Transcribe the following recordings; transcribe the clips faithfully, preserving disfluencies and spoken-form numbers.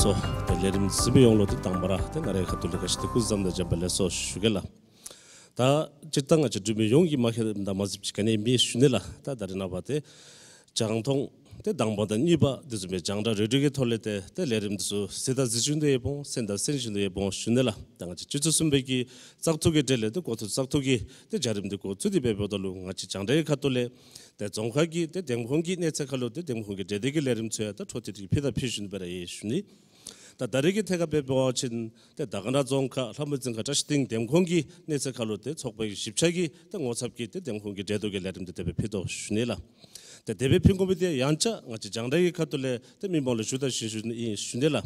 ཏེ་ལས་རིམ་གཟིགས་མི་ཡོངས་ལུ་ཏེ་དང་པ་ར་ཏེ་ང་རའི་ཁ་ཐུག་ལས་ག་ཅི་ཏེ་སྐུ་གཟུགས་བཟང་དང་འཇམ་པའི་ལགས་སོ་ཞུ་གེ་ལགས། ད་སྤྱིར་བཏང་ང་བཅས་འབྲུག་མི་ཡོངས་ཀྱིས་མ་མཁྱེནམ་དང་མ་གཟིགསཔ་ཅིག་ག་ནི་མེད་ཞུ་ནི་ལགས། ད་ད་རེས་ནངས་པ་ཏེ་རྒྱང་མཐོང་ཏེ་དང་པ་དང་གཉིས་པ་དེ་བཟུམ་སྦེ་རྒྱང་བསྒྲགས་རེ་ཌི་ཡོ་གི་ཐོག་ལས་ཏེ་ཏེ་ལས་རིམ་འདི་ཚུ་གཟིགས་དང་གཟིགས་བཞིན་དུ་ཡོདཔ་འོང་གསན་དང་གསན་བཞིན་དུ་ཡོདཔ་འོང་ཞུ་ནི་ལགས། ད་ང་བཅས་སྤྱི་ཚོགས་གསུམ་པའི་གི་བཙག་འཐུ་གི་གྲས་ལས་ཏེ་འགོ་ཐོག་བཙག་འཐུ་གི་ཏེ་བྱ་རིམ་འདི་འགོ་བཙུགས་ཏེ་འབདཝ་ད་ལུ་ང་བཅས་རྒྱང་བསྒྲགས་ཀྱི་ཁ་ཐུག་ལས་ཏེ་རྫོང་ཁག་གི་ཏེ་འདེམས་ཁོངས་ཀྱི་གནས་ཚད་ཁར་ལུ་ཏེ་འདེམས་ཁོངས་ཀྱི་གྲལ་སྡེ་གི་ལས་རིམ་ཚུ་ཡང་ད་འཕྲོ་མཐུད་དེ་ཕུལ་དང་ཕུལ་བཞིན་པའི་ར་ཡོད་ཞུ་ནི། ད་ད་རེས་ཀྱི་ཐད་ཁར་འབད་བ་ཅིན་ཏེ་དར་དཀར་ན་རྫོང་ཁག་ལྷ་མོ་རྫོང་ཁག་བཀྲ་ཤིས་སྡིངས་འདེམས་ཁོངས་ཀྱི་གནས་ཚད་ཁར་ལུ་ཏེ་ཚོགས་པ་གི་ཞིབ་ཆ་གི་ཏེ་ངོ་ཚབ་ཀྱིས་ཏེ་འདེམས་ཁོངས་ཀྱི་གྲལ་བསྡུ་གི་ལས་རིམ་འདི་དེ་སྦེ་ཕུལ་དོ་ཞུ་ནི་ལགས། ཏེ་དེ་སྦེ་ཕུལ་དགོ་མི་འདི་ཡང་བསྐྱར་ང་བཅས་རྒྱང་བསྒྲགས་ཀྱི་ཁ་ཐུག་ལས་ཏེ་མི་མང་ལུ་ཞུ་དང་ཞུ་ཞུ་ནི་ཨིན་ཞུ་ནི་ལགས།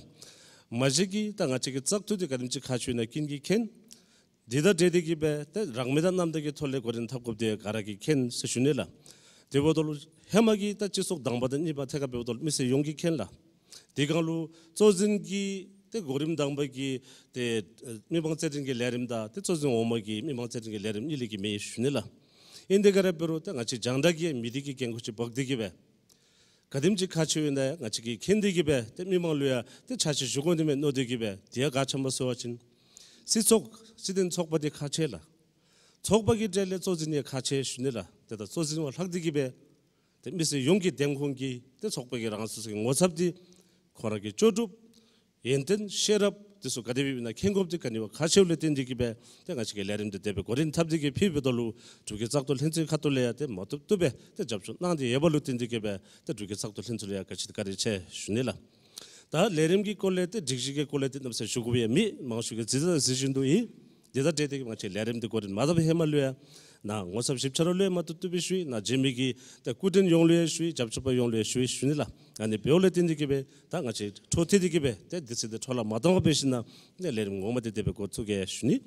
མ་གཞི་གིས་ད་ང་བཅས་ཀྱི་བཙག་འཐུ་འདི་ག་དེམ་ཅིག་ཁག་ཆེཝ་ཨིན་ན་ཀུན་གྱིས་མཁྱེན། དེ་དང་འབྲེལ་ཏེ་གིས་སྦེ་ཏེ་རང་མོས་དང་རྣམ་དག་གི་ཐོག་ལས་གོ་རིམ་འཐབ་དགོཔ་འདི་ག་ར་གིས་མཁྱེན་ཟེར་ཞུ་ནི་ལགས། དེ་འབདཝ་ད་ལུ་ཧེ་མ་གི་ད་སྤྱི་ཚོགས་དང་པ་དང་གཉིས་པ་ཐད་ཁར་འབདཝ་ད་ལུ་མི་སེར་ཡོངས་ཀྱིས་མཁྱེན་ལགས། དེ་སྒང་ལུ་གཙོ་འཛིན་གྱི་ཏེ་གོ་རིམ་དང་པ་གི་ཏེ་མི་མང་རྩེད་འགྲན་གྱི་ལས་རིམ་དང་ཏེ་གཙོ་འཛིན་འོག་མ་གི་མི་མང་རྩེད་འགྲན་གྱི་ལས་རིམ་གཉིས་ལས་ཀྱི་མེད་ཞུ་ནི་ལགས། ཨིན་དེ་ག་ར་འབད་རུང་ཏེ་ང་བཅས་རྒྱང་བསྒྲགས་ཀྱི་མི་སྡེ་གི་འགན་ཁུར་ཅིག་འབག་སྟེ་གིས་སྦེ་ག་དེམ་ཅིག་ཁག་ཆེཝ་ཨིན་ན་ང་བཅས་ཀྱིས་མཁྱེན་ཏེ་གིས་སྦེ་ཏེ་མི་མང་ལུ་ཡང་ཏེ་ཕྱག་ཕྱིད་ཞུ་དགོ་ནི་མས་མནོ་སྟེ་གིས་སྦེ། དེ་ཡང་ག་ཅི་སྨོ་ཟེར་བ་ཅིན་སྲིད་ཚོགས་སྲིད་དོན་ཚོགས་པ་འདི་ཁག་ཆེ་ལགས། ཚོགས་པ་གི་གྲས་ལས་གཙོ་འཛིན་ཡང་ཁག་ཆེ་ཞུ་ནི་ལགས། ཏེ་ད་གཙོ་འཛིན་བ་ལྷག་སྟེ་གིས་སྦེ་ཏེ་མི་སེར་ཡོངས་ཀྱི་འདེམས་ཁོངས་ཀྱི་ཏེ་ཚོགས་པ་གི་རང་སོ་སོ་གི་ངོ་ཚབ་འདི་ཁོ་ར་གིས་ལྕོགས་གྲུབ་ཡོན་ཏན་ཤེས་རབ་འདི་ཚུ་ག་དེ་སྦེ་ཨིན་ན་མཁྱེན་དགོཔ་འདི་ག་ནི་བ་ཁག་ཆེཝ་ལས་བརྟེན་ཏེ་གིས་སྦེ་ཏེ་ང་བཅས་ཀྱིས་ལས་རིམ་འདི་དེ་སྦེ་གོ་རིམ་འཐབ་སྟེ་གིས་ཕུལཝ་ད་ལུ་འབྲུག་གི་བཙག་འཐུ་ལྷན་ཚོགས་ཁ་ཐུག་ལས་ཡང་ཏེ་མ་བཏུབ་བཏུབ་སྦེ་ཏེ་རྒྱབ་སྐྱོར་གནང་སྟེ་ཡོདཔ་ལུ་བརྟེན་ཏེ་གིས་སྦེ་ཏེ་འབྲུག་གི་བཙག་འཐུ་ལྷན་ཚོགས་ལུ་ཡང་བཀའ་དྲིན་བཀའ་དྲིན་ཆེ་ཞུ་ནི་ལགས། ད་ལས་རིམ་གྱི་སྐོར་ལས་ཏེ་སྒྲིག་གཞི་གི་སྐོར་ལས་ཏེ་གནམ་མེད་ས་མེད་ཞུ་དགོཔ་ཡང་མེད། མང་ཤོས་ཀྱིས་གཟིགས་དང་གཟིགས་བཞིན་དུ་ཨིན། དེ་དང་འབྲེལ་ཏེ་ང་བཅས་ལས་རིམ་འདི་གོ་རིམ་མ་འཐབ་ཧེ་མ་ལུ་ཡང་ནཱ་ངོ་ཚབ་ཞིབ་ཆ་ར་ལུ་ཡང་མ་བཏུབ་བཏུབ་སྦེ་ཞུ་ཡི། ནཱ་མཇལ་མི་གི་ཏེ་སྐུ་མགྲོན་ཡོངས་ལུ་ཡང་ཞུ་ཡི། རྒྱབ་སྐྱོར་པ་ཡོངས་ལུ་ཡང་ཞུ་ཡི་ཞུ་ནི་ལགས། ཨ་ནི་འབདཝ་ལས་བརྟེན་ཏེ་གིས་སྦེ་ད་ང་བཅས་འཕྲོ་མཐུད་དེ་གིས་སྦེ་ཏེ་དུས་ཚོད་འདི་འཕྲོ་བརླག་མ་བཏང་པར་འབད་ཞིནམ་ལས་ལས་རིམ་ངོ་མ་འདི་དེ་སྦེ་འགོ་བཙུགས་གེ་ཞུ་ནི།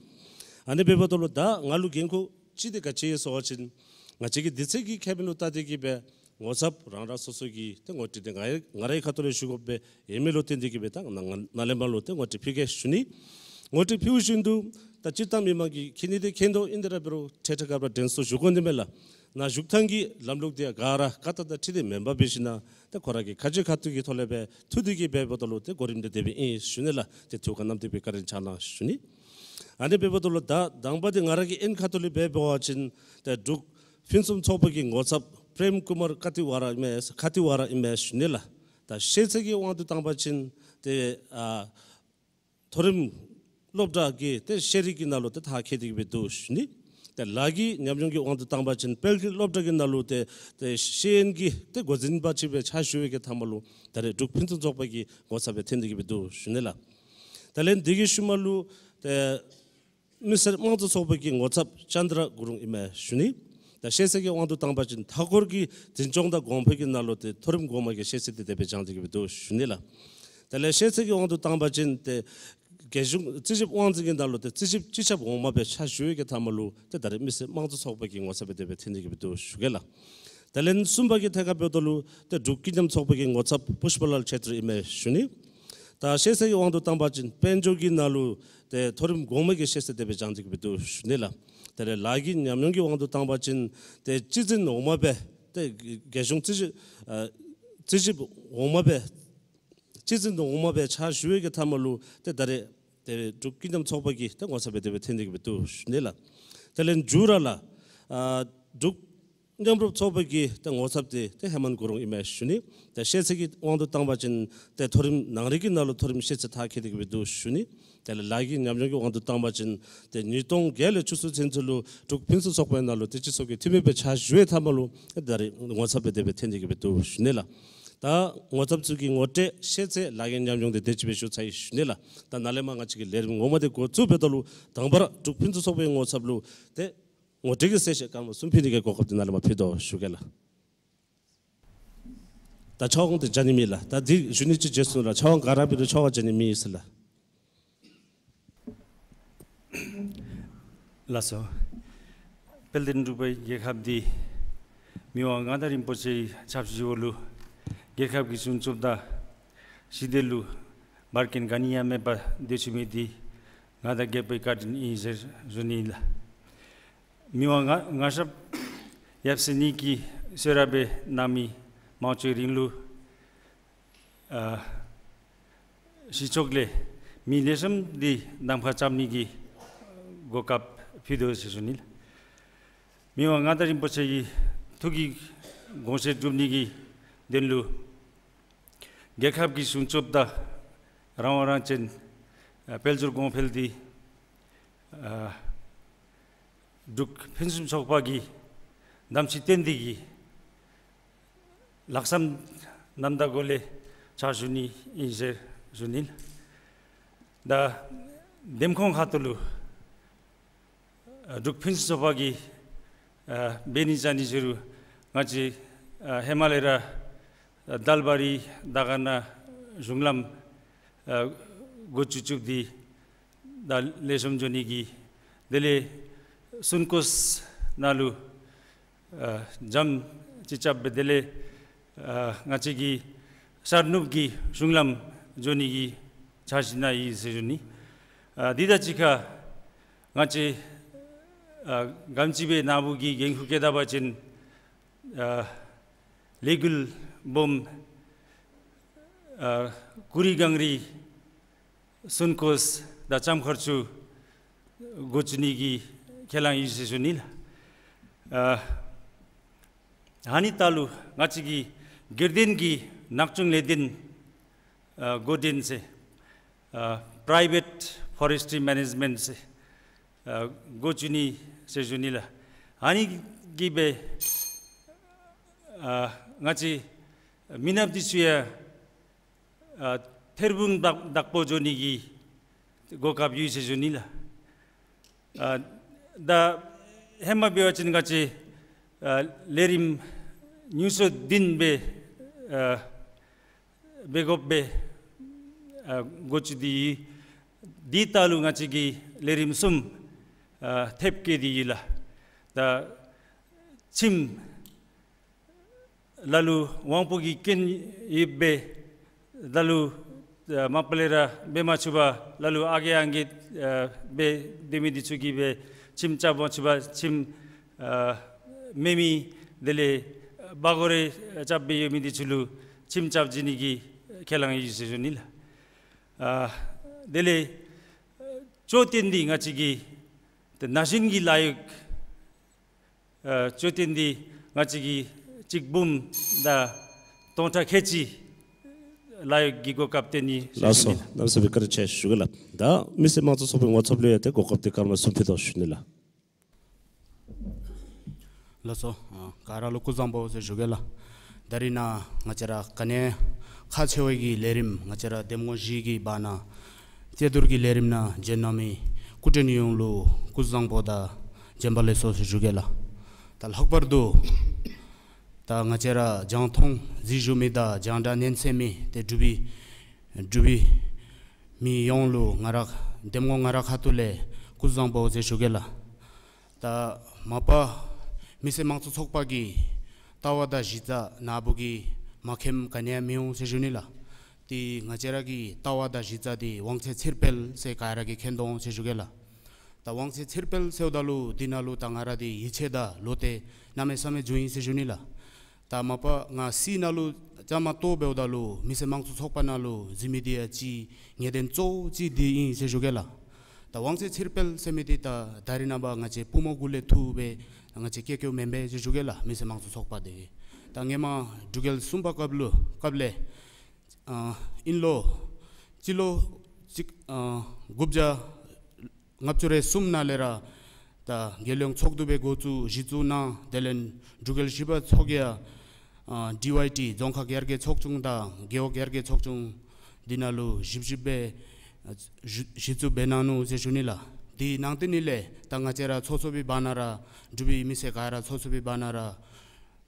ཨ་ནི་འབདཝ་ད་ལུ་ད་ང་ལུ་འགན་ཁུར་ཅིག་འདི་ག་ཅི་ཡོད་ཟེར་བ་ཅིན་ང་བཅས་ཀྱི་དུས་ཚོད་ཀྱི་ཁེ་ཕན་ལུ་བལྟ་སྟེ་གིས་སྦེ་ངོ་ཚབ་རང་རང་སོ་སོ་གི་ཏེ་ངོ་སྤྲོད་འདི་ང་ང་རའི་ཁ་ཐུག་ལས་ཞུ་དགོཔ་སྦེ་ཡོད་མི་ལུ་བརྟེན་ཏེ་གིས་སྦེ་ད་ནཱ་ནཱ་ལས་མར་ལུ་ཏེ་ངོ་སྤྲོད་ཕུལ་གེ་ཞུ་ནི། ངོ་སྤྲོད་ཕུལ་བཞིན་དུ་ད་སྤྱིར་བཏང་མི་མང་གིས་མཁྱེན་ནི་འདི་མཁྱེན་དོ་ཨིན། དེ་ར་འབད་རུང་ཐད་ཐད་ཁར་སྦེ་དྲན་གསོ་ཞུ་དགོ་ནི་མས་ལགས། ནཱ་བཞུགས་ཐངས་ཀྱི་ལམ་ལུགས་འདི་ག་ར་བཀའ་ལྟར་དང་འཁྲིལ་ཏེ་མེན་པར་འབད་ཞིནམ་ལས་ཏེ་ཁོ་ར་གི་ཁ་རྗེ་ཁ་ཐུག་གི་ཐོག་ལས་སྦེ་ཐུག་སྟེ་གིས་འབདཝ་ད་ལུ་ཏེ་གོ་རིམ་འདི་དེ་སྦེ་ཨིན་ཞུ་ནི་ལགས། ཏེ་ཐུགས་ཁར་བསྣམས་ཏེ་སྦེ་བཀའ་དྲིན་བསྐྱང་གནང་ཞུ་ནི། ཨ་ནི་འབདཝ་ད་ལུ་ད་དང་པ་འདི་ང་ར་གི་ཨིན་ཁ་ཐུག་ལས་འབད་བ་ཅིན་ཏེ་འབྲུག་ཕུན་སུམ་ཚོགས་པ་གི་ངོ་ཚབ་པྲེམ་ཀུ་མར་ཀ་ཏི་ཝ་ར་ཨིན་མས་ཀ་ཏི་ཝ་ར་ཨིན་མས་ཞུ་ནི་ལགས། ད་ཤེས་ཚད་ཀྱི་དབང་དུ་བཏང་པ་ཅིན་ཏེ་ཨ་མཐོ་རིམ་སློབ་གྲྭ་གི་ཏེ་ཤེས་རིག་གི་ནང་ལུ་ཏེ་མཐར་འཁྱོལ་ཏེ་གིས་སྦེ་འདུག་ཞུ་ནི། ཏེ་ལཱ་གི་ཉམས་མྱོང་གི་དབང་དུ་བཏང་པ་ཅིན་དཔལ་གྱི་སློབ་གྲྭ་གི་ནང་ལུ་ཏེ་ཏེ་ཤེས་ཡོན་གྱི་ཏེ་འགོ་འཛིན་པ་ཅིག་སྦེ་ཕྱག་ཞུ་བའི་གི་མཐའ་མ་ལུ་ད་རེས་འབྲུག་ཕུན་སུམ་ཚོགས་པ་གི་ངོ་ཚབ་སྦེ་ཐོན་ཏེ་གིས་སྦེ་འདུག་ཞུ་ནི་ལགས། ད་ལན་འདི་གི་ཤུལ་མ་ལུ་ཏེ་མི་སེར་དམངས་གཙོ་ཚོགས་པ་གི་ངོ་ཚབ་ཅན་དྲ་གུ་རུང་ཨིན་མས་ཞུ་ནི། ད་ཤེས་ཚད་ཀྱི་དབང་དུ་བཏང་པ་ཅིན་མཐའ་འཁོར་གྱི་འཛིན་སྐྱོང་དང་གོང་འཕེལ་གྱི་ནང་ལུ་ཏེ་མཐོ་རིམ་གོང་མ་གི་ཤེས་ཚད་འདི་དེ་སྦེ་སྦྱངས་ཏེ་གིས་སྦེ་འདུག་ཞུ་ནི་ལགས། དེ་ལས་ཤེས་ཚད་ཀྱི་དབང་དུ་བཏང་པ་ཅིན་ཏེ་རྒྱལ་གཞུང་རྩིས་ཞིབ་དབང་འཛིན་གྱི་ནང་ལུ་ཏེ་རྩིས་ཞིབ་སྤྱི་ཁྱབ་འོག་མ་སྦེ་ཕྱག་ཞུ་བའི་གི་མཐའ་མ་ལུ་ཏེ་ད་རེས་མི་སེར་དམངས་གཙོ་ཚོགས་པ་གི་ངོ་ཚབ་སྦེ་དེ་སྦེ་ཐོན་ཏེ་གིས་སྦེ་འདུག་ཞུ་གེ་ལགས། དེ་ལས་གསུམ་པ་གི་ཐད་ཁར་འབདཝ་ད་ལུ་ཏེ་འབྲུག་སྐྱིད་ཉམས་ཚོགས་པ་གི་ངོ་ཚབ་པུཤ་པ་ལཱལ་ཆེ་ཏྲི་ཨིན་མས་ཞུ་ནི། ད་ཤེས་ཚད་ཀྱི་དབང་དུ་བཏང་པ་ཅིན་དཔལ་འབྱོར་གྱི་ནང་ལུ་ཏེ་མཐོ་རིམ་གོང་མ་གི་ཤེས་ཚད་དེ་སྦེ་སྦྱངས་ཏེ་གིས་སྦེ་འདུག་ཞུ་ནི་ལགས། དེ་ལས་ལཱ་གི་ཉམས་མྱོང་གི་དབང་དུ་བཏང་པ་ཅིན་ཏེ་སྤྱི་འཛིན་འོག་མ་སྦེ་ཏེ་རྒྱལ་གཞུང་རྩིས་ཞིབ་ཨ་རྩིས་ཞིབ་འོག་མ་སྦེ་སྤྱི་འཛིན་འོག་མ་སྦེ་ཕྱག་ཞུ་བའི་གི་མཐའ་མ་ལུ་ཏེ་ད་རེས་ཏེ་འབྲུག་སྐྱིད་ཉམས་ཚོགས་པ་གི་ཏེ་ངོ་ཚབ་སྦེ་དེ་སྦེ་ཐོན་ཏེ་གིས་སྦེ་འདུག་ཞུ་ནི་ལགས། དེ་ལས་མཇུག་ར་ལགས། ཨ་འབྲུག་མཉམ་རུབ་ཚོགས་པ་གི་ཏེ་ངོ་ཚབ་འདི་ཏེ་ཧེ་མན་གུ་རུང་ཨིན་མས་ཞུ་ནི། ཏེ་ཤེས་ཚད་ཀྱི་དབང་དུ་བཏང་པ་ཅིན་ཏེ་མཐོ་རིམ་ནང་རིག་གི་ནང་ལུ་མཐོ་རིམ་ཤེས་ཚད་མཐར་འཁྱོལ་ཏེ་གིས་སྦེ་འདུག་ཞུ་ནི། དེ་ལས་ལཱ་གི་ཉམས་མྱོང་གི་དབང་དུ་བཏང་པ་ཅིན་ཏེ་ཉིས་སྟོང་བརྒྱད་ལས་བཅུ་གསུམ་ཚུན་ཚོད་ལུ་འབྲུག་ཕུན་སུམ་ཚོགས་པའི་ནང་ལུ་ཏེ་སྤྱི་ཚོགས་ཀྱི་འཐུས་མི་སྦེ་ཕྱག་ཞུ་བའི་མཐའ་མ་ལུ་ཏེ་ད་རེས་ངོ་ཚབ་སྦེ་དེ་སྦེ་ཐོན་ཏེ་གིས་སྦེ་འདུག་ཞུ་ནི་ལགས། ད་ངོ་ཚབ་ཚུ་གི་ངོ་སྤྲོད་ཤེས་ཚད་ལཱ་གི་ཉམས་མྱོང་འདི་དེ་ཅིག་སྦེ་ཞུ་ཚར་ཡི་ཞུ་ནི་ལགས། ད་ནཱ་ལས་མར་ང་བཅས་ཀྱི་ལས་རིམ་ངོ་མ་འདི་འགོ་བཙུགས་འབདཝ་ད་ལུ་དང་པ་ར་འབྲུག་ཕུན་སུམ་ཚོགས་པའི་ངོ་ཚབ་ལུ་ཏེ་ངོ་སྤྲོད་ཀྱི་གསལ་བཤད་སྐར་མ་གསུམ་ཕུལ་ནི་གི་གོ་སྐབས་འདི་ནཱ་ལས་མར་ཕུལ་དོ་ཞུ་གེ་ལགས། ད་ཕྱག་དབང་འདི་རྐྱབ་ནི་མེད་ལགས། ད་འདི་ཞུ་ནི་ཅིག་བརྗེད་སོང་ལགས། ཕྱག་དབང་ག་ར་འབད་རུང་ཕྱག་དབང་རྐྱབ་ནི་མེད་ཟེར་ལགས། ལགས་སོ། དཔལ་ལྡན་འབྲུག་པའི་རྒྱལ་ཁབ་འདི་མི་དབང་མངའ་བདག་རིན་པོ་ཆེའི་ཆབ་སྲིད་འོག་ལུ་རྒྱལ་ཁབ་ཀྱི་བྱང་ཆུབ་དང་ཞི་བདེ་ལུ་འབད་བརྐྱངས་ག་ནི་ཡང་མེད་པར་སྡོད་བཅུག་མི་འདི་མངའ་བདག་རྒྱལ་པོའི་བཀའ་དྲིན་ཨིན་ཟེར་ཞུ་ནི་ལགས། མི་དབང་མངའ་མངའ་ཞབས་ཡབ་སྲས་གཉིས་ཀྱིས་གསོལ་རས་སྦེ་གནང་མི་དམངས་གཙོའི་རིང་ལུགས་ཨ་ གཞི་ཕྱོགས་ལས་མི་ལེགས་ཤོམ་འདི་གདམ་ཁ་རྐྱབ་ནི་གི་གོ་སྐབས་ཕུལ་དོ་ཟེར་ཞུ་ནི་ལགས། མི་དབང་མངའ་བདག་རིན་པོ་ཆེ་གི་ཐུགས་ཀྱི་དགོངས་བཞེད་སྒྲུབ་ནི་གི་དོན་ལུ་རྒྱལ་ཁབ་ཀྱི་སྲུང་སྐྱོབ་དང་རང་དབང་རང་བཙན་ཨ་དཔལ་འབྱོར་གོང་འཕེལ་འདི་ཨ་འབྲུག་ཕུན་སུམ་ཚོགས་པ་གི་དམ་ཚིག་བརྟན་འདི་གི་ལྷག་བསམ་རྣམ་དག་སྒོ་ལས་ཕྱག་ཞུ་ནི་ཨིན་ཟེར་ཞུ་ནི་ལགས། ད་འདེམས་ཁོངས་ཁ་ཐུག་ལུ་ཨ་འབྲུག་ཕུན་སུམ་ཚོགས་པ་གིས་ཨ་འབད་ནི་བཅའ་ནི་ཟེར་རུང་ང་བཅས་ཨ་ཧེ་མ་ལས་ར་ཨ་དལ་བ་རི་དར་དཀར་ན་གཞུང་ལམ་ཨ་འགོ་བཙུགས་བཙུགསཔ་འདི་ད་ལེགས་ཤོམ་འགྱོ་ནི་གི་དེ་ལས་སུན་ཀོས་ནང་ལུ་ཨ་འཇམ་ཅིག་རྐྱབ་སྦེ་དེ་ལས་ཨ་ང་བཅས་ཀྱི་ཤར་ནུབ་ཀྱི་གཞུང་ལམ་འགྱོ་ནི་གི་འཆར་གཞི་ནང་ཡོད་ཟེར་ཞུ་ནི། ཨ་འདི་དང་གཅིག་ཁར་ང་བཅས་ཨ་ག་དེམ་ཅིག་སྦེ་ནཱ་བུ་གི་འགན་ཁུར་བཀལ་ད་པ་ཅིན་ཨ་ལས་འགུལ་སྦོམ་ཨ་ཀུ་རི་གངས་རི་སུན་ཀོས་དང་ལྕམ་མཁར་ཆུ་འགོ་བཙུགས་ནི་གི་ཁས་བླངས་ཡོད་ཟེར་ཞུ་ནི་ལགས། ཨ་ཨ་ནི་ད་ལུ་ང་བཅས་ཀྱི་སྒེར་སྡེ་གི་ནགས་ཚང་ལས་སྡེ་ཨ་འགོ་འདྲེན་ཟེར་ཨ་Private Forestry Management ཟེར་ཨ་འགོ་བཙུགས་ནི་ཟེར་ཞུ་ནི་ལགས། ཨ་ནི་གིས་སྦེ་ཨ་ང་བཅས་མི་ནགཔ་འདི་ཚུ་ཡང་ཨ་ཐད་རི་བུང་བདག་བདག་པོ་འགྱོ་ནི་གི་གོ་སྐབས་ཡོད་ཟེར་ཞུ་ནི་ལགས། ཨ་ད་ཧེ་མ་འབད་བ་ཅིན་ང་བཅས་ཨ་ལས་རིམ་ཉུང་སུ་བདུན་སྦེ་ཨ་འབད་དགོཔ་སྦེ་ཨ་འགོ་བཙུགས་ཏེ་ཡོད། འདི་ད་ལུ་ང་བཅས་ཀྱིས་ལས་རིམ་གསུམ་ཨ་ཐེབས་བཀལ་ཏེ་ཡོད་ལགས། ད་ཁྱིམ་ལ་ལུ་དབང་པོ་གི་སྐྱོན་ཡོདཔ་སྦེ་ལ་ལུ་ཨ་མ་པ་ལས་ར་འབད་མ་ཚུགས་པར་ལ་ལུ་ཨ་རྒས་ཨང་རྒས་ཨ་སྦེ་སྡོད་མི་འདི་ཚུ་གིས་སྦེ་ཁྱིམ་རྐྱབ་མ་ཚུགས་པར་ཁྱིམ་ཨ་མེད་མི་དེ་ལས་སྦ་སྒོར་རེ་རྐྱབ་སྦེ་ཡོད་མི་འདི་ཚུ་ལུ་ཁྱིམ་རྐྱབ་བྱིན་ནི་གི་ཁས་བླངས་ཡོད་ཟེར་ཞུ་ནི་ལགས། ཨ་དེ་ལས་ཨ་ཅོ་ཏེན་འདི་ང་བཅས་ཀྱི་ད་ན་གཞོན་གྱི་ལཱ་གཡོག་ཨ་ཅོ་ཏེན་འདི་ང་བཅས་ཀྱིས་གཅིག་འབུམ་དང་སྟོང་ཕྲག་ཁལ་གཅིག་ལཱ་གཡོག་གི་གོ་སྐབས་སྟོན་ནི་ཟེར་ཞུ་ནི་ལགས། ལགས་སོ། གནམ་མེད་ས་མེད་བཀའ་དྲིན་ཆེ་ཞུ་གེ་ལགས། ད་མི་སེར་དམངས་གཙོ་ཚོགས་པའི་ངོ་ཚབ་ལུ་ཡང་ཏེ་གོ་སྐབས་འདི་སྐར་མ་གསུམ་ཕུལ་དོ་ཞུ་ནི་ལགས། ལགས་སོ། ཨ་ག་ར་ལུ་སྐུ་གཟུགས་བཟང་པོ་ཟེར་ཞུ་གེ་ལགས། ད་རིས་ནཱ་ང་བཅས་ར་ག་ནི་ཁག་ཆེ་བའི་གི་ལས་རིམ་ང་བཅས་ར་འདེམས་ངོ་བཞི་གི་བར་ན་རྩོད་བསྡུར་གྱི་ལས་རིམ་ནང་བྱོན་གནང་མི་སྐུ་མགྲོན་ཡོངས་ལུ་སྐུ་གཟུགས་བཟང་པོ་དང་བྱོན་པ་ལེགས་སོ་ཟེར་ཞུ་གེ་ལགས། ད་ལྷག་པར་དུ་ད་ང་བཅས་ར་རྒྱང་མཐོང་གཟིགས་བཞུགས་མི་དང་རྒྱང་བསྒྲགས་ཉན་གསན་མི་ཏེ་འབྲུག་པའི་འབྲུག་པའི་མི་ཡོངས་ལུ་ང་ར་འདེམས་ངོ་ང་ར་ཁ་ཐུག་ལས་སྐུ་གཟུགས་བཟང་པོ་ཟེར་ཞུ་གེ་ལགས། ད་མ་པ་མི་སེར་དམངས་གཙོ་ཚོགས་པ་གི་ལྟ་བ་དང་གཞི་རྩ་ནཱ་བུ་གིས་མ་མཁྱེནམ་ག་ནི་ཡང་མི་འོང་ཟེར་ཞུ་ནི་ལགས། ཏེ་ང་བཅས་ར་གི་ལྟ་བ་དང་གཞི་རྩ་འདི་དབང་ཚད་ཕྱིར་སྤེལ་ཟེར་ག་ར་གིས་མཁྱེན་དོ་འོང་ཟེར་ཞུ་གེ་ལགས། ད་དབང་ཚད་ཕྱིར་སྤེལ་ཟེརཝ་ད་ལུ་འདི་ནང་ལུ་ད་ང་ར་འདི་ཡིད་ཆེས་དང་བློ་གཏད་གནམ་མེད་ས་མེད་འབྱུང་ཡི་ཟེར་ཞུ་ནི་ལགས། ད་མ་པ་ང་སྲིད་ནང་ལུ་བཅའ་མར་གཏོགས་འབདཝ་ད་ལུ་མི་སེར་དམངས་གཙོ་ཚོགས་པ་ནང་ལུ་འཛུལ་མི་འདི་ཡང་གཅིག་ངེས་གཏན་གཙོ་བོ་གཅིག་འདི་ཨིན་ཟེར་ཞུ་གེ་ལགས། ད་དབང་ཚད་ཕྱིར་སྤེལ་ཟེར་མི་འདི་ད་ད་རིས་ནངས་པ་ང་བཅས་པུས་མོ་གུ་ལས་འཐུ་སྦེ་ང་བཅས་བཀལ་བཀལཝ་མེན་པས་ཟེར་ཞུ་གེ་ལགས། མི་སེར་དམངས་གཙོ་ཚོགས་པ་འདི་ད་སྔོན་མ་འབྲུག་རྒྱལ་གསུམ་པ་སྐབས་ལུ་སྐབས་ལས་ཨ་ཨིན་ལོ་སྤྱི་ལོ་གཅིག་ཨ་དགུ་བརྒྱ་ལྔ་བཅུ་རེ་གསུམ་ནང་ལས་ར་ད་རྒྱལ་ཡོངས་ཚོགས་འདུ་སྦེ་འགོ་བཙུགས་གཞི་བཙུགས་གནང་། དེ་ལས་འབྲུག་རྒྱལ་བཞི་པ་མཆོག་གིས་ཨ་ཌི་ཝའི་ཊི་རྫོང་ཁག་ཡར་རྒྱས་ཚོགས་ཆུང་དང་རྒེད་འོག་ཡར་རྒྱས་ཚོགས་ཆུང་འདི་ནང་ལུ་ཞིབ་ཞིབ་སྦེ་ཨ་གཞི་གཞི་བཙུགས་འབད་གནང་ནུག་ཟེར་ཞུ་ནི་ལགས། དེ་ནང་དེ་ནི་ལས་ད་ང་བཅས་ར་སོ་སོ་སྦེ་བར་ན་ར་འབྲུག་པའི་མི་སེར་ག་ར་སོ་སོ་སྦེ་བར་ན་ར་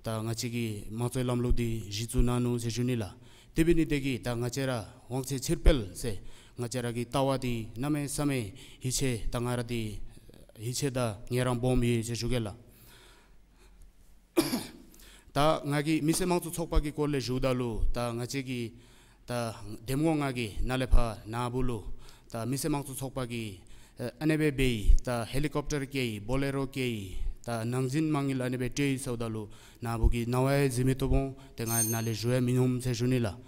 ད་ང་བཅས་ཀྱི་དམངས་གཙོའི་ལམ་ལུགས་འདི་གཞི་བཙུགས་གནང་ནུག་ཟེར་ཞུ་ནི་ལགས། དེ་འབད་ནི་དེ་གིས་ད་ང་བཅས་ར་དབང་ཚད་ཕྱིར་སྤེལ་ཟེར་ང་བཅས་ར་གི་ལྟ་བ་འདི་གནམ་མེད་ས་མེད་ཡིད་ཆེས་ད་ང་ར་འདི་ཡིད་ཆེས་དང་ངལ་རངས་སྦོམ་ཡོད་ཟེར་ཞུ་གེ་ལགས། ད་ང་གིས་མི་སེར་དམངས་གཙོ་ཚོགས་པ་གི་སྐོར་ལས་ཞུཝ་ད་ལུ་ད་ང་བཅས་ཀྱི་ད་འདེམས་ངོ་ང་གིས་ནཱ་ལས་ཕར་ནཱ་བུ་ལུ་ད་མི་སེར་དམངས་གཙོ་ཚོགས་པ་གིས་ཨ་ཨ་ནེ་སྦེ་འབད་ཡི། ད་ཧེ་ལི་ཀོབ་ཊར་བཀལ་ཡི། བོ་ལེ་རོ་བཀལ་ཡི། ད་ནང་འཛིང་མ་དངུལ་ཨ་ནེ་སྦེ་སྤྲོད་ཡི་ཟེརཝ་ད་ལུ་ནཱ་བུ་གིས་རྣ་བ་ཡང་གཟིགས་མི་བཏུབ་འོང་། ཏེ་ང་ནཱ་ལས་ཞུ་ཡང་མི་ནུམ་ཟེར་ཞུ་ནི་ལགས།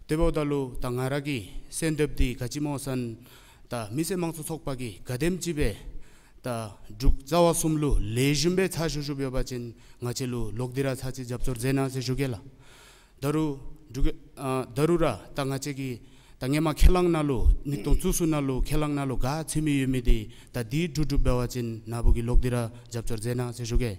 དེ་འབདཝ་ད་ལུ་ད་ང་ར་གི་གསོལ་འདེབས་འདི་ག་ཅི་སྨོ་ཟེར་ན་ད་མི་སེར་དམངས་གཙོ་ཚོགས་པ་གིས་ག་དེམ་ཅིག་སྦེ་ད་འབྲུག་རྩ་བ་གསུམ་ལུ་ལེགས་ཤོམ་སྦེ་ཕྱག་ཞུ་ཞུཝ་ཡོད་པ་ཅིན་ང་བཅས་ལུ་ལོག་སྟེ་ར་ཚར་ཅིག་རྒྱབ་སྐྱོར་མཛད་གནང་ཟེར་ཞུ་གེ་ལགས། ད་རུང་འབྲུག་ཨ་ད་རུང་ར་ད་ང་བཅས་ཀྱི་ད་ཧེ་མ་ཁས་བླངས་ནང་ལུ་ཉིས་སྟོང་བཅུ་གསུམ་ནང་ལུ་ཁས་བླངས་ནང་ལུ་ག་ཚུད་མི་ཡོད་མི་འདི་ད་འདི་འགྲུབ་འགྲུབ་འབད་བ་ཅིན་ན་བུ་གིས་ལོག་སྟེ་ར་རྒྱབ་སྐྱོར་མཛད་གནང་ཟེར་ཞུ་གེ།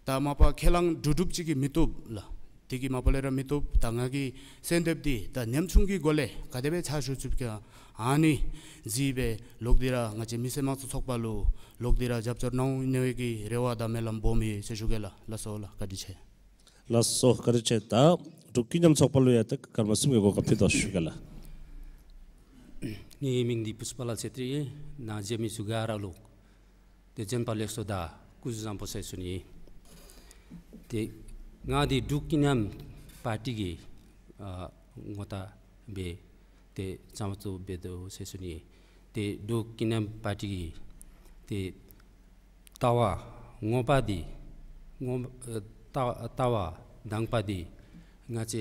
ད་མ་པ་ཁས་བླངས་འགྲུབ་འགྲུབ་ཅིག་གིས་མི་བཏུབ་ལགས། དེ་གིས་མ་པ་ལས་ར་མི་བཏུབ། ད་ང་གི་གསོལ་འདེབས་འདི་ད་ཉམ་ཆུང་གི་སྒོ་ལས་ག་དེ་སྦེ་ཕྱག་ཞུ་ཚུགས་ག་ཨ་ནི་གཟིགས་སྦེ་ལོག་སྟེ་ར་ང་བཅས་མི་སེར་དམངས་གཙོ་ཚོགས་པ་ལུ་ལོག་སྟེ་ར་རྒྱབ་སྐྱོར་གནང་ནི་གི་རེ་བ་དང་སྨོན་ལམ་སྦོམ་ཡོད་ཟེར་ཞུ་གེ་ལགས། ལགས་སོ་ལགས། བཀའ་དྲིན་ཆེ། ལགས་སོ་བཀའ་དྲིན་ཆེ། ད་འབྲུག་ཀུན་མཉམ་ཚོགས་པ་ལུ་ཡང་ཏེ་སྐར་མ་གསུམ་གྱི་གོ་སྐབས་ཕུལ་དོ་ཞུ་གེ་ལགས། ངེའི་མིང་འདི་པུས་པ་ལ་ཆེ་ཏྲི་ཨིན། ནཱ་རྗེ་མི་ཚུ་ག་ར་ལུ་ཏེ་བྱོན་པ་ལེགས་སོ་དང་སྐུ་གཟུགས་བཟང་པོ་ཟེར་ཞུ་ནི། ཏེ་ང་འདི་འབྲུག་ཀུན་མཉམ་པར་ཊི་གི་ཨ་ངོ་རྟགས་སྦེ་ཏེ་བྱམས་པ་ཐུབ་སྦེ་སྡོད་ཟེར་ཞུ་ནི། ཏེ་འབྲུག་ཀུན་མཉམ་པར་ཊི་གི་ཏེ་ལྟ་བ་ངོ་མ་འདི་ངོ་ཨ་ལྟ་ལྟ་བ་དང་པ་འདི་ང་བཅས་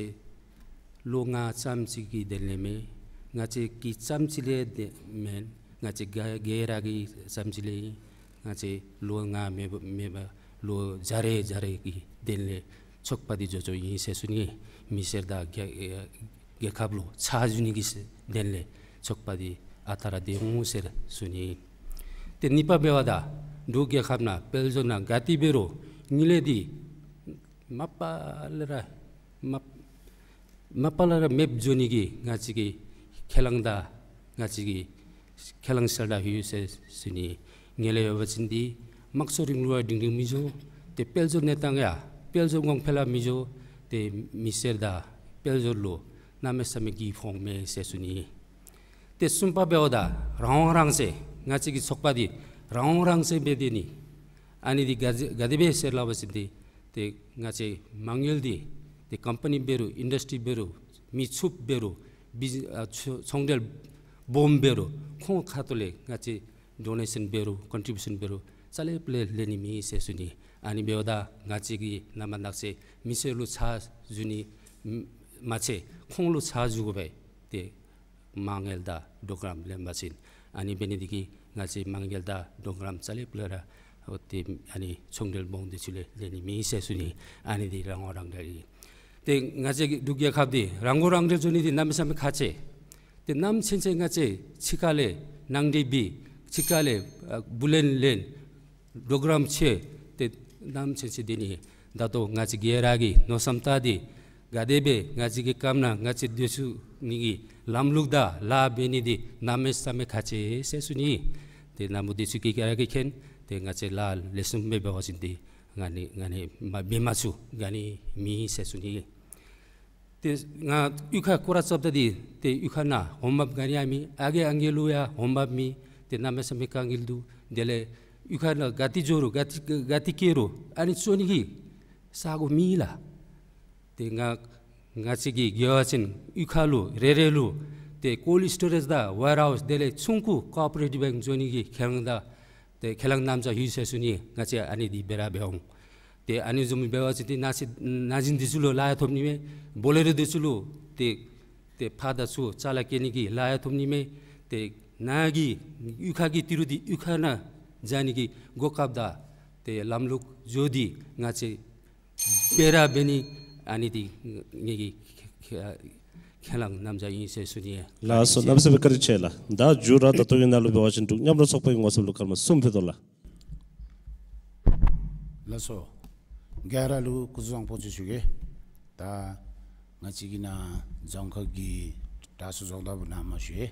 ལོ་ལྔ་ཙམ་ཅིག་གི་དོན་ལས་མེན། ང་བཅས་ཀྱི་ཙམ་ཅིག་ལས་དེ་མེན། ང་བཅས་ག་ག་ར་གི་ཙམ་ཅིག་ལས་ཨིན། ང་བཅས་ལོ་ལྔ་མེན་པར་མེན་པར་ལོ་བརྒྱ་རེ་བརྒྱ་རེ་གི་དོན་ལས་ཚོགས་པ་འདི་འགྱོ་འགྱོཝ་ཨིན་ཟེར་ཞུ་ནི། མི་སེར་དང་རྒྱལ་རྒྱལ་ཁབ་ལུ་ཕྱག་ཞུ་ནི་གི་དོན་ལས་ཚོགས་པ་འདི་ཨ་རྟག་ར་སྡོད་འོང་ཟེར་ཞུ་ནི། ཏེ་གཉིས་པ་འབདཝ་ད་འབྲུག་རྒྱལ་ཁབ་ནང་དཔལ་འབྱོར་ནང་ག་ཏེ་འབད་རུང་ངན་ལྷད་འདི་མ་པ་ལས་ར་མ་མ་པ་ལས་ར་མེདཔ་འགྱོ་ནི་གི་ང་བཅས་ཀྱི་ཁས་བླངས་དང་ང་བཅས་ཀྱི་ཁས་བླངས་གསལ་བསྒྲགས་ཡོད་ཟེར་ཞུ་ནི། ངན་ལྷད་ཡོད་པ་ཅིན་འདི་དམངས་གཙོ་རིང་ལུགས་ཡང་སྒྲིང་སྒྲིང་མི་འགྱོ། ཏེ་དཔལ་འབྱོར་གནས་སྟངས་ཡང་དཔལ་འབྱོར་གོང་འཕེལ་ཡང་མི་འགྱོ། ཏེ་མི་སེར་དང་དཔལ་འབྱོར་ལུ་གནམ་མེད་ས་མེད་གྱོང་ཁ་འོང་མས་ཟེར་ཞུ་ནི། ཏེ་གསུམ་པ་འབདཝ་ད་རང་དབང་རང་བཙན། ང་བཅས་ཀྱི་ཚོགས་པ་འདི་རང་དབང་རང་བཙན་སྦེ་སྡོད་ནི། ཨ་ནི་འདི་ག་ག་དེ་སྦེ་ཟེར་སླབ་པ་ཅིན་འདི་ཏེ་ང་བཅས་མ་དངུལ་འདི་ཏེ་ཀམ་པ་ནི་འབད་རུང་ཨིན་ཌསི་ཊི་རི་འབད་རུང་མི་ཕྱུགཔོ་འབད་རུང་བི་ཨ་ཚོང་ཚོང་འབྲེལ་སྦོམ་འབད་རུང་ཁོང་ཁ་ཐུག་ལས་ང་བཅས་ཌོ་ནེ་ཤཱན་འབད་རུང་ཀོན་ཊི་བིའུ་ཤཱན་འབད་རུང་རྩ་ལས་པ་ལས་ལེན་ནི་མེད་ཟེར་ཞུ་ནི། ཨ་ནི་འབདཝ་ད་ང་བཅས་ཀྱིས་ནམ་ཡང་ནག་ཅིག་མི་སེར་ལུ་ཕྱག་ཞུ་ནི་མ་ཚད་ཁོང་ལུ་ཕྱག་ཞུ་དགོ་པས། ཏེ་མ་དངུལ་དང་ཌོག་རམ་ལེན་པ་ཅིན། ཨ་ནི་འབད་ནི་འདི་གིས་ང་བཅས་མ་དངུལ་དང་ཌོག་རམ་རྩ་ལས་པ་ལས་ར་ཨོ་ཏེ་ཨ་ནི་ཚོང་འབྲེལ་སྦོམ་འདི་ཚུ་ལས་ལེན་ནི་མེད་ཟེར་ཞུ་ནི། ཨ་ནི་འདི་རང་དབང་རང་བདག་ཨིན། ཏེ་ང་བཅས་ཀྱི་འབྲུག་རྒྱལ་ཁབ་འདི་རང་མགོ་རང་འདྲོངས་འགྱོ་ནི་འདི་གནམ་མེད་ས་མེད་ཁག་ཆེ། ཏེ་གནམ་ཚུན་ཚོད་ང་བཅས་ཕྱི་ཁ་ལས་ནང་འདྲེན་འབད་ཕྱི་ཁ་ལས་ཨ་བུ་ལོན་ལེན་ཌོག་རམ་ཆེ། ཏེ་གནམ་ཚུན་ཚོད་སྡོད་ནི། ད་ལྟོ་ང་བཅས་ག་ར་གིས་མནོ་བསམ་བཏང་སྟེ་ག་དེ་སྦེ་ང་བཅས་ཀྱི་སྐབས་ནང་ང་བཅས་སྡོད་ཚུགས་ནི་གི་ལམ་ལུགས་དང་ལཱ་འབད་ནི་འདི་གནམ་མེད་ས་མེད་ཁག་ཆེ་ཟེར་ཞུ་ནི། ཏེ་ན་མོ་འདི་ཚུ་གིས་ག་ར་གིས་མཁྱེན། ཏེ་ང་བཅས་ལཱ་ལེགས་ཤོམ་སྦེ་འབད་བ་ཅིན་འདི་ང་ནི་ང་ནི་མ་འབད་མ་ཚུགས་ག་ནི་མེད་ཟེར་ཞུ་ནི། ཏེ་ང་གཡུས་ཁར་སྐོར་ར་རྐྱབ་ད་འདི་ཏེ་གཡུས་ཁ་ནང་འོང་འབབ་ག་ནི་ཡང་མེད། ཨ་རྒས་ཨང་རྒས་ལུ་ཡང་འོང་འབབ་མེད། ཏེ་གནམ་མེད་ས་མེད་དཀའ་ངལ་འདུག། དེ་ལས་གཡུས་ཁ་ནང་ག་ཏེ་འགྱོ་རུང་ག་ཏེ་ག་ཏེ་སྐྱེལ་རུང་ཨ་ནི་བཙུགས་ནི་གི་ས་གོ་མེད་ལགས། ཏེ་ང་ང་བཅས་ཀྱིས་དགོ་པ་ཅིན་གཡུས་ཁ་ལུ་རེ་རེ་ལུ་ཏེ་ཀོལཌ་སི་ཊོ་རེཇ་དང་ཝེར་ཧའུསི་དེ་ལས་ཆུང་ཀུ་ཀོ་ཨོ་པ་རེ་ཊིབ་བེངཀ་འགྱོ་ནི་གི་ཁས་བླངས་དང་ཏེ་ཁས་བླངས་གནང་བཞག་ཡོད་ཟེར་ཞུ་ནི། ང་བཅས་ཨ་ནི་འདི་འབད་ར་འབད་འོང་། ཏེ་ཨ་ནི་བཟུམ་འབད་བ་ཅིན་ཏེ་ན་གཞོན་ན་གཞོན་འདི་ཚུ་ལུ་ལཱ་ཡང་ཐོབ་ནི་མས། བོ་ལེ་རོ་འདི་ཚུ་ལུ་ཏེ་ཏེ་ཕར་དང་ཚུར་ཅ་ལ་སྐྱེལ་ནི་གི་ལཱ་ཡང་ཐོབ་ནི་མས། ཏེ་ནཱ་གི་གཡུས་ཁ་གི་ཏི་རུ་འདི་གཡུས་ཁ་ནང་བཞག་ནི་གི་གོ་སྐབས་དང་ཏེ་ལམ་ལུགས་བཟོ་སྟེ་ང་བཅས་འབད་ར་འབད་ནི། ཨ་ནི་འདི་ངེ་གི་ཁས་བླངས་གནང་བཞག་ཨིན་ཟེར་ཞུ་ནི། ལགས་སོ། གནམ་མེད་ས་མེད་བཀའ་དྲིན་ཆེ་ལགས། ད་མཇུག་ར་ད་ལྟོ་གི་ནང་ལུ་འབད་བ་ཅིན་འབྲུག་མཉམ་རུབ་ཚོགས་པའི་ངོ་སྤྲོད་ལུ་སྐར་མ་གསུམ་ཕུལ་དོ་ལགས། ལགས་སོ། ག་ར་ལུ་སྐུ་གཟུགས་བཟང་པོ་ཟེར་ཞུ་གེ། ད་ང་བཅས་ཀྱི་ནཱ་རྫོང་ཁག་གི་དྲག་ཤོས་རྫོང་བདག་བུ་ནཱ་མར་ཞུ་ཡི།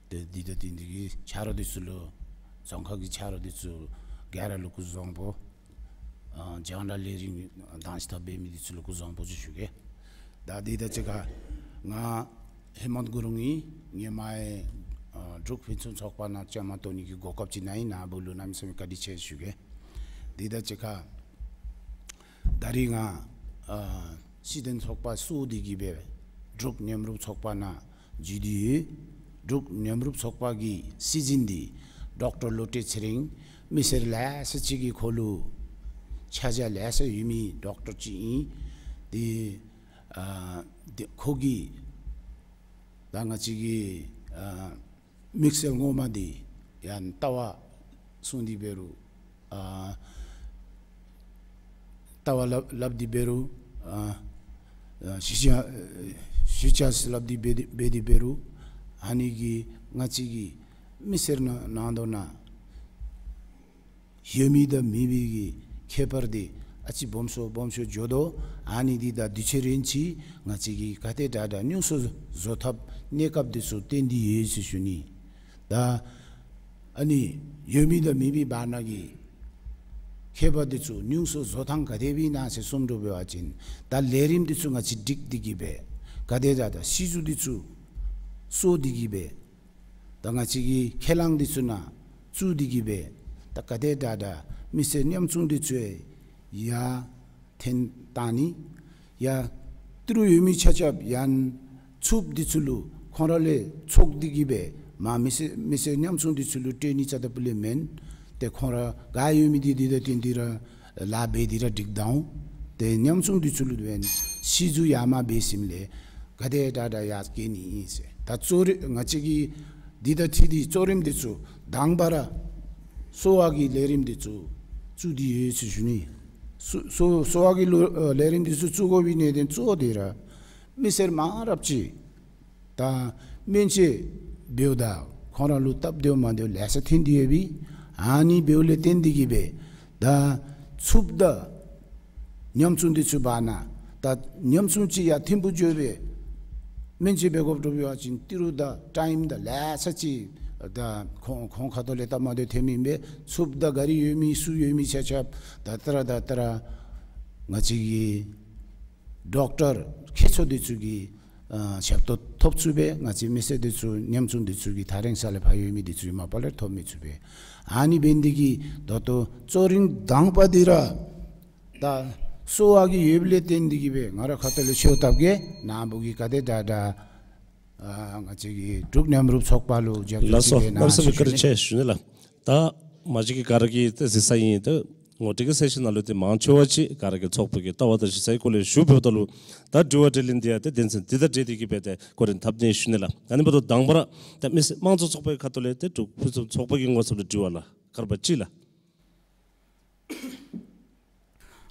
ཏེ་འདི་ད་ཏེ་འདི་གི་ཆ་རོགས་འདི་ཚུ་ལུ་རྫོང་ཁག་གི་ཆ་རོགས་འདི་ཚུ་ག་ར་ལུ་སྐུ་གཟུགས་བཟང་པོ། ཨ་རྒྱང་བསྒྲགས་ལས་རིམ་དང་ཅིག་ཁར་འབད་མི་འདི་ཚུ་ལུ་སྐུ་གཟུགས་བཟང་པོ་ཟེར་ཞུ་གེ། ད་འདི་དང་གཅིག་ཁར་ང་ཧེ་མཱནྟ་གུ་རུང་ཨིན། ངེའི་མ་ཡང་ཨ་འབྲུག་ཕུན་སུམ་ཚོགས་པ་ནང་བཅའ་མར་གཏོགས་ནི་གི་གོ་སྐབས་ཅིག་གནང་ཡི། ན་བུ་ལུ་གནམ་མེད་ས་མེད་བཀའ་དྲིན་ཆེ་ཟེར་ཞུ་གེ། འདི་དང་གཅིག་ཁར་ད་རིས་ང་ཨ་སྲིད་དོན་ཚོགས་པ་ཚུ་འདི་གིས་སྦེ་འབྲུག་མཉམ་རུབ་ཚོགས་པ་ནང་འཛུལ་ཏེ་ཡོད། འབྲུག་མཉམ་རུབ་ཚོགས་པ་གི་སྲིད་འཛིན་འདི་ཌོག་ཊར་བློ་གྲོས་ཚེ་རིང་། མི་སེར་ལེ་ཤ་ཅིག་གིས་ཁོ་ལུ་ཆ་རྒྱུས་ལེ་ཤ་ཡོད་མི་ཌོག་ཊར་ཅིག་ཨིན། ཏེ་ཨ་ཏེ་ཁོ་གིས་ ད་ང་བཅས་ཀྱི་ཨ་དམིགས་བསལ་ངོ་མ་འདི་ཡང་ལྟ་བ་སྲུང་སྟེ་འབད་རུང་ཨ་ལྟ་བ་སླབ་སླབ་སྟེ་འབད་རུང་ཨ་ཨ་གཞིས་ཆགས་གཞིས་ཆགས་སླབ་སྟེ་འབད་འབད་དེ་འབད་རུང་ཨ་ནི་གི་ང་བཅས་ཀྱི་མི་སེར་ནང་ནང་དོ་ན་ཡོད་མི་དང་མེད་མི་གི་ཁྱད་པར་འདི་ཨ་ཙི་སྦོམ་ཤོས་སྦོམ་ཤོས་འགྱོ་དོ། ཨ་ནི་འདི་ད་དུས་ཚོད་རན་ཅིག་ང་བཅས་ཀྱིས་ག་དེ་དྲག་དྲག་ཉུང་སུ་བཟོ་ཐབས་གནས་སྐབས་འདི་ཚུ་བསྟན་ཏེ་ཡོད་ཟེར་ཞུ་ནི། ད་ཨ་ནི་ཡོད་མི་དང་མེད་མི་བར་ན་གི་ཁྱད་པར་འདི་ཚུ་ཉུང་སུ་བཟོ་ཐངས་ག་དེ་སྦེ་ཨིན་ན་ཟེར་གསུངས་དོ་འབད་བ་ཅིན་ད་ལས་རིམ་འདི་ཚུ་ང་བཅས་སྒྲིག་སྟེ་གི་སྦེ་ག་དེ་དྲག་དྲག་སྲིད་བྱུས་འདི་ཚུ་བཟོ་སྟེ་གི་སྦེ་ད་ང་བཅས་ཀྱི་ཁས་བླངས་འདི་ཚུ་ནང་བཙུགས་ཏེ་གི་སྦེ་ད་ག་དེ་དྲག་དྲག་མི་སེར་ཉམ་ཆུང་འདི་ཚུ་ཡར་འཐོན་བཏང་ནི། ཡར་ཏི་རུ་ཡོད་མི་ཆ་ཁྱབ་ཡང་ཚུགསཔ་འདི་ཚུ་ལུ་ཁོང་ར་ལས་ཚོགས་ཏེ་གི་སྦེ་མ་མི་སེར་མི་སེར་ཉམ་ཆུང་འདི་ཚུ་ལུ་སྤྲོད་ནི་རྩ་དང་ཕུ་ལས་མེན། ཏེ་ཁོང་ར་ག་ཡོད་མི་འདི་འདི་དང་བསྟུན་ཏེ་ར་ལཱ་འབད་དེ་ར་སྒྲིག་ད་འོང་། ཏེ་ཉམ་ཆུང་འདི་ཚུ་ལུ་དེ་སྦེ་སྲིད་བྱུས་ཡར་མར་འབད་ཞིནམ་ལས་ག་དེ་དྲག་དྲག་ཡར་བསྐྱལ་ནི་ཨིན་ཟེར། ད་གཙོ་རིམ་ང་བཅས་ཀྱི་འདི་དང་འཁྲིལ་ཏེ་གཙོ་རིམ་འདི་ཚུ་དང་པ་ར་གསོ་བ་གི་ལས་རིམ་འདི་ཚུ་བཙུགས་ཏེ་ཡོད་ཟེར་ཞུ་ནི། གསོ་གསོ་གསོ་བ་གི་ལོ་ཨ་ལས་རིམ་འདི་ཚུ་བཙུགས་དགོ་པའི་གནད་དོན་གཙོ་བོ་འདི་ར་མི་སེར་མང་རབས་ཅིག་ད་སྨན་བཅོས་འབདཝ་ད་ཁོང་ར་ལུ་སྟབས་བདེཝ་མ་བདེཝ་ལེ་ཤ་ཐོན་ཏེ་ཡོད་པས། ཨ་ནི་འབདཝ་ལས་བརྟེན་ཏེ་གི་སྦེ་ད་ཚུགསཔ་ད་ཉམ་ཆུང་འདི་ཚུ་བར་ན་ད་ཉམ་ཆུང་ཅིག་ཡར་ཐིམ་ཕུག་འགྱོ་སྦེ་སྨན་བཅོས་འབད་དགོཔ་འདྲཝ་འབད་བ་ཅིན་ཏི་རུ་དང་ཊའིམ་དང་ལེ་ཤ་ཅིག་ད་ཁོང་ཁོང་ཁ་ཐུག་ལས་སྟབས་མ་བདེཝ་ཐོན་མི་ཨིན་པས། ཚུགསཔ་ད་གཱ་རི་ཡོད་མི་ཚུ་ཡོད་མི་ཆ་ཁྱབ་ད་ལྟོ་ར་ད་ལྟོ་ར་ང་བཅས་ཀྱི་ཌོག་ཊར་མཁས་མཆོག་འདི་ཚུ་གི་ཨ་ཞབས་ཏོག་ཐོབ་ཚུགས་པས། ང་བཅས་མི་སེར་འདི་ཚུ་ཉམ་ཆུང་འདི་ཚུ་གི་ཐག་རིང་ས་ལས་ཕར་ཡོད་མི་འདི་ཚུ་གིས་མ་པ་ལས་ཐོབ་མི་ཚུགས་པས། ཨ་ནི་འབད་ནི་འདི་གིས་ད་ལྟོ་གཙོ་རིམ་དང་པ་འདི་ར་ད་གསོ་བ་གི་ཡོདཔ་ལས་བརྟེན་ཏེ་གི་སྦེ་ང་ར་ཁ་ཐུག་ལས་ཤོ་ཐབས་ཀྱི་ནཱ་བུ་གིས་ག་དེ་དྲག་དྲག་ཨ་ང་བཅས་ཀྱི་འབྲུག་མཉམ་རུབ་ཚོགས་པ་ལུ་རྒྱབ་སྐྱོར་ལགས་སོ། ཅིག་སྦེ་གནང་གནམ་མེད་ས་མེད་ཞུ་བཀའ་དྲིན་ཆེ་ཞུ་ནི་ལགས། ད་མ་གཞི་གི་ག་ར་གིས་ཏེ་གཟིགས་ས་ཨིན། ཏེ་ངོ་སྤྲོད་ཀྱི་སེ་ཤན་ནང་ལུ་ཏེ་མང་ཆེ་བ་ཅིག་ག་ར་གི་ཚོགས་པ་གི་ལྟ་བ་དང་གཞི་རྩའི་སྐོར་ལས་ཞུ་འབདཝ་ད་ལུ་ད་དྲི་བ་དྲིས་ལན་འདི་ཡང་ཏེ་དོན་ཚན་འདི་དང་འབྲེལ་ཏེ་གི་སྦེ་ཏེ་སྐོར་ར་འཐབ་ནི་ཞུ་ནི་ལགས། ཨ་ནི་འབདཝ་ད་དང་པ་ར་ད་མི་སེར་དམངས་གཙོ་ཚོགས་པའི་ཁ་ཐུག་ལས་ཏེ་འབྲུག་ཕུན་སུམ་ཚོགས་པ་གི་ངོ་ཚབ་ལས་དྲི་བ་ལགས། སྐར་མ་གཅིག་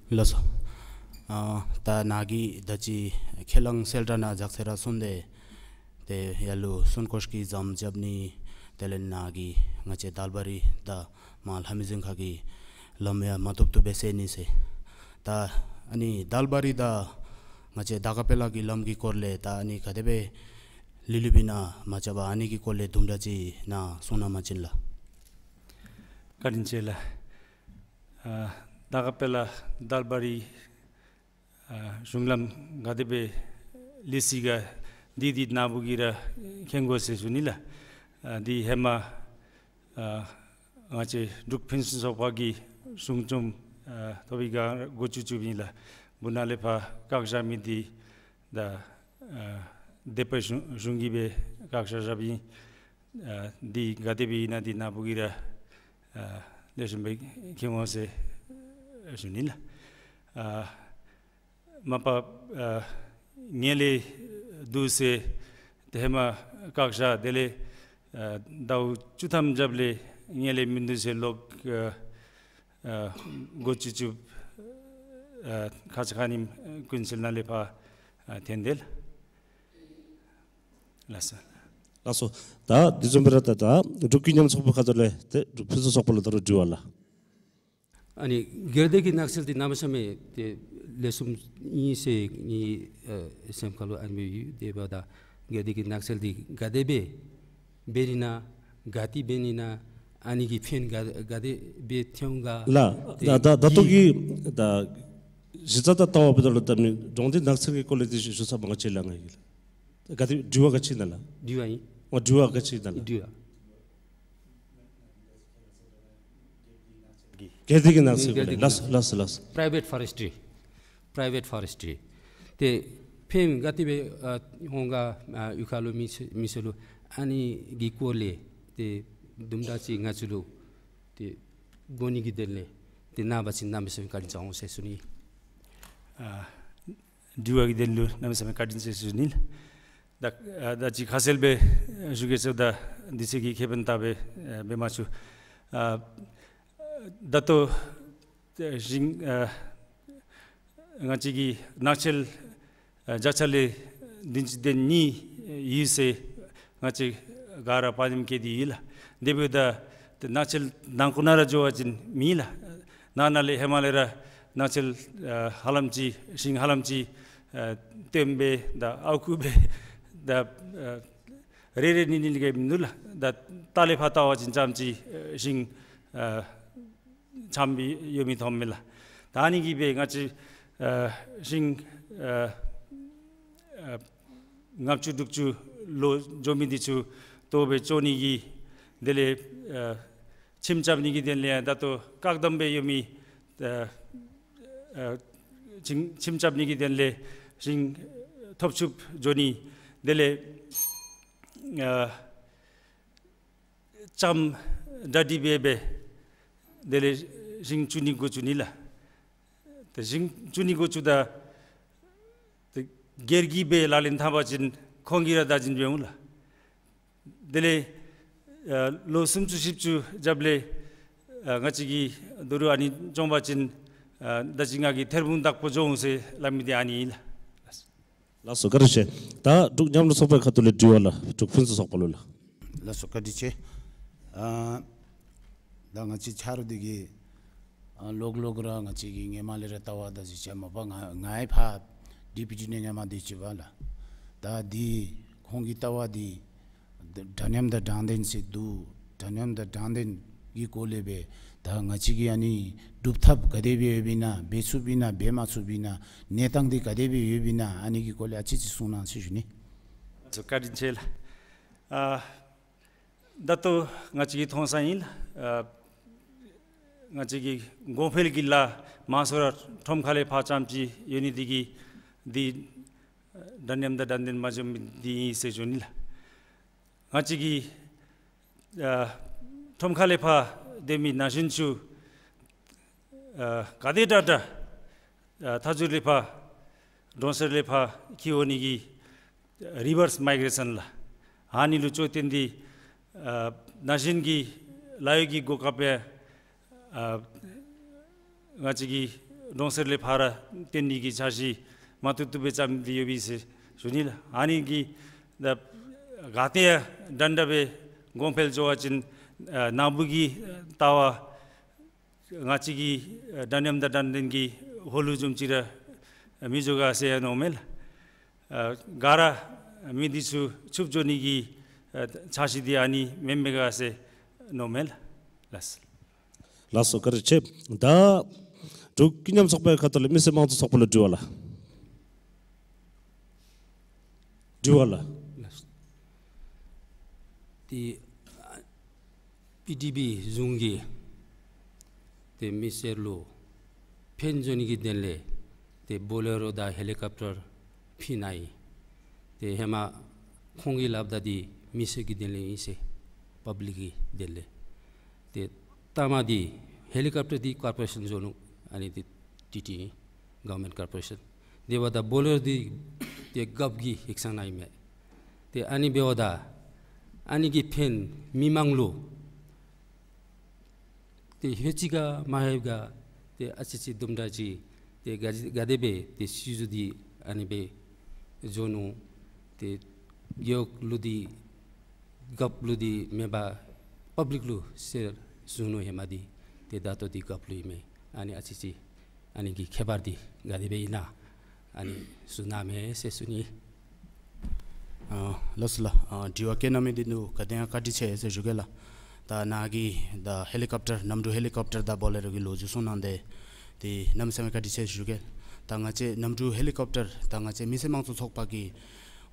ལགས། ལགས་སོ། ཨ་ད་ནཱ་གིས་ད་ཅི་ཁས་བླངས་གསལ་བསྒྲགས་ནང་འཇགས་ཚེ་ར་གསུངས་ཏེ་ཏེ་ཡར་ལུ་གསུང་བཀོད་ཀྱི་མཚམས་རྐྱབ་ནི། དེ་ལས་ནཱ་གིས་ང་བཅས་དལ་བ་རི་དང་མར་ལྷ་མི་རྫོང་ཁ་གི་ལམ་ཡང་མ་བཏུབ་བཏུབ་སྦེ་སེལ་ནི་ཟེར། ད་ཨ་ནི་དལ་བ་རི་དང་ང་བཅས་དར་དཀར་སྤེལ་གླིང་གི་ལམ་གྱི་སྐོར་ལས་ད་ཨ་ནི་ག་དེ་སྦེ་ལུས་ལུས་པའི་ནང་མ་རྐྱབ་པར་ཨ་ནི་གི་སྐོར་ལས་དུམ་གྲ་ཅིག་ནཱ་གསུང་གནང་པ་ཅིན་ལགས། བཀའ་དྲིན་ཆེ་ལགས། ཨ་དར་དཀར་སྤེལ་གླིང་དལ་བ་རི་ཨ་གཞུང་ལམ་ག་དེ་སྦེ་ལུས་ཅི་ག་འདི་འདི་ནཱ་བུ་གིས་ར་མཁྱེན་དགོ་ཟེར་ཞུ་ནི་ལགས། ཨ་འདི་ཧེ་མ་ཨ་ང་བཅས་འབྲུག་ཕུན་སུམ་ཚོགས་པ་གིས་གཞུང་བཅོམ་ཨ་ཐོབ་པའི་སྒང་འགོ་བཙུགས་བཙུགསཔ་ཨིན་ལགས། སྦུག་ན་ལས་ཕར་བཀག་བཞག་མི་འདི་ད་ཨ་སྡེ་པ་གཞུང་གཞུང་གིས་སྦེ་བཀག་བཞག་བཞགཔ་ཨིན། ཨ་འདི་ག་དེ་སྦེ་ཨིན་ན་འདི་ནཱ་བུ་གིས་ར་ཨ་ལེགས་ཤོམ་སྦེ་མཁྱེན་དགོ་ཟེར་ཞུ་ནི་ལགས། ཨ་མ་པ་ཨ་ངན་ལྷད་འདུག་ཟེར་ཏེ་ཧེ་མ་བཀག་བཞག། དེ་ལས་ཨ་ཟླཝ་བཅུ་ཐམ་རྒྱབ་ལས་ངན་ལྷད་མིན་འདུག་ཟེར་ལོག་ཨ་ཨ་འགོ་བཙུགས་བཙུགསཔ་ཨ་ཁ་ཙ་ཁ་ཉིནམ་ཀུན་གསལ་ནང་ལས་ཕར་ཨ་ཐོན་ཏེ་ལགས། ལགས་སོ། ལགས་སོ། ད་འདི་བཟུམ་སྦེ་ར་ད་ད་འབྲུག་ཀུན་མཉམ་ཚོགས་པའི་ཁ་ཐུག་ལས་ཏེ་འབྲུག་ཕུན་སུམ་ཚོགས་པ་ལུ་ད་རུང་དྲི་བ་ལགས། ཨ་ནི་སྒེར་སྡེ་གི་ནགས་ཚལ་འདི་གནམ་མེད་ས་མེད་ཏེ་ལེགས་ཤོམ་ཨིན་ཟེར་ངེའི་ཨ་སེམས་ཁ་ལུ་ཨ་ནི་སྦེ་ཡོད། དེ་འབདཝ་ད་སྒེར་སྡེ་གི་ནགས་ཚལ་འདི་ག་དེ་སྦེ་འབད་ནི་ན་ག་ཏེ་འབད་ནི་ན་ཨ་ནི་གི་ཕན་ག་ག་དེ་སྦེ་ཐོན་ག། ལགས། ཏེ་ད་ད་ད་ལྟོ་གི་ད་གཞི་རྩ་དང་ལྟ་བ་འབདཝ་ད་ལུ་ད་ནི་འབྲོག་སྡེ་ནགས་ཚལ་གྱི་སྐོར་ལས་འདི་ཞུ་ས་མང་ཆེ་ལགས། ང་གིས་ལགས། ག་དེ་དྲི་བ་ག་ཅི་ཨིན་ན་ལགས། དྲི་བ་ཨིན། ཨོ་དྲི་བ་ག་ཅི་ཨིན་ན་ལགས། དྲི་བ། སྒེར་སྡེ་གི་ནགས་ཚལ་གྱི་སྐོར་ལས། ལགས་སོ་ལགས་སོ་ལགས་སོ། Private forestry, private forestry. ཏེ་ཕན་ག་དེ་སྦེ་ཨ་འོང་ག་ཨ་གཡུས་ཁ་ལུ་མི་སེར་མི་སེར་ལུ་ཨ་ནི་གི་སྐོར་ལས་ཏེ་དུམ་གྲ་ཅིག་ང་བཅས་ལུ་ཏེ་གོ་ནི་གི་དོན་ལས་ཏེ་གནང་པ་ཅིན་གནམ་མེད་ས་མེད་བཀའ་དྲིན་བསྐྱང་འོང་ཟེར་ཞུ་ནི། ཨ་དྲི་བ་གི་དོན་ལུ་གནམ་མེད་ས་མེད་བཀའ་དྲིན་ཆེ་ཞུ་ནི་ལགས། ད་ཨ་ད་ཅི་ཁ་གསལ་སྦེ་ཞུ་གེ་ཟེརཝ་ད་དུས་ཚོད་ཀྱི་ཁེ་ཕན་བཏགས་སྦེ་ཨ་འབད་མ་ཚུགས། ཨ་ད་ལྟོ་ཨ་ཞིང་ཨ་ང་བཅས་ཀྱི་ནགས་ཚལ་ཨ་བརྒྱ་ཆ་ལས་བདུན་ཅུ་དོན་གཉིས་ཡོད་ཟེར་ང་བཅས་ག་ར་དཔང་ཉམས་བཀལ་ཏེ་ཡོད་ལགས། དེ་འབདཝ་ད་ཏེ་ནགས་ཚལ་ནང་ཁོ་ན་ར་འགྱོ་བ་ཅིན་མེད་ལགས། ནང་ན་ལས་ཧེ་མ་ལས་ར་ནགས་ཚལ་ཨ་ཧ་ལམ་ཅིག་ཞིང་ཧ་ལམ་ཅིག་ཨ་བཏོན་སྦེ་ད་ཨརཝ་རྐུ་སྦེ་ད་ཨ་རེ་རེ་གཉིས་གཉིས་ལས་བརྒལ་མིན་འདུག་ལགས། ད་ལྟག་ལས་ཕར་བལྟ་བ་ཅིན་ཙམ་ཅིག་ཨ་ཞིང་ཨ་ཆགསཔ་ཡོད་མི་མཐོངམ་མས་ལགས། ད་ཨ་ནི་གིས་སྦེ་ང་བཅས་ཨ་ཞིང་ཨ་ཨ་ལྔ་བཅུ་དྲུག་ཅུ་ལོ་འགྱོ་མི་འདི་ཚུ་ལྟོ་སྦེ་བཙོང་ནི་གི་དེ་ལས་ཨ་ཁྱིམ་རྐྱབ་ནི་གི་དོན་ལས་ཡང་ད་ལྟོ་བཀག་དམ་སྦེ་ཡོད་མི་ཨ་ཨ་ཁྱིམ་ཁྱིམ་རྐྱབ་ནི་གི་དོན་ལས་ཞིང་ཐོབ་ཚུདཔ་འགྱོ་ནི་དེ་ལས་ཨ་ལྕངམ་གྲ་སྒྲིག་འབད་སྦེ་དེ་ལས་ཞིང་བཙུགས་ནི་འགོ་བཙུགས་ནི་ལགས། ཏེ་ཞིང་བཙུགས་ནི་འགོ་བཙུགསཔ་ད་ཏེ་སྒེར་གྱིས་སྦེ་ལག་ལེན་འཐབ་པ་ཅིན་ཁོང་གིས་ར་བདག་འཛིན་འབད་འོང་ལགས། དེ་ལས་ཨ་ལོ་སུམ་ཅུ་བཞི་བཅུ་རྒྱབ་ལས་ཨ་ང་བཅས་ཀྱིས་ད་རུང་ཨ་ནི་བཙོང་པ་ཅིན་ཨ་ད་ཅི་ང་གིས་ཐེར་འབུམ་དག་པོ་བཙོང་འོང་ཟེར་སླབ་མི་འདི་ཨ་ནི་ཨིན་ལགས། ལགས་སོ་བཀའ་དྲིན་ཆེ། ད་འབྲུག་མཉམ་རུབ་ཚོགས་པའི་ཁ་ཐུག་ལས་དྲི་བ་ལགས། འབྲུག་ཕུན་ཚོགས་ཚོགས་པ་ལུ་ལགས། ལགས་སོ་བཀའ་དྲིན་ཆེ། ཨ་ད་ང་བཅས་ཆ་རོགས་འདི་གིས་ཨ་ལོག་ལོག་ར་ང་བཅས་ཀྱིས་ཧེ་མ་ལས་ར་ལྟ་བ་ད་ཅི་ཅ་མ་པ་ང་ངའི་ཕར་ཌི་པི་ཊི་ནང་ཧེ་མ་འདི་ཅིག་པ་ལགས། ད་འདི་ཁོང་གི་ལྟ་བ་འདི་འདྲ་མཉམ་དང་དྲང་བདེན་ཟེར་འདུག། དྲང་མཉམ་དང་དྲང་བདེན་གྱི་སྐོར་ལས་སྦེ་ད་ང་བཅས་ཀྱིས་ཨ་ནི་སྒྲུབ་ཐབས་ག་དེ་སྦེ་ཡོདཔ་ཨིན་ན་འབད་ཚུགསཔ་ཨིན་ན་འབད་མ་ཚུགསཔ་ཨིན་ན་གནས་སྟངས་འདི་ག་དེ་སྦེ་ཡོདཔ་ཨིན་ན་ཨ་ནི་གི་སྐོར་ལས་ཨ་ཙི་ཙི་གསུང་གནང་ཟེར་ཞུ་ནི། བཀའ་དྲིན་ཆེ་ལགས། ཨ་ད་ལྟོ་ང་བཅས་ཀྱིས་མཐོང་ས་ཨིན་ལགས། ཨ་ང་བཅས་ཀྱི་གོང་འཕེལ་གྱི་ལཱ་མང་སུ་ར་ཁྲོམ་ཁ་ལས་ཕར་ཙམ་ཅིག་ཡོད་ནི་འདི་གིས་འདི་འདྲ་མཉམ་དང་དྲང་བདེན་མ་འགྱོ་མི་འདི་ཨིན་ཟེར་ཞུ་ནི་ལགས། ང་བཅས་ཀྱིས་ཨ་ཁྲོམ་ཁ་ལས་ཕར་སྡོད་མི་ན་གཞོན་ཚུ་ཨ་ག་དེ་དྲག་དྲག་ཨ་མཐའ་མཇུག་ལས་ཕར་གྲོང་གསེབ་ལས་ཕར་འཁྱིད་འོང་ནི་གི་རི་བརསི་མའི་གེ་རེ་ཤཱན་ལགས། ཨ་ནི་ལུ་ལྕོགས་བཏོན་ཏེ་ཨ་ན་གཞོན་གྱི་ལཱ་གཡོག་གི་གོ་སྐབས་ཡང་ཨ་ང་བཅས་ཀྱི་གྲོང་གསེབ་ལས་ཕར་ར་བཏོན་ནི་གི་འཆར་གཞི་མ་བཏུབ་བཏུབ་སྦེ་བརྩམས་ཏེ་ཡོད་པས་ཟེར་ཞུ་ནི་ལགས། ཨ་ནི་གིས་ད་ག་ཏེ་ཡང་འདྲན་འདྲ་སྦེ་གོང་འཕེལ་འགྱོ་བ་ཅིན་ཨ་ནཱ་བུ་གི་ལྟ་བ་ང་བཅས་ཀྱི་ཨ་འདྲ་མཉམ་དང་དྲང་བདེན་གྱི་ཧོ་ལུ་བཟུམ་ཅིག་ར་མི་འགྱོ་ག་ཟེར་མནོཝ་མས་ལགས། ཨ་ག་ར་མི་འདི་ཚུ་ཚུདཔ་འགྱོ་ནི་གི་ཨ་འཆར་གཞི་འདི་ཨ་ནི་མེན་མས་ག་ཟེར་མནོཝ་མས་ལགས། ལགས། ལགས་སོ་བཀའ་དྲིན་ཆེ། ད་འབྲུག་ཀུན་མཉམ་ཚོགས་པའི་ཁ་ཐུག་ལས་མི་སེར་དམངས་གཙོ་ཚོགས་པ་ལུ་དྲི་བ་ལགས། དྲི་བ་ལགས། ཏེ་ཨ་པི་ཌི་པི་གཞུང་གིས་ཏེ་མི་སེར་ལུ་ཕན་འགྱོ་ནི་གི་དོན་ལས་ཏེ་བོ་ལེ་རོ་དང་ཧེ་ལི་ཀོབ་ཊར་ཕུལ་གནང་ཡི། ཏེ་ཧེ་མ་ཁོང་གིས་སླབ་ད་འདི་མི་སེར་གྱི་དོན་ལས་ཨིན་ཟེར། པབ་ལིཀ་གི་དོན་ལས། ཏེ་ལྟ་མ་འདི་ཧེ་ལི་ཀོབ་ཊར་འདི་ཀོར་པོ་རེ་ཤཱན་འགྱོ་ནུག། ཨ་ནི་འདི་ཊི་ཊི་ཨིན། གོ་ཝར་མེནཊ་ཀོར་པོ་རེ་ཤཱན། དེ་འབདཝ་ད་བོ་ལེ་རོ་འདི་ཏེ་རྒཔོ་གིས་ཡིག་ཚང་གནང་ཡི་མས། ཏེ་ཨ་ནི་འབདཝ་ད་ཨ་ནི་གི་ཕན་མི་མང་ལུ་ཏེ་ལྷོད་ཅི་ག་མ་ལྷོད་ག་ཏེ་ཨ་ཙི་ཙི་དུམ་གྲ་ཅིག་ཏེ་ག་ག་དེ་སྦེ་ཏེ་སྲིད་བྱུས་འདི་ཨ་ནི་སྦེ་འགྱོ་ནུག། ཏེ་རྒེད་འོག་ལུ་འདི་རྒཔོ་ལུ་འདི་མེན་པར་པབ་ལིཀ་ལུ་ཟེར་ཞུ་ནུག། ཧེ་མ་འདི་ཏེ་ད་ལྟོ་འདི་རྒཔོ་ལུ་ཨིན་མས། ཨ་ནི་ཨ་ཙི་ཙི་ཨ་ནི་གི་ཁྱད་པར་འདི་ག་དེ་སྦེ་ཨིན་ན་ཨ་ནི་ཞུ་གནང་མས་ཟེར་ཞུ་ནི། ཨ་ལགས་སོ་ལགས། ཨ་དྲི་བ་བཀོད་གནང་མི་འདི་ནུ་ག་དེ་ཡང་བཀའ་དྲིན་ཆེ་ཟེར་ཞུ་གེ་ལགས། ད་ནཱ་གིས་ད་ཧེ་ལི་ཀོབ་ཊར་གནམ་གྲུ་ཧེ་ལི་ཀོབ་ཊར་དང་བོ་ལེ་རོ་གི་ལོ་རྒྱུས་གསུངས་གནང་སྟེ་ཏེ་གནམ་མེད་ས་མེད་བཀའ་དྲིན་ཆེ་ཞུ་གེ། ད་ང་བཅས་གནམ་གྲུ་ཧེ་ལི་ཀོབ་ཊར་ད་ང་བཅས་མི་སེར་དམངས་གཙོ་ཚོགས་པ་གིས་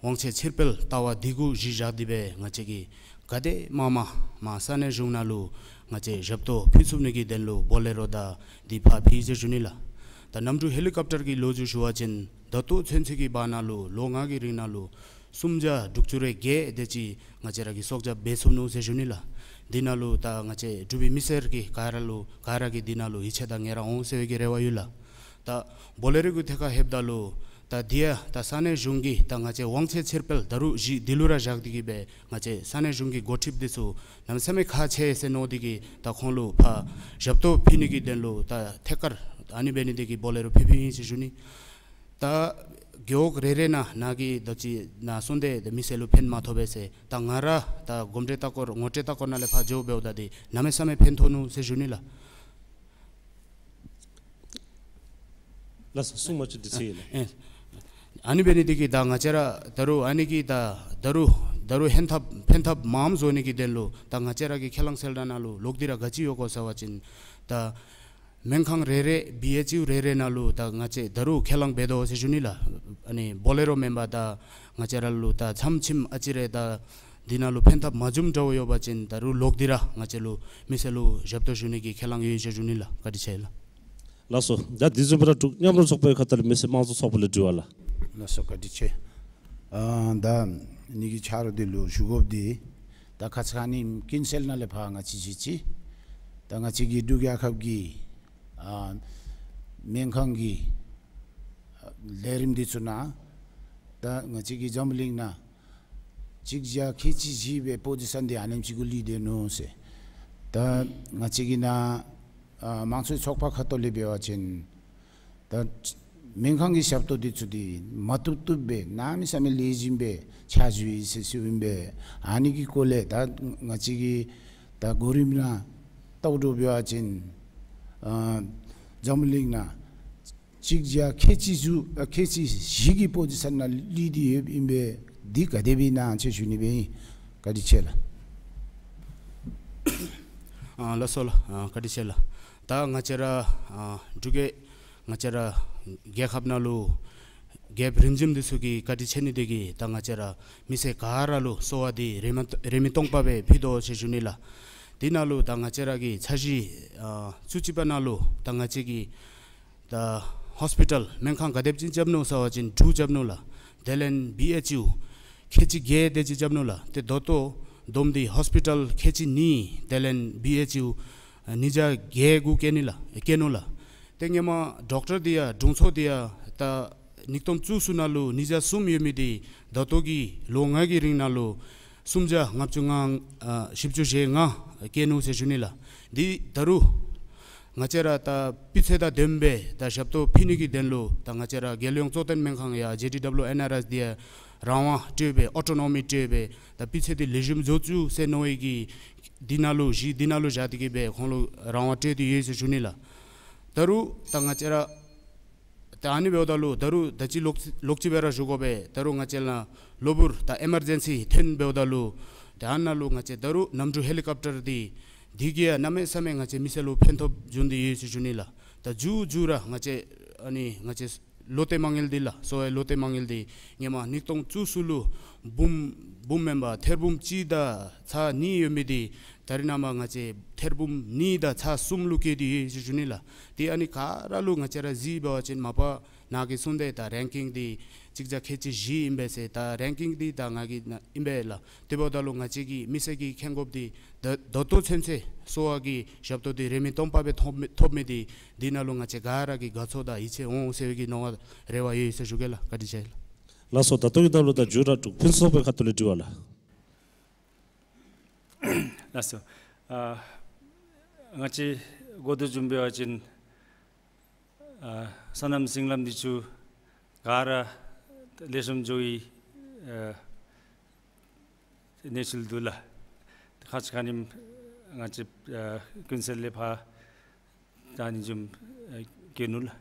དབང་ཆ་ཆེར་སྤེལ་ལྟ་བ་འདི་གུ་གཞི་བཞག་སྟེ་སྦེ་ང་བཅས་ཀྱིས་ག་དེ་མང་མང་མར་ས་གནས་གཞུང་ནང་ལུ་ང་བཅས་ཞབས་ཏོག་ཕུལ་ཚུགས་ནི་གི་དོན་ལུ་བོ་ལེ་རོ་དང་འདི་ཕར་ཕུལ་ཟེར་ཞུ་ནི་ལགས། ད་གནམ་གྲུ་ཧེ་ལི་ཀོབ་ཊར་གྱི་ལོ་རྒྱུས་ཞུ་བ་ཅིན་ད་ལྟོ་ཚུན་ཚོད་ཀྱི་བར་ན་ལུ་ལོ་ལྔ་གི་རིང་ནང་ལུ་སུམ་བརྒྱ་དྲུག་ཅུ་རེ་བརྒྱད་དེ་ཅིག་ང་བཅས་ར་གིས་གསོག་རྒྱབ་འབད་ཚུགས་ནུག་ཟེར་ཞུ་ནི་ལགས། འདི་ནང་ལུ་ད་ང་བཅས་འབྲུག་པའི་མི་སེར་གྱི་ག་ར་ལུ་ག་ར་གིས་འདི་ནང་ལུ་ཡིད་ཆེས་དང་ངལ་རངས་འོང་ཟེར་བའི་གི་རེ་བ་ཡོད་ལགས། ད་བོ་ལེ་རོ་གི་ཐད་ཁར་ལྷོདཔ་ད་ལུ་ ད་འདི་ཡང་ད་ས་གནས་གཞུང་གི་ད་ང་བཅས་དབང་ཚད་ཕྱིར་སྤེལ་ད་རུང་གཞི་འདི་ལུ་ར་བཞག་སྟེ་གི་སྦེ་ང་བཅས་ས་གནས་གཞུང་གི་འགོ་ཁྲིདཔ་འདི་ཚུ་གནམ་མེད་ས་མེད་ཁག་ཆེ་ཟེར་མནོ་སྟེ་གི་ད་ཁོང་ལུ་ཕར་ཞབས་ཏོག་ཕུལ་ནི་གི་དོན་ལུ་ད་ཐད་ཀར་ཨ་ནི་འབད་ནི་འདི་གིས་བོ་ལེ་རོ་ཕུལ་ཕུལཝ་ཨིན་ཟེར་ཞུ་ནི། ད་རྒེད་འོག་རེ་རེ་ནང་ནཱ་གིས་ད་ཅི་ནཱ་གསུངས་ཏེ་ད་མི་སེར་ལུ་ཕན་མ་ཐོགས་པས་ཟེར། ད་ང་ར་ད་གོམ་བགྲོད་ལྟ་སྐོར་ངོ་སྤྲོད་ལྟ་སྐོར་ནང་ལས་ཕར་འགྱོ་འབདཝ་ད་འདི་གནམ་མེད་ས་མེད་ཕན་ཐོགས་ནུག་ཟེར་ཞུ་ནི་ལགས། ལགས་སོ། གསུངས་མ་བཅུག་དུས་ཚོད་ཡོད་ལགས། ཨེ་ཨ་ནི་འབད་ནི་འདི་གིས་ད་ང་བཅས་ར་ད་རུང་ཨ་ནི་གིས་ད་ད་རུང་ད་རུང་ཕན་ཐབས་ཕན་ཐབས་མངམ་བཟོ་ནི་གི་དོན་ལུ་ད་ང་བཅས་ར་གི་ཁས་བླངས་གསལ་བསྒྲགས་ནང་ལུ་ལོག་སྟེ་ར་ག་ཅི་ཡོད་གོ་ཟེར་བ་ཅིན་ད་སྨན་ཁང་རེ་རེ་བི་ཨེཆ་ཡུ་རེ་རེ་ནང་ལུ་ད་ང་བཅས་ད་རུང་ཁས་བླངས་འབད་དོ་ཟེར་ཞུ་ནི་ལགས། ཨ་ནི་བོ་ལེ་རོ་མེན་པར་ད་ང་བཅས་ར་ལུ་ད་མཚམས་ཁྱིམ་ཨ་ཙི་རེ་ད་འདི་ནང་ལུ་ཕན་ཐབས་མ་བྱུངམ་འདྲཝ་ཡོད་པ་ཅིན་ད་རུང་ལོག་སྟེ་ར་ང་བཅས་ལུ་མི་སེར་ལུ་ཞབས་ཏོག་ཞུ་ནི་གི་ཁས་བླངས་ཡོད་ཟེར་ཞུ་ནི་ལགས། བཀའ་དྲིན་ཆེ་ལགས། ལགས་སོ། ད་དེ་བཟུམ་སྦེ་ར་འབྲུག་མཉམ་རོགས་ཚོགས་པའི་ཁ་ཐུག་ལས་མི་སེར་དམངས་གཙོ་ཚོགས་པ་ལས་དྲི་བ་ལགས། ལགས་སོ། བཀའ་དྲིན་ཆེ། ཨ་ད་ངེ་གི་ཆ་རོགས་འདི་ལུ་ཞུ་དགོཔ་འདི་ད་ཁ་ཙ་ཁ་ཉིནམ་ཀུན་གསལ་ནང་ལས་ཕར་ང་བཅས་ཅིག་ཅིག་ད་ང་བཅས་ཀྱི་འབྲུག་རྒྱལ་ཁབ་ཀྱི་ཨ་སྨན་ཁང་གི་ཨ་ལས་རིམ་འདི་ཚུ་ནང་ད་ང་བཅས་ཀྱི་འཛམ་བུ་གླིང་ནང་གཅིག་བརྒྱ་ཁལ་གཅིག་བཞི་སྦེ་པོ་ཟི་ཤཱན་འདི་ཨ་ནེམ་ཅིག་གུ་ལུས་སྡོད་ནུག་ཟེར། ད་ང་བཅས་ཀྱི་ནཱ་ཨ་དམངས་གཙོའི་ཚོགས་པ་ཁ་ཐུག་ལས་འབད་བ་ཅིན་ད་སྨན་ཁང་གི་ཞབས་ཏོག་འདི་ཚུ་འདི་མ་བཏུབ་བཏུབ་སྦེ་གནམ་མེད་ས་མེད་ལེགས་ཤོམ་སྦེ་ཆ་བཞག་ཡི་ཟེར་ཞུཝ་ཨིན་པས། ཨ་ནི་གི་སྐོར་ལས་ད་ང་བཅས་ཀྱི་ད་གོ་རིམ་ནང་ལྟཝ་ད་འབད་བ་ཅིན་ཨ་འཛམ་བུ་གླིང་ནང་གཅིག་བརྒྱ་ཁལ་གཅིག་བཞི་ཨ་ཁལ་གཅིག་བཞི་གི་པོ་ཟི་ཤཱན་ནང་ལུས་ཏེ་ཡོདཔ་ཨིན་པས། འདི་ག་དེ་སྦེ་ཨིན་ན་ཟེར་ཞུ་ནི་སྦེ་ཨིན། བཀའ་དྲིན་ཆེ་ལགས། ཨ་ལགས་སོ་ལགས། ཨ་བཀའ་དྲིན་ཆེ་ལགས། ད་ང་བཅས་ར་ཨ་འབྲུག་གི་ང་བཅས་ར་རྒྱལ་ཁབ་ནང་ལུ་རྒྱལཔོ་རིམ་བྱོན་འདི་ཚུ་གི་བཀའ་དྲིན་ཆེ་ནི་འདི་གིས་ད་ང་བཅས་ར་མི་སེར་ག་ར་ལུ་གསོ་བ་འདི་རིན་མེད་རིན་མེད་སྟོང་པ་སྦེ་ཕུལ་དོ་ཟེར་ཞུ་ནི་ལགས། འདི་ནང་ལུ་ད་ང་བཅས་ར་གི་འཆར་གཞི་ཨ་བཅུ་གཅིག་པ་ནང་ལུ་ད་ང་བཅས་ཀྱི་ད་ཧོསི་པི་ཊལ་སྨན་ཁང་ག་དེམ་ཅིག་རྐྱབ་ནུག་ཟེར་བ་ཅིན་དྲུག་རྐྱབ་ནུག་ལགས། དེ་ལས་བི་ཨེཆ་ཡུ་ཁལ་གཅིག་བརྒྱད་དེ་ཅིག་རྐྱབ་ནུག་ལགས། ཏེ་ད་ལྟོ་བསྡོམས་ཏེ་ཧོསི་པི་ཊལ་ཁལ་གཅིག་གཉིས་དེ་ལས་བི་ཨེཆ་ཡུ་ཉིས་བརྒྱ་བརྒྱད་གུ་བཀལ་ནི་ལགས། བཀལ་ནུག་ལགས། ཏེ་ཧེ་མ་ཌོག་ཊར་འདི་ཡང་དྲུང་འཚོ་འདི་ཡང་ད་ཉིས་སྟོང་བཅུ་གསུམ་ནང་ལུ་ཉིས་བརྒྱ་གསུམ་ཡོད་མི་འདི་ད་ལྟོ་གི་ལོ་ལྔ་གི་རིང་ནང་ལུ་སུམ་བརྒྱ་ལྔ་བཅུ་ང་ཨ་བཞི་བཅུ་ཞེ་ལྔ་བཀལ་ནུག་ཟེར་ཞུ་ནི་ལགས། འདི་ད་རུང་ང་བཅས་ར་ད་སྤུས་ཚད་དང་ལྡནམ་སྦེ་ད་ཞབས་ཏོག་ཕུལ་ནི་གི་དོན་ལུ་ད་ང་བཅས་ར་རྒྱལ་ཡོངས་གཙོ་བསྟེན་སྨན་ཁང་ཡང་ཇེ་ཌི་ཌབ་ལུ་ཨེན་ཨར་ཨེས་འདི་ཡང་རང་དབང་སྤྲོད་སྦེ་ཨོ་ཊོ་ནོ་མི་སྤྲོད་སྦེ་ད་སྤུས་ཚད་འདི་ལེགས་ཤོམ་བཟོ་བཅུག་ཟེར་མནོ་བའི་གི་འདི་ནང་ལུ་གཞི་འདི་ནང་ལུ་བཞག་སྟེ་གི་སྦེ་ཁོང་ལུ་རང་དབང་སྤྲོད་དེ་ཡོད་ཟེར་ཞུ་ནི་ལགས། ད་རུང་ད་ང་བཅས་ར་ད་ཨ་ནི་འབདཝ་ད་ལུ་ད་རུང་ད་ཅི་ལོག་ལོག་ཅི་སྦེ་ར་ཞུ་དགོ་པས། ད་རུང་ང་བཅས་ལུ་གློ་བུར་ད་ཨེ་མར་ཇེན་སི་ཐོན་འབདཝ་ད་ལུ་ད་ཨ་ནཱ་ལུ་ང་བཅས་ད་རུང་གནམ་གྲུ་ཧེ་ལི་ཀོབ་ཊར་འདི་འདི་གིས་ཡང་གནམ་མེད་ས་མེད་ང་བཅས་མི་སེར་ལུ་ཕན་ཐོགས་བྱུང་སྟེ་ཡོད་ཟེར་ཞུ་ནི་ལགས། ད་མཇུག་མཇུག་ར་ང་བཅས་ཨ་ནི་ང་བཅས་ལོ་ཏེ་མ་དངུལ་འདི་ལགས། གསོ་བའི་ལོ་ཏེ་མ་དངུལ་འདི་ཧེ་མ་ཉིས་སྟོང་བཅུ་གསུམ་ལུ་འབུམ་འབུམ་མེན་པར་ཐེར་འབུམ་གཅིག་དང་ཚག་གཉིས་ཡོད་མི་འདི་ད་རེས་ནངས་པ་ང་བཅས་ཐེར་འབུམ་གཉིས་དང་ཚག་གསུམ་ལུ་བཀལ་ཏེ་ཡོད་ཟེར་ཞུ་ནི་ལགས། ཏེ་ཨ་ནི་ག་ར་ལུ་ང་བཅས་ར་གཟིགས་འབད་བ་ཅིན་མ་པ་ནཱ་གིས་གསུངས་ཏེ་ད་རེང་ཀིང་འདི་གཅིག་བརྒྱ་ཁལ་གཅིག་བཞི་ཨིན་པས་ཟེར། ད་རེང་ཀིང་འདི་ད་ང་གིས་ཨིན་པས་ལགས། དེ་འབདཝ་ད་ལུ་ང་བཅས་ཀྱི་མི་སེར་གྱིས་མཁྱེན་དགོཔ་འདི་ད་ད་ལྟོ་ཚུན་ཚོད་གསོ་བ་གི་ཞབས་ཏོག་འདི་རིན་མེད་སྟོང་པ་སྦེ་ཐོབ་མི་ཐོབ་མི་འདི་འདི་ནང་ལུ་ང་བཅས་ག་ར་གིས་དགའ་ཚོར་དང་ཡིད་ཆེས་འོང་ཟེར་བའི་གི་མནོ་བ་རེ་བ་ཡོད་ཟེར་ཞུ་གེ་ལགས། བཀའ་དྲིན་ཆེ་ལགས། ལགས་སོ། ད་ལྟོ་གི་དུས་ལུ་ད་མཇུག་ར་འབྲུག་ཕུན་སུམ་ཚོགས་པའི་ཁ་ཐུག་ལས་དྲི་བ་ལགས། ལགས་སོ། ཨ་ང་བཅས་གོ་བསྡུར་བཟུམ་འབད་བ་ཅིན་ཨ་སོ་ནམ་གཟིམ་ལམ་འདི་ཚུ་ག་ར་ལེགས་ཤོམ་འགྱོ་བའི་ཨ་གནས་ཚུལ་འདུག་ལགས། ཁ་ཙ་ཁ་ཉིནམ་ང་བཅས་ཨ་ཀུན་གསལ་ལས་ཕར་ད་ཨ་ནི་བཟུམ་ཨ་བཀལ་ནུག་ལགས།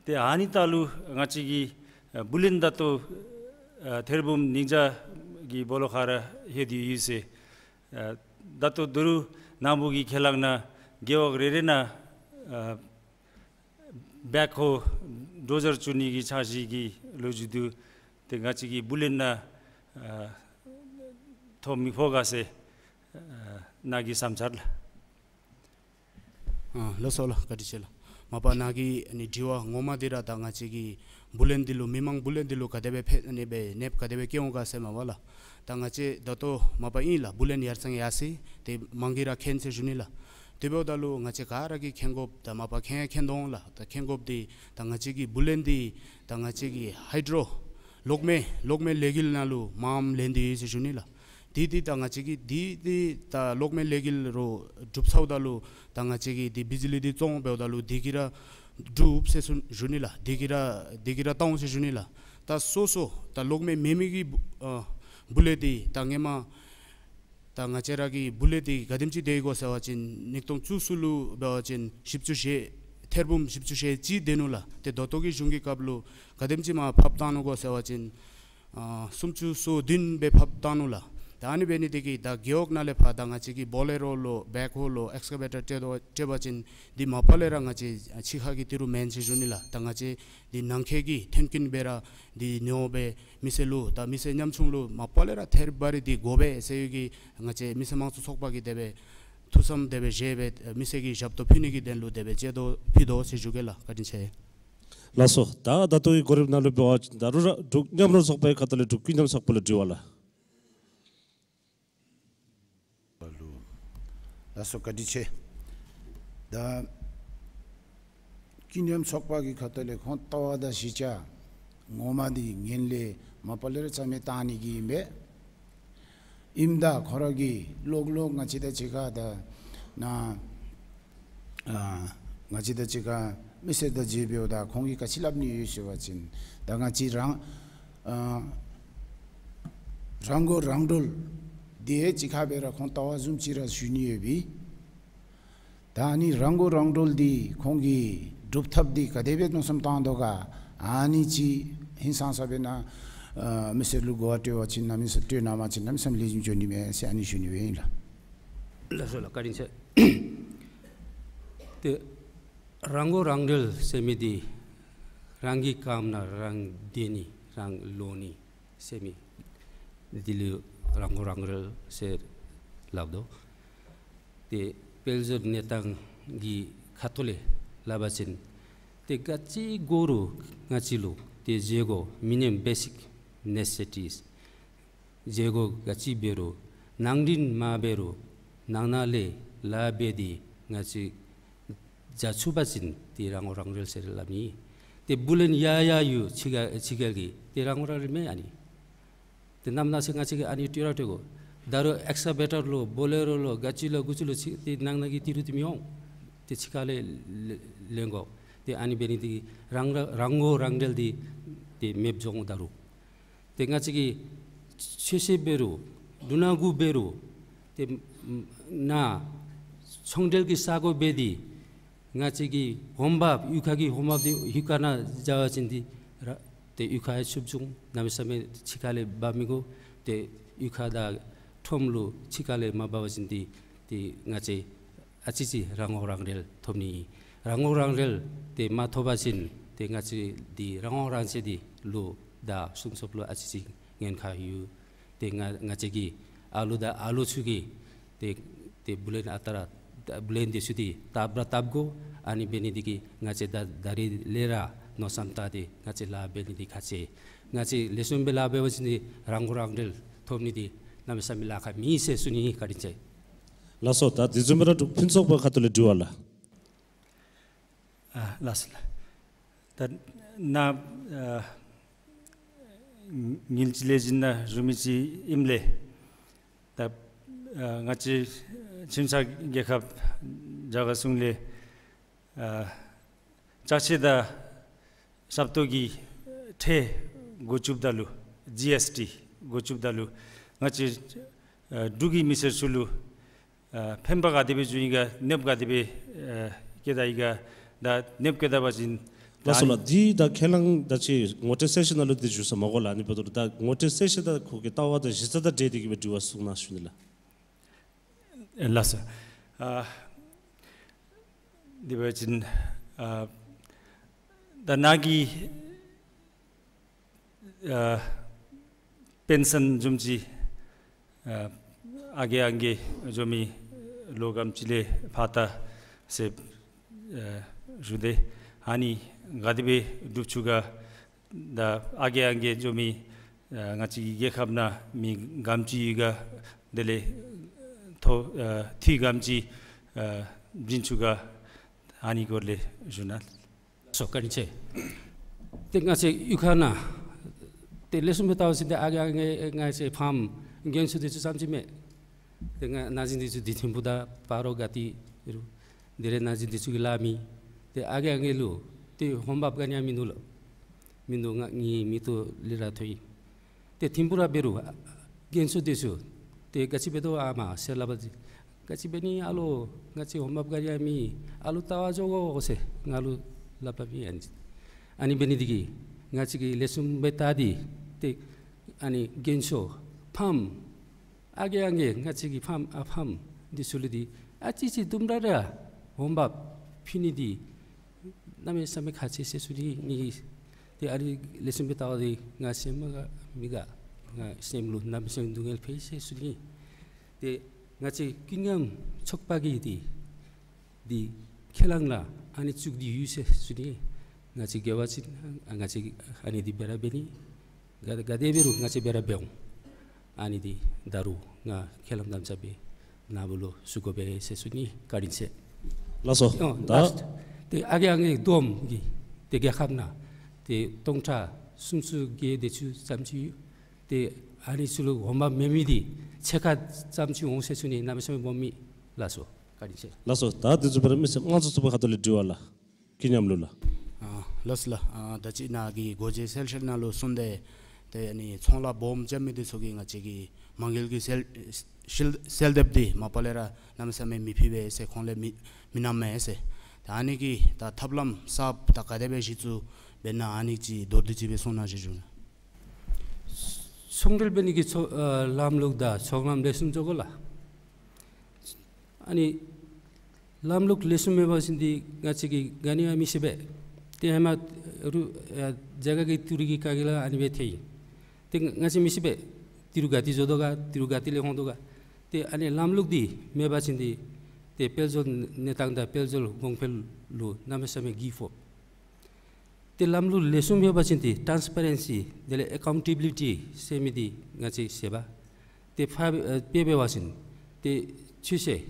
ཏེ་ཨ་ནི་ད་ལུ་ང་བཅས་ཀྱི་ཨ་བུ་ལོན་ད་ལྟོ་ཨ་ཐེར་འབུམ་ཉིས་བརྒྱ་གི་སྦོ་ལོགས་ཁར་ར་ལྷོད་དེ་ཡོད་ཟེར། ཨ་ད་ལྟོ་ད་རུང་ནཱ་བུ་གི་ཁས་བླངས་ནང་རྒེད་འོག་རེ་རེ་ནང་ཨ་བེག་ཧོ་ཌོ་ཟར་བཙུགས་ནི་གི་འཆར་གཞི་གི་ལོ་རྒྱུས་འདུག། ཏེ་ང་བཅས་ཀྱི་བུ་ལོན་ནང་ཨ་ཐོ་མི་ཕོག་ག་ཟེར་ཨ་ནཱ་གི་བསམ་འཆར་ལགས། ཨ་ལགས་སོ་ལགས། བཀའ་དྲིན་ཆེ་ལགས། མ་པ་ནཱ་གི་ཨ་ནི་དྲི་བ་ངོ་མ་འདི་ར་ད་ང་བཅས་ཀྱི་བུ་ལོན་འདི་ལུ་མི་མང་བུ་ལོན་འདི་ལུ་ག་དེ་སྦེ་ཕན་ཨ་ནི་སྦེ་གནོདཔ་ག་དེ་སྦེ་བཀལ་འོང་ག་ཟེར་མས་པ་ལགས། ད་ང་བཅས་ད་ལྟོ་མ་པ་ཨིན་ལགས། བུ་ལོན་ཡར་སེང་ཡར་སེང་ཏེ་མང་གིས་ར་མཁྱེན་ཟེར་ཞུ་ནི་ལགས། དེ་འབདཝ་ད་ལུ་ང་བཅས་ག་ར་གིས་མཁྱེན་དགོཔ་ད་མ་པ་མཁྱེན་མཁྱེན་དོ་འོང་ལགས། ད་མཁྱེན་དགོཔ་འདི་ད་ང་བཅས་ཀྱི་བུ་ལོན་འདི་ད་ང་བཅས་ཀྱི་ཧའི་ཌྲོ་གློག་མེ་གློག་མེ་ལས་འགུལ་ནང་ལུ་མངམ་ལེན་ཏེ་ཡོད་ཟེར་ཞུ་ནི་ལགས། འདི་འདི་ད་ང་བཅས་ཀྱིས་འདི་འདི་ད་གློག་མེ་ལས་འགུལ་རོགས་གྲུབ་ཚརཝ་ད་ལུ་ད་ང་བཅས་ཀྱིས་འདི་བི་ཇི་ལི་འདི་བཙོང་འབདཝ་ད་ལུ་འདི་གིས་ར་གྲུབ་ཟེར་ཞུ་ཞུ་ནི་ལགས། འདི་གིས་ར་འདི་གིས་ར་བཏང་འོང་ཟེར་ཞུ་ནི་ལགས། ད་སོ་སོ་ད་གློག་མེ་མེད་མི་གི་བུ་ཨ་བུ་ལོན་འདི་ད་ཧེ་མ་ད་ང་བཅས་ར་གི་བུ་ལོན་འདི་ག་དེམ་ཅིག་སྡོད་དགོ་ཟེར་བ་ཅིན་ཉིས་སྟོང་བཅུ་གསུམ་ལུ་འབད་བ་ཅིན་བཞི་བཅུ་ཞེ་ཐེར་འབུམ་བཞི་བཅུ་ཞེ་གཅིག་སྡོད་ནུག་ལགས། ཏེ་ད་ལྟོ་གི་གཞུང་གི་སྐབས་ལུ་ག་དེམ་ཅིག་མར་ཕབ་བཏང་ནུག་གོ་ཟེར་བ་ཅིན་ཨ་སུམ་ཅུ་སོ་བདུན་སྦེ་ཕབ་བཏང་ནུག་ལགས། ད་ཨ་ནི་འབད་ནི་འདི་གིས་ད་རྒེད་འོག་ནང་ལས་ཕར་ད་ང་བཅས་ཀྱིས་བོ་ལེ་རོ་ལོ་བེག་ཧོ་ལོ་ཨེགས་ཀ་བེ་ཊར་སྤྲོད་དོ་སྤྲོད་པ་ཅིན་འདི་མ་པ་ལས་ར་ང་བཅས་ཕྱི་ཁ་གི་ཏི་རུ་མེན་ཟེར་ཞུ་ནི་ལགས། ད་ང་བཅས་འདི་ནང་འཁོད་ཀྱི་ཐོན་སྐྱེད་སྦེ་ར་འདི་ཉོ་སྦེ་མི་སེར་ལུ་ད་མི་སེར་ཉམ་ཆུང་ལུ་མ་པ་ལས་ར་ཐེར་བ་རེ་འདི་དགོ་པས་ཟེར་ཡོད་གི། ང་བཅས་མི་སེར་དམངས་གཙོ་ཚོགས་པ་གིས་དེ་སྦེ་ཐུགས་བསམ་དེ་སྦེ་བཞེས་སྦེ་མི་སེར་གྱི་ཞབས་ཏོག་ཕུལ་ནི་གི་དོན་ལུ་དེ་སྦེ་ཆེད་དུ་ཕུལ་དོ་ཟེར་ཞུ་གེ་ལགས། བཀའ་དྲིན་ཆེ། ལགས་སོ། ད་ད་ལྟོ་གི་གོ་རིམ་ནང་ལུ་འབད་བ་ཅིན་ད་རུང་ར་འབྲུག་མཉམ་རོགས་ཚོགས་པའི་ཁ་ཐུག་ལས་འབྲུག་ཀུན་མཉམ་ཚོགས་པ་ལུ་དྲི་བ་ལགས། ལགས་སོ། བཀའ་དྲིན་ཆེ། ད་ཀུན་མཉམ་ཚོགས་པ་གི་ཁ་ཐུག་ལས་ཁོང་ལྟ་བ་དང་གཞི་རྒྱ་ངོ་མ་འདི་ངན་ལས་མ་པ་ལས་ར་རྩ་མེད་བཏང་ནི་གི་ཨིན་པས། ཨིནམ་ད་ཁོང་ར་གིས་ལོག་ལོག་ང་བཅས་དང་གཅིག་ཁར་ད་ནཱ་ཨ་ང་བཅས་དང་གཅིག་ཁར་མི་སེར་དང་མཇལ་འབདཝ་ད་ཁོང་གིས་ག་ཅི་སླབ་ནི་ཡོད་ཟེར་བ་ཅིན་ད་ང་བཅས་རང་ཨ་རང་མགོ་རང་འདྲོངས་འདི་གཅིག་ཁར་འབད་ར་ཁོང་ལྟ་བ་བཟུམ་ཅིག་ར་ཞུ་ནི་ཡོད་པས། ད་ཨ་ནི་རང་མགོ་རང་འདྲོངས་འདི་ཁོང་གིས་སྒྲུབ་ཐབས་འདི་ག་དེ་སྦེ་མནོ་བསམ་བཏང་དོ་ག། ཨ་ནི་ཅིག་ཧིང་སངས་ས་སྦེ་ནཱ་ཨ་མི་སེར་ལུ་གོ་བ་སྤྲོད་པ་ཅིན་གནམ་མེད་ས་སྤྲོད་གནང་པ་ཅིན་གནམ་མེད་ས་མེད་ལེགས་ཤོམ་འགྱོ་ནི་མས་ཟེར་ཨ་ནི་ཞུ་ནི་སྦེ་ཨིན་ལགས། ལགས་སོ་ལགས། བཀའ་དྲིན་ཆེ། ཏེ་རང་མགོ་རང་འདྲོངས་ཟེར་མི་འདི་རང་གི་རྐངམ་ནང་རང་སྡོད་ནི་རང་ལོང་ནི་ཟེར་མི་འདི་ལུ་རང་མགོ་རང་འདྲོངས་ཟེར་སླབ་དོ། ཏེ་དཔལ་འབྱོར་གནས་སྟངས་ཀྱི་ཁ་ཐུག་ལས་སླབ་པ་ཅིན་ཏེ་ག་ཅི་དགོ་རུང་ང་བཅས་ལུ་ཏེ་བཞེས་སྒོ་མི་ནི་མམ་བེ་སིཀ་ནེ་སེ་སི་ཊིས་བཞེས་སྒོ་ག་ཅི་འབད་རུང་ནང་འདྲེན་མ་འབད་རུང་ནང་ན་ལས་ལཱ་འབད་དེ་ང་བཅས་བཞག་ཚུགས་པ་ཅིན་ཏེ་རང་མགོ་རང་འདྲོངས་ཟེར་སླབ་ནི། ཏེ་བུ་ལོན་ཡར་ཡར་ཡོད་ཕྱི་ཁ་ཕྱི་ཁ་གི་ཏེ་རང་མགོ་རང་འདྲོངས་མེན་ཨ་ནི། ཏེ་གནམ་ན་ཚེ་ང་བཅས་ཀྱིས་ཨ་ནི་སྤྲོད་ར་སྤྲོད་དགོ། ད་རུང་ཨེགས་ཀ་བེ་ཊར་ལོ་བོ་ལེ་རོ་ལོ་ག་ཅི་ལོ་གུ་ཅི་ལོ་ཅིག་ཏེ་ནང་ན་གི་ཏི་རུ་འདི་མི་འོང་། ཏེ་ཕྱི་ཁ་ལས་ལེན་དགོ། ཏེ་ཨ་ནི་འབད་ནི་འདི་རང་རང་མགོ་རང་འདྲོངས་འདི་ཏེ་མེདཔ་འགྱོ་འོང་ད་རུང་། ཏེ་ང་བཅས་ཀྱིས་ཆོས་བཤད་འབད་རུང་ལུ་ནང་འགོ་འབད་རུང་ཏེ་ནཱ་ཚོང་འབྲེལ་གྱི་ས་སྒོ་འབད་དེ་ང་བཅས་ཀྱི་འོང་འབབ་གཡུས་ཁ་གི་འོང་འབབ་འདི་གཡུས་ཁ་ནང་བཞག་པ་ཅིན་འདི་ར་ཏེ་གཡུས་ཁ་ཡང་ཕྱུགཔོ་འགྱོ་འོང་། གནམ་མེད་ས་མེད་ཕྱི་ཁ་ལས་འབག་མི་དགོ། ཏེ་གཡུས་ཁ་དང་ཁྲོམ་ལུ་ཕྱི་ཁ་ལས་མ་འབག་པ་ཅིན་འདི་ཏེ་ང་བཅས་ཨ་ཙི་ཅིག་རང་མགོ་རང་འདྲོངས་ཐོབ་ནི། རང་མགོ་རང་འདྲོངས་ཏེ་མ་ཐོབ་པ་ཅིན་ཏེ་ང་བཅས་འདི་རང་དབང་རང་བཙན་འདི་ལུ་དང་སྲུང་སྐྱོབ་ལུ་ཨ་ཙི་ཅིག་ཉེན་ཁ་ཡོད། ཏེ་ང་ང་བཅས་ཀྱི་ཨ་ལུ་དང་ཨ་ལོ་ཚུ་གིས་ཏེ་ཏེ་བུ་ལོན་ཨ་རྟག་ར་བུ་ལོན་འདི་ཚུ་འདི་བཏབ་ར་བཏབ་དགོ། ཨ་ནི་འབད་ནི་འདི་གིས་ང་བཅས་ད་ད་རིས་ལས་ར་མནོ་བསམ་བཏང་སྟེ་ང་བཅས་ལཱ་འབད་ནི་འདི་ཁག་ཆེ། ང་བཅས་ལེགས་ཤོམ་སྦེ་ལཱ་འབད་བ་ཅིན་འདི་རང་མགོ་རང་འདྲོངས་ཐོབ་ནི་འདི་གནམ་མེད་ས་མེད་ལཱ་ཁག་མེད་ཟེར་ཞུ་ནི། བཀའ་དྲིན་ཆེ། ལགས་སོ། ད་དེ་བཟུམ་སྦེ་ར་འབྲུག་ཕུན་ཚོགས་པ་ཁ་ཐུག་ལས་དྲི་བ་ལགས། ཨ་ལགས་སོ་ལགས། ད་ནཱ་ཨ་ཉིནམ་གཅིག་ལས་བཞིན་ནང་རུང་མི་ཅིག་ཨིནམ་ལས་ད་ཨ་ང་བཅས་ཁྱིམ་ཚང་རྒྱལ་ཁབ་རྒྱ་གར་གཞུང་ལས་ཨ་ལྕགས་ཆས་དང་ཞབས་ཏོག་གི་ཁྲལ་འགོ་བཙུགསཔ་ད་ལུ་ཇི་ཨེསི་ཊི་འགོ་བཙུགསཔ་ད་ལུ་ང་བཅས་ཨ་འབྲུག་གི་མི་སེར་ཚུ་ལུ་ཨ་ཕན་པ་ག་དེ་སྦེ་འབྱུང་ཡི་ག་གནོདཔ་ག་དེ་སྦེ་ཨ་བཀལ་ད་ཡི་ག། ད་གནོདཔ་བཀལ་ད་པ་ཅིན་ད་ལགས་སོ་ལགས། འདི་ད་ཁས་བླངས་ད་ཅི་ངོ་སྤྲོད་སེ་ཤན་ནང་ལུ་འདི་ཞུ་ས་མ་གོ་ལགས། ཨ་ནི་འབདཝ་ད་ད་ངོ་སྤྲོད་སེ་ཤན་དང་ཁོ་གི་ལྟ་བ་དང་གཞི་རྩ་དང་འབྲེལ་ཏེ་གི་སྦེ་དྲི་བ་གསུང་གནང་ཞུ་ནི་ལགས། ལགས་སོ། ཨ་དེ་འབད་བ་ཅིན་ཨ་ད་ནཱ་གི་ཨ་པེན་སཱན་བཟུམ་ཅིག་ཨ་ཨ་རྒས་ཨང་རྒས་འགྱོ་མི་ལོ་ག་དེམ་ཅིག་ལས་ཕར་ད་ཟེར་ཨ་ཞུ་སྟེ་ཨ་ནི་ག་དེ་སྦེ་སྒྲུབ་ཚུགས་ག། ད་ཨ་རྒས་ཨང་རྒས་འགྱོ་མི་ཨ་ང་བཅས་ཀྱི་རྒྱལ་ཁབ་ནང་མི་ག་དེམ་ཅིག་ཡོད་ག། དེ་ལས་ཐོ་ཨ་འཐུས་ག་དེམ་ཅིག་ཨ་ བྱིན་ཚུགས་ག། ཨ་ནི་སྐོར་ལས་ཞུ་ན། ལགས་སོ། བཀའ་དྲིན་ཆེ། ཏེ་ང་བཅས་གཡུས་ཁ་ནང་ཏེ་ལེགས་ཤོམ་སྦེ་བལྟ་བ་ཅིན་ཏེ་ཨ་རྒས་ཨ་རྒས་ང་བཅས་ཕམ་རྒན་ཤོས་འདི་ཚུ་ཙམ་ཅིག་མས། ཏེ་ང་ན་གཞོན་འདི་ཚུ་འདི་ཐིམ་ཕུག་དང་སྤ་རོ་དགའ་ལྡན་རུ་དེ་རེ་ན་གཞོན་འདི་ཚུ་གིས་ལཱ་མེད། ཏེ་ཨ་རྒས་ཨ་རྒས་ལུ་ཏེ་འོང་འབབ་ག་ནི་ཡང་མིན་འདུག་ལོ། མིན་འདུག། ང་ངེའི་མིག་ཏོ་ལས་ར་མཐོང་ཡི། ཏེ་ཐིམ་ཕུག་ར་འབད་རུང་རྒན་ཤོས་འདི་ཚུ་ཏེ་ག་ཅི་འབད་དོ་ཨ་མ་ཟེར་སླབ་པ་ཅིན་ག་ཅི་འབད་ནི་ཨ་ལོ། ང་བཅས་འོང་འབབ་ག་ནི་ཡང་མེད། ཨ་ལོ་བལྟ་བར་འགྱོ་དགོ་ཟེར་ང་ལུ་སླབ་པ་མས། ཨ་ནི་ཨ་ནི་འབད་ནི་འདི་གིས་ང་བཅས་ཀྱིས་ལེགས་ཤོམ་སྦེ་བལྟ་སྟེ་ཏེ་ཨ་ནི་རྒན་ཤོས་ཕམ་ཨ་རྒས་ཨ་རྒས་ང་བཅས་ཀྱི་ཕམ་ཨ་ཕམ་འདི་ཚུ་ལུ་འདི་ཨ་ཙི་ཅིག་དུམ་གྲ་རེ་འོང་འབབ་ཕུལ་ནི་འདི་གནམ་མེད་ས་མེད་ཁག་ཆེ་ཟེར་ཞུ་ནི་ཨིན། ཏེ་ཨ་ནི་ལེགས་ཤོམ་སྦེ་བལྟ་བ་འདི་ང་སེམས་ཁར་མི་དགའ། ང་སེམས་ལུ་གནམ་མེད་ས་མེད་སྡུག་བསྔལ་འཕེལ་ཟེར་ཞུ་ནི། ཏེ་ང་བཅས་ཀུན་མཉམ་ཚོགས་པ་གིས་འདི་འདི་ཁས་བླངས་ལགས། ཨ་ནི་བཙུགས་ཏེ་ཡོད་ཟེར་ཞུ་ནི། ང་བཅས་དགེ་བ་ཅིན་ང་བཅས་ཨ་ནི་འདི་སྦེ་ར་འབད་ནི། ག་ག་དེ་འབད་རུང་ང་བཅས་སྦེ་ར་འབད་འོང་། ཨ་ནི་འདི་ད་རུང་ང་ཁས་བླངས་དམ་བཅའ་སྦེ་ནཱ་བུ་ལུ་ཞུ་དགོ་པས་ཟེར་ཞུ་ནི། བཀའ་དྲིན་ཆེ། ལགས་སོ། ཨོ་ད་ལཱསཊ། ཏེ་ཨ་རྒས་ཨ་རྒས་བསྡོམས་ཀྱིས་ཏེ་རྒྱལ་ཁབ་ནང་ཏེ་སྟོང་ཕྲག་སུམ་ཅུ་བརྒྱད་དེ་ཅིག་ཙམ་ཅིག་ཡོད། ཏེ་ཨ་ནི་ཚུ་ལུ་འོང་འབབ་མེད་མི་འདི་ཕྱེད་ཀ་ཙམ་ཅིག་འོང་ཟེར་ཞུ་ནི། གནམ་མེད་ས་མེད་སྦོམ་མེད། ལགས་སོ། བཀའ་དྲིན་ཆེ། ལགས་སོ། ད་དེ་ཚུ་འབད་ར་མི་སེར་དམངས་གཙོ་ཚོགས་པ་ཁ་ཐུག་ལས་དྲི་བ་ལགས། ཀུན་མཉམ་ལུ་ལགས། ཨ་ལགས་སོ་ལགས། ཨ་ད་ཅི་ནཱ་གི་སྒོ་འབྱེད་གསལ་བཤད་ནང་ལུ་གསུངས་ཏེ་ཏེ་ཨ་ནི་ཚོང་ལཱ་སྦོམ་རྐྱབ་མི་འདི་ཚུ་གིས་ང་བཅས་ཀྱི་མ་དངུལ་གྱི་གསལ་གསལ་གསལ་འདེབས་འདི་མ་པ་ལས་ར་གནམ་མེད་ས་མེད་མི་ཕུལ་བས་ཟེར་ཁོང་ལས་མི་མི་གནང་མས་ཟེར། ད་ཨ་ནི་གི་ད་ཐབས་ལམ་གསརཔ་ད་ག་དེ་སྦེ་གཞི་བཙུགས་འབད་ན་ཨ་ནི་ཅིག་མདོར་བསྡུས་ཅིག་སྦེ་གསུང་གནང་ཞུ་ཞུ་ནི། ཚོང་འབྲེལ་འབད་ནི་གི་ཚོ་ཨ་ལམ་ལུགས་དང་ཚོང་ལམ་ལེགས་ཤོམ་འགྱོ་དགོ་ལགས། ཨ་ནི་ལམ་ལུགས་ལེགས་ཤོམ་མེད་པ་ཅིན་འདི་ང་བཅས་ཀྱིས་ག་ནི་ཡང་མི་ཤེས་པས། ཏེ་ཧེ་མ་རུ་ཨ་རྒྱ་གར་གྱི་ཏི་རུ་གི་ཁ་གི་ལཱ་ཨ་ནི་སྦེ་ཐལ་ཡི། ཏེ་ང་བཅས་མི་ཤེས་པས། ཏི་རུ་ག་ཏེ་འགྱོ་དོ་ག། ཏི་རུ་ག་ཏེ་ལས་འོང་དོ་ག། ཏེ་ཨ་ནི་ལམ་ལུགས་འདི་མེད་པ་ཅིན་འདི་ཏེ་དཔལ་འབྱོར་གནས་སྟངས་དང་དཔལ་འབྱོར་གོང་འཕེལ་ལུ་གནམ་མེད་ས་མེད་གི་ཕོག། ཏེ་ལམ་ལུགས་ལེགས་ཤོམ་ཡོད་པ་ཅིན་ཏེ་ཊཱནསི་པ་རེན་སི་དེ་ལས་ཨེ་ཀའུན་ཊེ་བི་ལི་ཊི་ཟེར་མི་འདི་ང་བཅས་ཤེས་པས། ཏེ་ཕར་ཨེ་དཔེ་འབད་བ་ཅིན་ཏེ་ཆུ་ཚོད་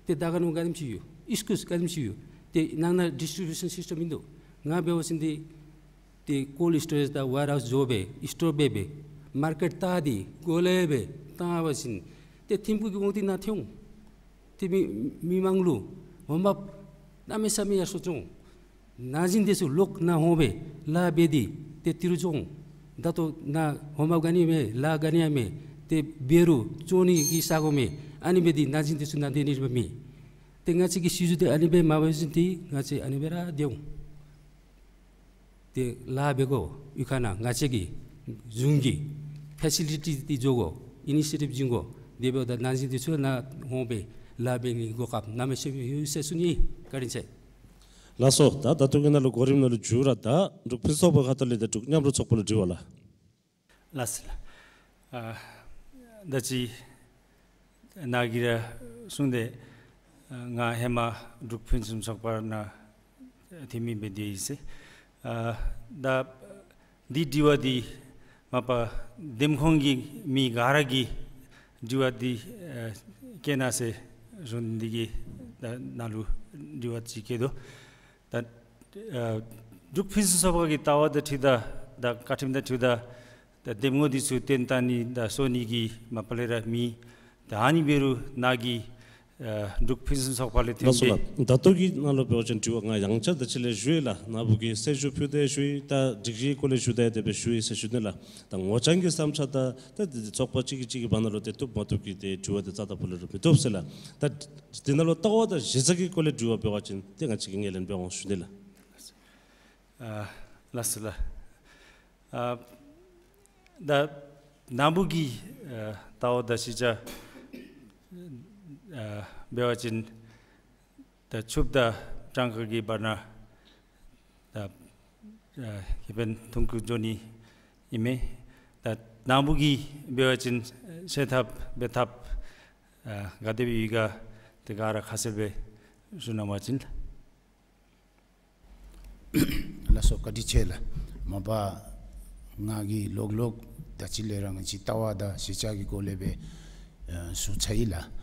ཏེ་ད་ག་ནི་ག་དེམ་ཅིག་ཡོད། ཨིསི་ཀུསི་ག་དེམ་ཅིག་ཡོད། ཏེ་ནང་ན་ཌིསི་ཊི་བིའུ་ཤཱན་སིསི་ཊམ་མིན་འདུག། ང་འབད་བ་ཅིན་ཏེ་ཏེ་ཀོལཌ་སི་ཊོ་རེཇ་དང་ཝེར་ཧའུསི་འགྱོ་སྦེ་སི་ཊོར་འབད་སྦེ་མར་ཀེཊ་བལྟ་སྟེ་གོ་ལེ་སྦེ་བཏང་བ་ཅིན་ཏེ་ཐིམ་ཕུག་གི་འོང་འདི་ནཱ་ཐོན་འོང་། ཏེ་མི་མི་མང་ལུ་འོང་འབབ་གནམ་མེད་ས་མེད་ཡར་སོང་འགྱོ་འོང་། ན་གཞོན་འདི་ཚུ་ལོག་ནཱ་འོང་སྦེ་ལཱ་འབད་དེ་ཏེ་ཏི་རུ་འགྱོ་འོང་། ད་ལྟོ་ནཱ་འོང་འབབ་ག་ནི་མེད། ལཱ་ག་ནི་ཡང་མེད། ཏེ་འབད་རུང་འགྱོ་ནི་གི་ས་གོ་མེད། ཨ་ནི་སྦེ་འདི་ན་གཞོན་འདི་ཚུ་ནཱ་སྡོད་ནི་ར་མེད། ཏེ་ང་བཅས་ཀྱི་སྲིད་བྱུས་འདི་ཨ་ནི་སྦེ་མ་འབད་བ་ཅིན་ཏེ་ང་བཅས་ཨ་ནི་སྦེ་ར་སྡོད་འོང་། ཏེ་ལཱ་འབད་དགོ། གཡུས་ཁ་ནང་ང་བཅས་ཀྱིས་གཞུང་གི་ཕེ་སི་ལི་ཊི་འདི་འགྱོ་དགོ། ཨི་ནི་ཤི་ཡེ་ཊིབ་བྱིན་དགོ། དེ་འབདཝ་ད་ན་གཞོན་འདི་ཚུ་ནཱ་འོང་སྦེ་ལཱ་འབད་ནི་གོ་སྐབས་གནམ་མེད་ས་མེད་ཡོད་ཟེར་ཞུ་ནི། བཀའ་དྲིན་ཆེ། ལགས་སོ། ད་ད་ལྟོ་གི་ནང་ལུ་གོ་རིམ་ནང་ལུ་མཇུག་ར་ད་འབྲུག་ཕུན་ཚོགས་པ་ཁ་ཐུག་ལས་ཏེ་འབྲུག་མཉམ་རུབ་ཚོགས་པ་ལུ་དྲི་བ་ལགས། ལགས་སོ་ལགས། ཨ་ད་ཅི་ནཱ་གིས་ར་གསུངས་ཏེ་ཨ་ང་ཧེ་མ་འབྲུག་ཕུན་སུམ་ཚོགས་པ་ནང་འཐུས་མི་སྦེ་སྡོད་ཡི་ཟེར། ཨ་ད་འདི་དྲི་བ་འདི་མ་པ་འདེམས་ཁོངས་ཀྱི་མི་ག་ར་གིས་དྲི་བ་འདི་ཨ་བཀོད་གནང་ཟེར་ཞུ་ནི་འདི་གིས་ད་ནཱ་ལུ་དྲི་བ་ཅིག་བཀོད་དོ། ད་ཨ་འབྲུག་ཕུན་སུམ་ཚོགས་པ་གི་ལྟ་བ་དང་འཁྲིལཝ་ད་ད་བཀའ་ཁྲིམས་དང་འཁྲིལཝ་ད་ད་འདེམས་ངོ་འདི་ཚུ་བཏོན་བཏང་ནི་དང་སོར་ནི་གི་མ་པ་ལས་ར་མེད། ད་ཨ་ནི་འབད་རུང་ནཱ་གིས་ཨ་འབྲུག་ཕུན་སུམ་ཚོགས་པ་ལས་ཐོན་ཏེ། ལགས་སོ་ལགས། ད་ལྟོ་གི་ནང་ལུ་འབད་བ་ཅིན་དྲི་བ་ང་ཡང་བསྐྱར་ད་ཅི་ལས་ཞུ་ཡི་ལགས། ནཱ་བུ་གིས་གསལ་ཞུ་ཕུལ་ཏེ་ཞུ་ཡི། ད་སྒྲིག་གཞིའི་སྐོར་ལས་ཞུ་ད་དེ་སྦེ་ཞུ་ཡི་ཟེར་ཞུ་ནི་ལགས། ད་ངོ་རྐྱང་གི་བསམ་འཆར་དང་ད་འདི་ཚོགས་པ་གཅིག་གིས་གཅིག་གི་བར་ན་ལུ་ཏེ་བཏུབ་མ་བཏུབ་ཀྱི་ཏེ་དྲི་བ་དེ་རྩ་དང་པོ་ལས་ར་མི་བཏུབ་ཟེར་ལགས། ད་འདི་ནང་ལུ་ལྟ་བ་དང་གཞི་རྩ་གི་སྐོར་ལས་དྲི་བ་འབད་བ་ཅིན་ཏེ་ང་བཅས་ཀྱིས་ངོས་ལེན་འབད་འོང་ཞུ་ནི་ལགས། ཨ་ལགས་སོ་ལགས། ཨ་ད་ནཱ་བུ་གི་ཨ་ལྟ་བ་དང་གཞི་རྩ་ཨ་འབད་བ་ཅིན་ད་ཕྱུགཔ་དང་གྲངས་ཀ་གི་བར་ན་ད་ཨ་ཁེ་ཕན་ཐོན་ཁུངས་འགྱོ་ནི་ཨིན་མས། ད་ནཱ་བུ་གིས་འབད་བ་ཅིན་ཤེས་ཐབས་འབད་ཐབས་ཨ་ག་དེ་སྦེ་ཡོད་ག་དེ་ག་ར་ཁ་གསལ་སྦེ་ཞུ་གནང་བ་ཅིན། ལགས་སོ། བཀའ་དྲིན་ཆེ་ལགས། མ་པ་ང་གིས་ལོག་ལོག་ད་ཅི་ལས་ར་ང་བཅས་ལྟ་བ་དང་གཞི་རྩ་གི་སྐོར་ལས་སྦེ་ཨ་ཞུ་ཚར་ཡི་ལགས།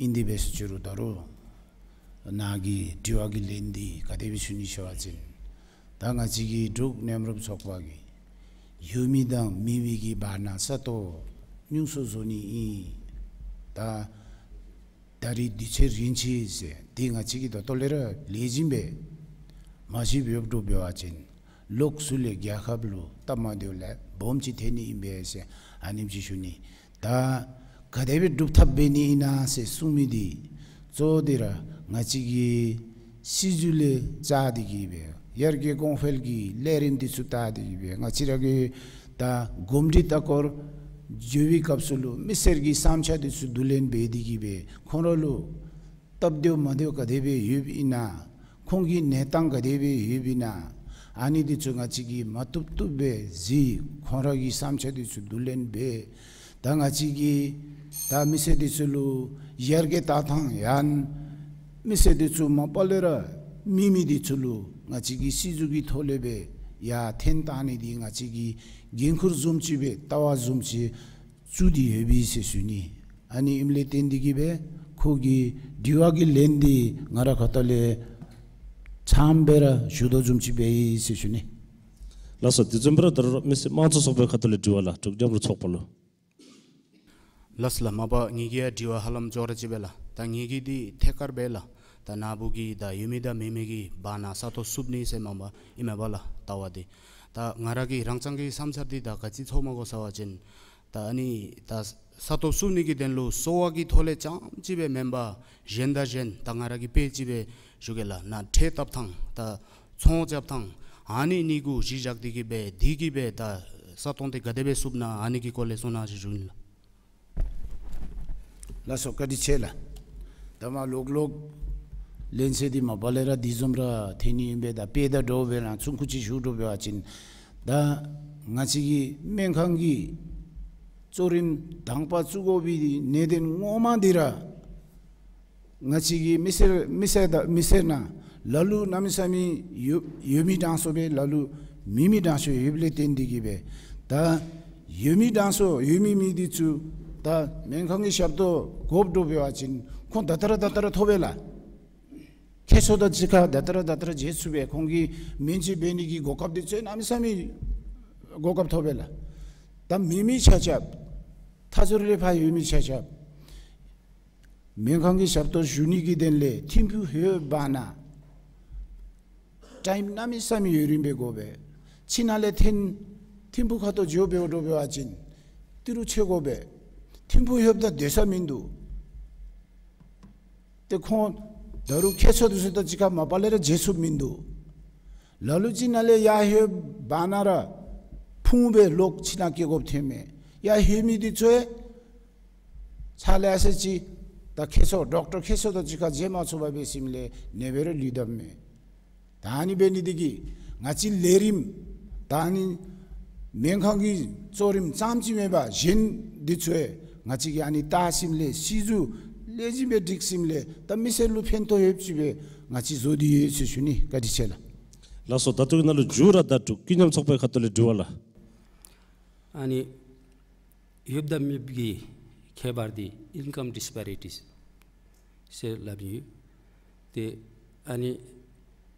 ཨིན་དེ་སྦེ་ཞུ་ཅི་རུང་ད་རུང་ ནཱ་གི་དྲི་བ་གི་ལན་འདི་ག་དེ་སྦེ་ཞུ་ནི་ཟེར་བ་ཅིན་ད་ང་བཅས་ཀྱི་འབྲུག་མཉམ་རུབ་ཚོགས་པ་གིས་ཡོད་མི་དང་མེད་མི་གི་བར་ན་ས་སྟོང་ཉུང་སུ་བཟོ་ནི་ཨིན། ད་ད་རིས་དུས་ཚོད་རིང་ཅི་ཟེར་འདི་ང་བཅས་ཀྱིས་ད་ལྟོ་ལས་ར་ལེགས་ཤོམ་སྦེ་མ་ཞིབ་ཡོདཔ་འདྲཝ་འབད་བ་ཅིན་ལོག་ཚུར་ལས་རྒྱལ་ཁབ་ལུ་སྟབས་མ་བདེཝ་ལས་སྦོམ་ཅིག་ཐོན་ནི་ཨིན་པས་ཟེར་ཨ་ནེམ་ཅིག་ཞུ་ནི། ད་ག་དེ་སྦེ་སྒྲུབ་ཐབས་འབད་ནི་ཨིན་ན་ཟེར་གསུང་མི་འདི་གཙོ་བོ་འདི་ར་ང་བཅས་ཀྱི་སྲིད་བྱུས་ལས་བརྟེན་ཏེ་གིས་སྦེ་ཡར་རྒྱས་གོང་འཕེལ་གྱི་ལས་རིམ་འདི་ཚུ་བལྟ་སྟེ་གིས་སྦེ་ང་བཅས་ར་གི་ད་གོམས་འདྲིས་ལྟ་སྐོར་འགྱོ་བའི་སྐབས་སུ་ལུ་མི་སེར་གྱི་བསམ་འཆར་འདི་ཚུ་བསྡུ་ལེན་འབད་དེ་གིས་སྦེ་ཁོང་ར་ལུ་སྟབས་བདེཝ་མ་བདེཝ་ག་དེ་སྦེ་ཡོདཔ་ཨིན་ན། ཁོང་གི་གནས་སྟངས་ག་དེ་སྦེ་ཡོདཔ་ཨིན་ན། ཨ་ནི་འདི་ཚུ་ང་བཅས་ཀྱིས་མ་བཏུབ་བཏུབ་སྦེ་གཟིགས། ཁོང་ར་གི་བསམ་འཆར་འདི་ཚུ་བསྡུ་ལེན་འབད། ད་ང་བཅས་ཀྱིས་ད་མི་སེར་འདི་ཚུ་ལུ་ཡར་རྒྱས་ལྟ་ཐངས་ཡང་མི་སེར་འདི་ཚུ་མ་པ་ལས་ར་མེད་མི་འདི་ཚུ་ལུ་ང་བཅས་ཀྱིས་སྲིད་བྱུས་ཀྱི་ཐོག་ལས་སྦེ་ཡར་འཐེན་བཏང་ནི་འདི་ང་བཅས་ཀྱི་འགན་ཁུར་བཟུམ་ཅིག་སྦེ་ལྟ་བ་བཟུམ་ཅིག་བཙུགས་ཏེ་ཡོད་པས་ཟེར་ཞུ་ནི། ཨ་ནི་ཨིནམ་ལས་བརྟེན་ཏེ་གིས་སྦེ་ཁོ་གི་དྲི་བ་གི་ལན་འདི་ང་ར་ཁ་ཐུག་ལས་ཚངམ་སྦེ་ར་ཞུ་དོ་བཟུམ་ཅིག་འབད་ཡི་ཟེར་ཞུ་ནི། ལགས་སོ། དེ་བཟུམ་སྦེ་ར་ད་རུང་མི་སེར་དམངས་གཙོ་ཚོགས་པའི་ཁ་ཐུག་ལས་དྲི་བ་ལགས། འབྲུག་མཉམ་རུབ་ཚོགས་པ་ལུ། ལགས་སོ་ལགས། མ་པ་ངེ་གི་ཡང་དྲི་བ་ཧ་ལམ་ཅོག་ར་གཅིག་པས་ལགས། ད་ངེ་གི་འདི་ཐད་ཀར་སྦེ་ལགས། ད་ནཱ་བུ་གིས་ད་ཡོད་མི་དང་མེད་མི་གི་བར་ན་ས་སྟོང་བསུབ་ནི་ཟེར་མ་པ་ཨིན་མས་པ་ལགས། ལྟ་བ་འདི་ད་ང་ར་གི་རང་རྐྱང་གི་བསམ་འཆར་འདི་ད་ག་ཅི་ཚོར་མས་གོ་ཟེར་བ་ཅིན་ད་ཨ་ནི་ད་ས་སྟོང་བསུབ་ནི་གི་དོན་ལུ་གསོ་བ་གི་ཐོག་ལས་རྐྱངམ་ཅིག་སྦེ་མེན་པར་གཞན་དང་གཞན་ད་ང་ར་གིས་དཔེ་ཅིག་སྦེ་ཞུ་གེ་ལགས། ནཱ་ཁྲལ་བཏབ་ཐངས་ད་ཚོང་རྐྱབ་ཐངས་ཨ་ནི་གཉིས་ཀུ་གཞི་བཞག་སྟེ་གིས་སྦེ་འདི་གིས་སྦེ་ད་ས་སྟོང་འདི་ག་དེ་སྦེ་བསུབ་ན་ཨ་ནི་གི་སྐོར་ལས་གསུང་གནང་ཞུ་ཞུ་ནི་ལགས། ལགས་སོ། བཀའ་དྲིན་ཆེ་ལགས། ད་མ་ལོག་ལོག་ལན་ཟེར་འདི་མ་པ་ལས་ར་འདི་བཟུམ་ར་ཐོན་ནི་ཨིན་པས། ད་དཔེ་དང་འདྲཝ་སྦེ་ལགས་ཆུང་ཀུ་ཅིག་ཞུ་དོ་འབད་བ་ཅིན་ད་ང་བཅས་ཀྱི་སྨན་ཁང་གི་གཙོ་རིམ་དང་པ་བཙུགས་དགོ་པའི་གནད་དོན་ངོ་མ་འདི་ར་ང་བཅས་ཀྱི་མི་སེར་མི་སེར་དང་མི་སེར་ནང་ལ་ལུ་གནམ་མེད་ས་མེད་ཡོད་ཡོད་མི་གྲངས་སུ་སྦེ་ལ་ལུ་མེད་མི་གྲངས་སུ་ཡོདཔ་ལས་བརྟེན་ཏེ་གིས་སྦེ་ད་ཡོད་མི་གྲངས་སུ་ཡོད་མི་མི་འདི་ཚུ་ད་སྨན་ཁང་གི་ཞབས་ཏོག་དགོཔ་འདྲཝ་འབད་བ་ཅིན་ཁོང་ད་ལྟོ་ར་ད་ལྟོ་ར་ཐོབ་པས་ལགས། ཁྱད་གསོད་དང་གཅིག་ཁར་ད་ལྟོ་ར་ད་ལྟོ་ར་བྱེད་ཚུགས་པས། ཁོང་གིས་སྨན་བཅོས་འབད་ནི་གི་གོ་སྐབས་འདི་ཚུ་གནམ་མེད་ས་མེད་གོ་སྐབས་ཐོབ་པས་ལགས། ད་མེད་མི་ཆ་ཁྱབ་མཐའ་ཟུར་ལས་ཕར་ཡོད་མི་ཆ་ཁྱབ་སྨན་ཁང་གི་ཞབས་ཏོག་ཞུ་ནི་གི་དོན་ལས་ཐིམ་ཕུག་ལྷོད་པ་ན་ཊའིམ་གནམ་མེད་ས་མེད་ཡུན་རིངམོ་སྦེ་དགོ་པས། ཕྱི་ནང་ལས་འཐོན་ཐིམ་ཕུག་ཁ་ཐུག་འགྱོ་འབདཝ་འདྲཝ་འབད་བ་ཅིན་ཏི་རུ་ཆེ་དགོ་པས། ཐིམ་ཕུག་ལྷོདཔ་ད་སྡོད་ས་མིན་འདུག། ཏེ་ཁོང་ད་རུང་ཁྱད་གསོད་འདི་ཚུ་དང་གཅིག་ཁར་མ་པ་ལས་ར་བྱེད་ཚུགསཔ་མིན་འདུག། ལ་ལུ་ཕྱི་ནང་ལས་ཡར་ལྷོད་པ་ན་ར་ཕུང་སྦེ་ལོག་ཕྱི་ནང་སྐྱེལ་དགོཔ་ཐོན་མས། ཡར་ལྷོད་མི་འདི་ཚུ་ཕྱག་ལཱ་ཟེར་ཅིག་ད་ཁྱད་གསོད་ཌོག་ཊར་ཁྱད་གསོད་དང་གཅིག་ཁར་བྱེད་མ་ཚུགས་པར་སྦེ་ཞིནམ་ལས་ནད་པ་ར་ལུས་དཝ་མས། ད་ཨ་ནི་འབད་ནི་འདི་གིས་ང་བཅས་ལས་རིམ་ད་ཨ་ནི་སྨན་ཁང་གི་གཙོ་རིམ་ཙམ་ཅིག་མེན་པར་གཞན་འདི་ཚུ་ཡང་ང་བཅས་ཀྱིས་ཨ་ནི་བལྟ་ཞིནམ་ལས་སྲིད་བྱུས་ལེགས་ཤོམ་སྦེ་སྒྲིག་ཞིནམ་ལས་ད་མི་སེར་ལུ་ཕན་ཐོགས་ཡོདཔ་ཅིག་སྦེ་ང་བཅས་བཟོ་སྟེ་ཡོད་ཟེར་ཞུ་ནི། བཀའ་དྲིན་ཆེ་ལགས། ལགས་སོ། ད་ལྟོ་གི་ནང་ལུ་མཇུག་ར་ད་འབྲུག་ཀུན་མཉམ་ཚོགས་པའི་ཁ་ཐུག་ལས་དྲི་བ་ལགས། ཨ་ནི་ཡོདཔ་དང་མེདཔ་གི་ཁྱད་པར་འདི་ཨིན་ཀམ་ཌིས་པེ་རི་ཊིས་ཟེར་སླབ་ཨིན། ཏེ་ཨ་ནི་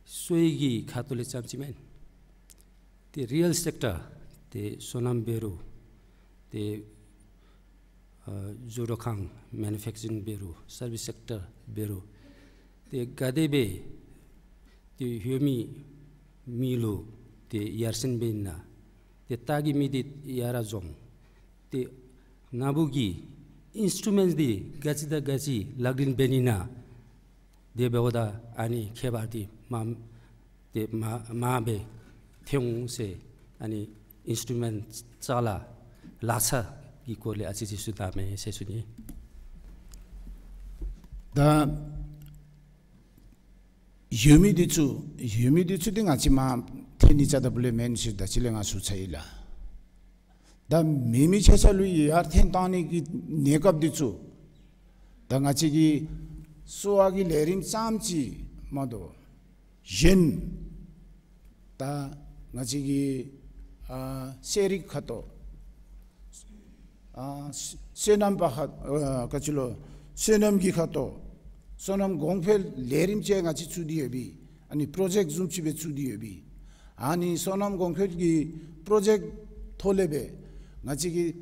གསོ་བའི་གི་ཁ་ཐུག་ལས་ཙམ་ཅིག་མེན། ཏེ་རི་ཡལ་སེཀ་ཊར་ཏེ་སོ་ནམ་འབད་རུང་ཏེ་ཨ་བཟོ་གྲྭ་ཁང་མེ་ནུ་ཕེཀ་ཅརིང་འབད་རུང་སར་བིསི་སེཀ་ཊར་འབད་རུང་ཏེ་ག་དེ་སྦེ་ཏེ་ལྷོད་མི་མི་ལུ་ཏེ་ཡར་སེང་འབད་ནི་ན་ཏེ་ལྟ་གི་མི་འདི་ཡར་ར་བཟུང་། ཏེ་ནཱ་བུ་གིས་ཨིནསི་ཊུ་མེནཊསི་འདི་ག་ཅི་དང་ག་ཅི་ལག་ལེན་འབད་ནི་ན་དེ་འབདཝ་ད་ཨ་ནི་ཁྱད་པར་འདི་མ་ཏེ་མ་མ་སྦེ་ཐོན་འོང་ཟེར། ཨ་ནི་ཨིནསི་ཊུ་མེནཊསི་ཅ་ལ་ལག་ཆ་གི་སྐོར་ལས་ཨ་ཙི་ཅིག་ཞུ་ད་མས་ཟེར་ཞུ་ནི། ད་ཡོད་མི་འདི་ཚུ་ཡོད་མི་འདི་ཚུ་འདི་ང་བཅས་མ་འཐོན་ནི་རྐྱངམ་ཅིག་ལས་མེན་ཟེར་ད་ཅི་ལས་ང་ཞུ་ཚར་ཡི་ལགས། ད་མེད་མི་ཆ་ཁྱབ་ལུ་ཡར་འཐོན་བཏང་ནི་གི་གནས་སྐབས་འདི་ཚུ་ད་ང་བཅས་ཀྱི་གསོ་བ་གི་ལས་རིམ་ཙམ་ཅིག་མ་གཏོགས་གཞན་ད་ང་བཅས་ཀྱི་ཨ་ཤེས་རིག་ཁ་ཐུག་ཨ་སོ་ནམ་པ་ཁ་ཨ་ག་ཅི་ལོ་སོ་ནམ་གྱི་ཁ་ཐུག་ སོ་ནམ་གོང་འཕེལ་ལས་རིམ་ཅིག་ང་བཅས་ཚུད་དེ་ཡོདཔ་ཨིན། ཨ་ནི་པྲོ་ཇེཀཊ་བཟུམ་ཅིག་སྦེ་ཚུད་དེ་ཡོདཔ་ཨིན། ཨ་ནི་སོ་ནམ་གོང་འཕེལ་གྱི་པྲོ་ཇེཀཊ་ཐོག་ལས་སྦེ་ང་བཅས་ཀྱིས་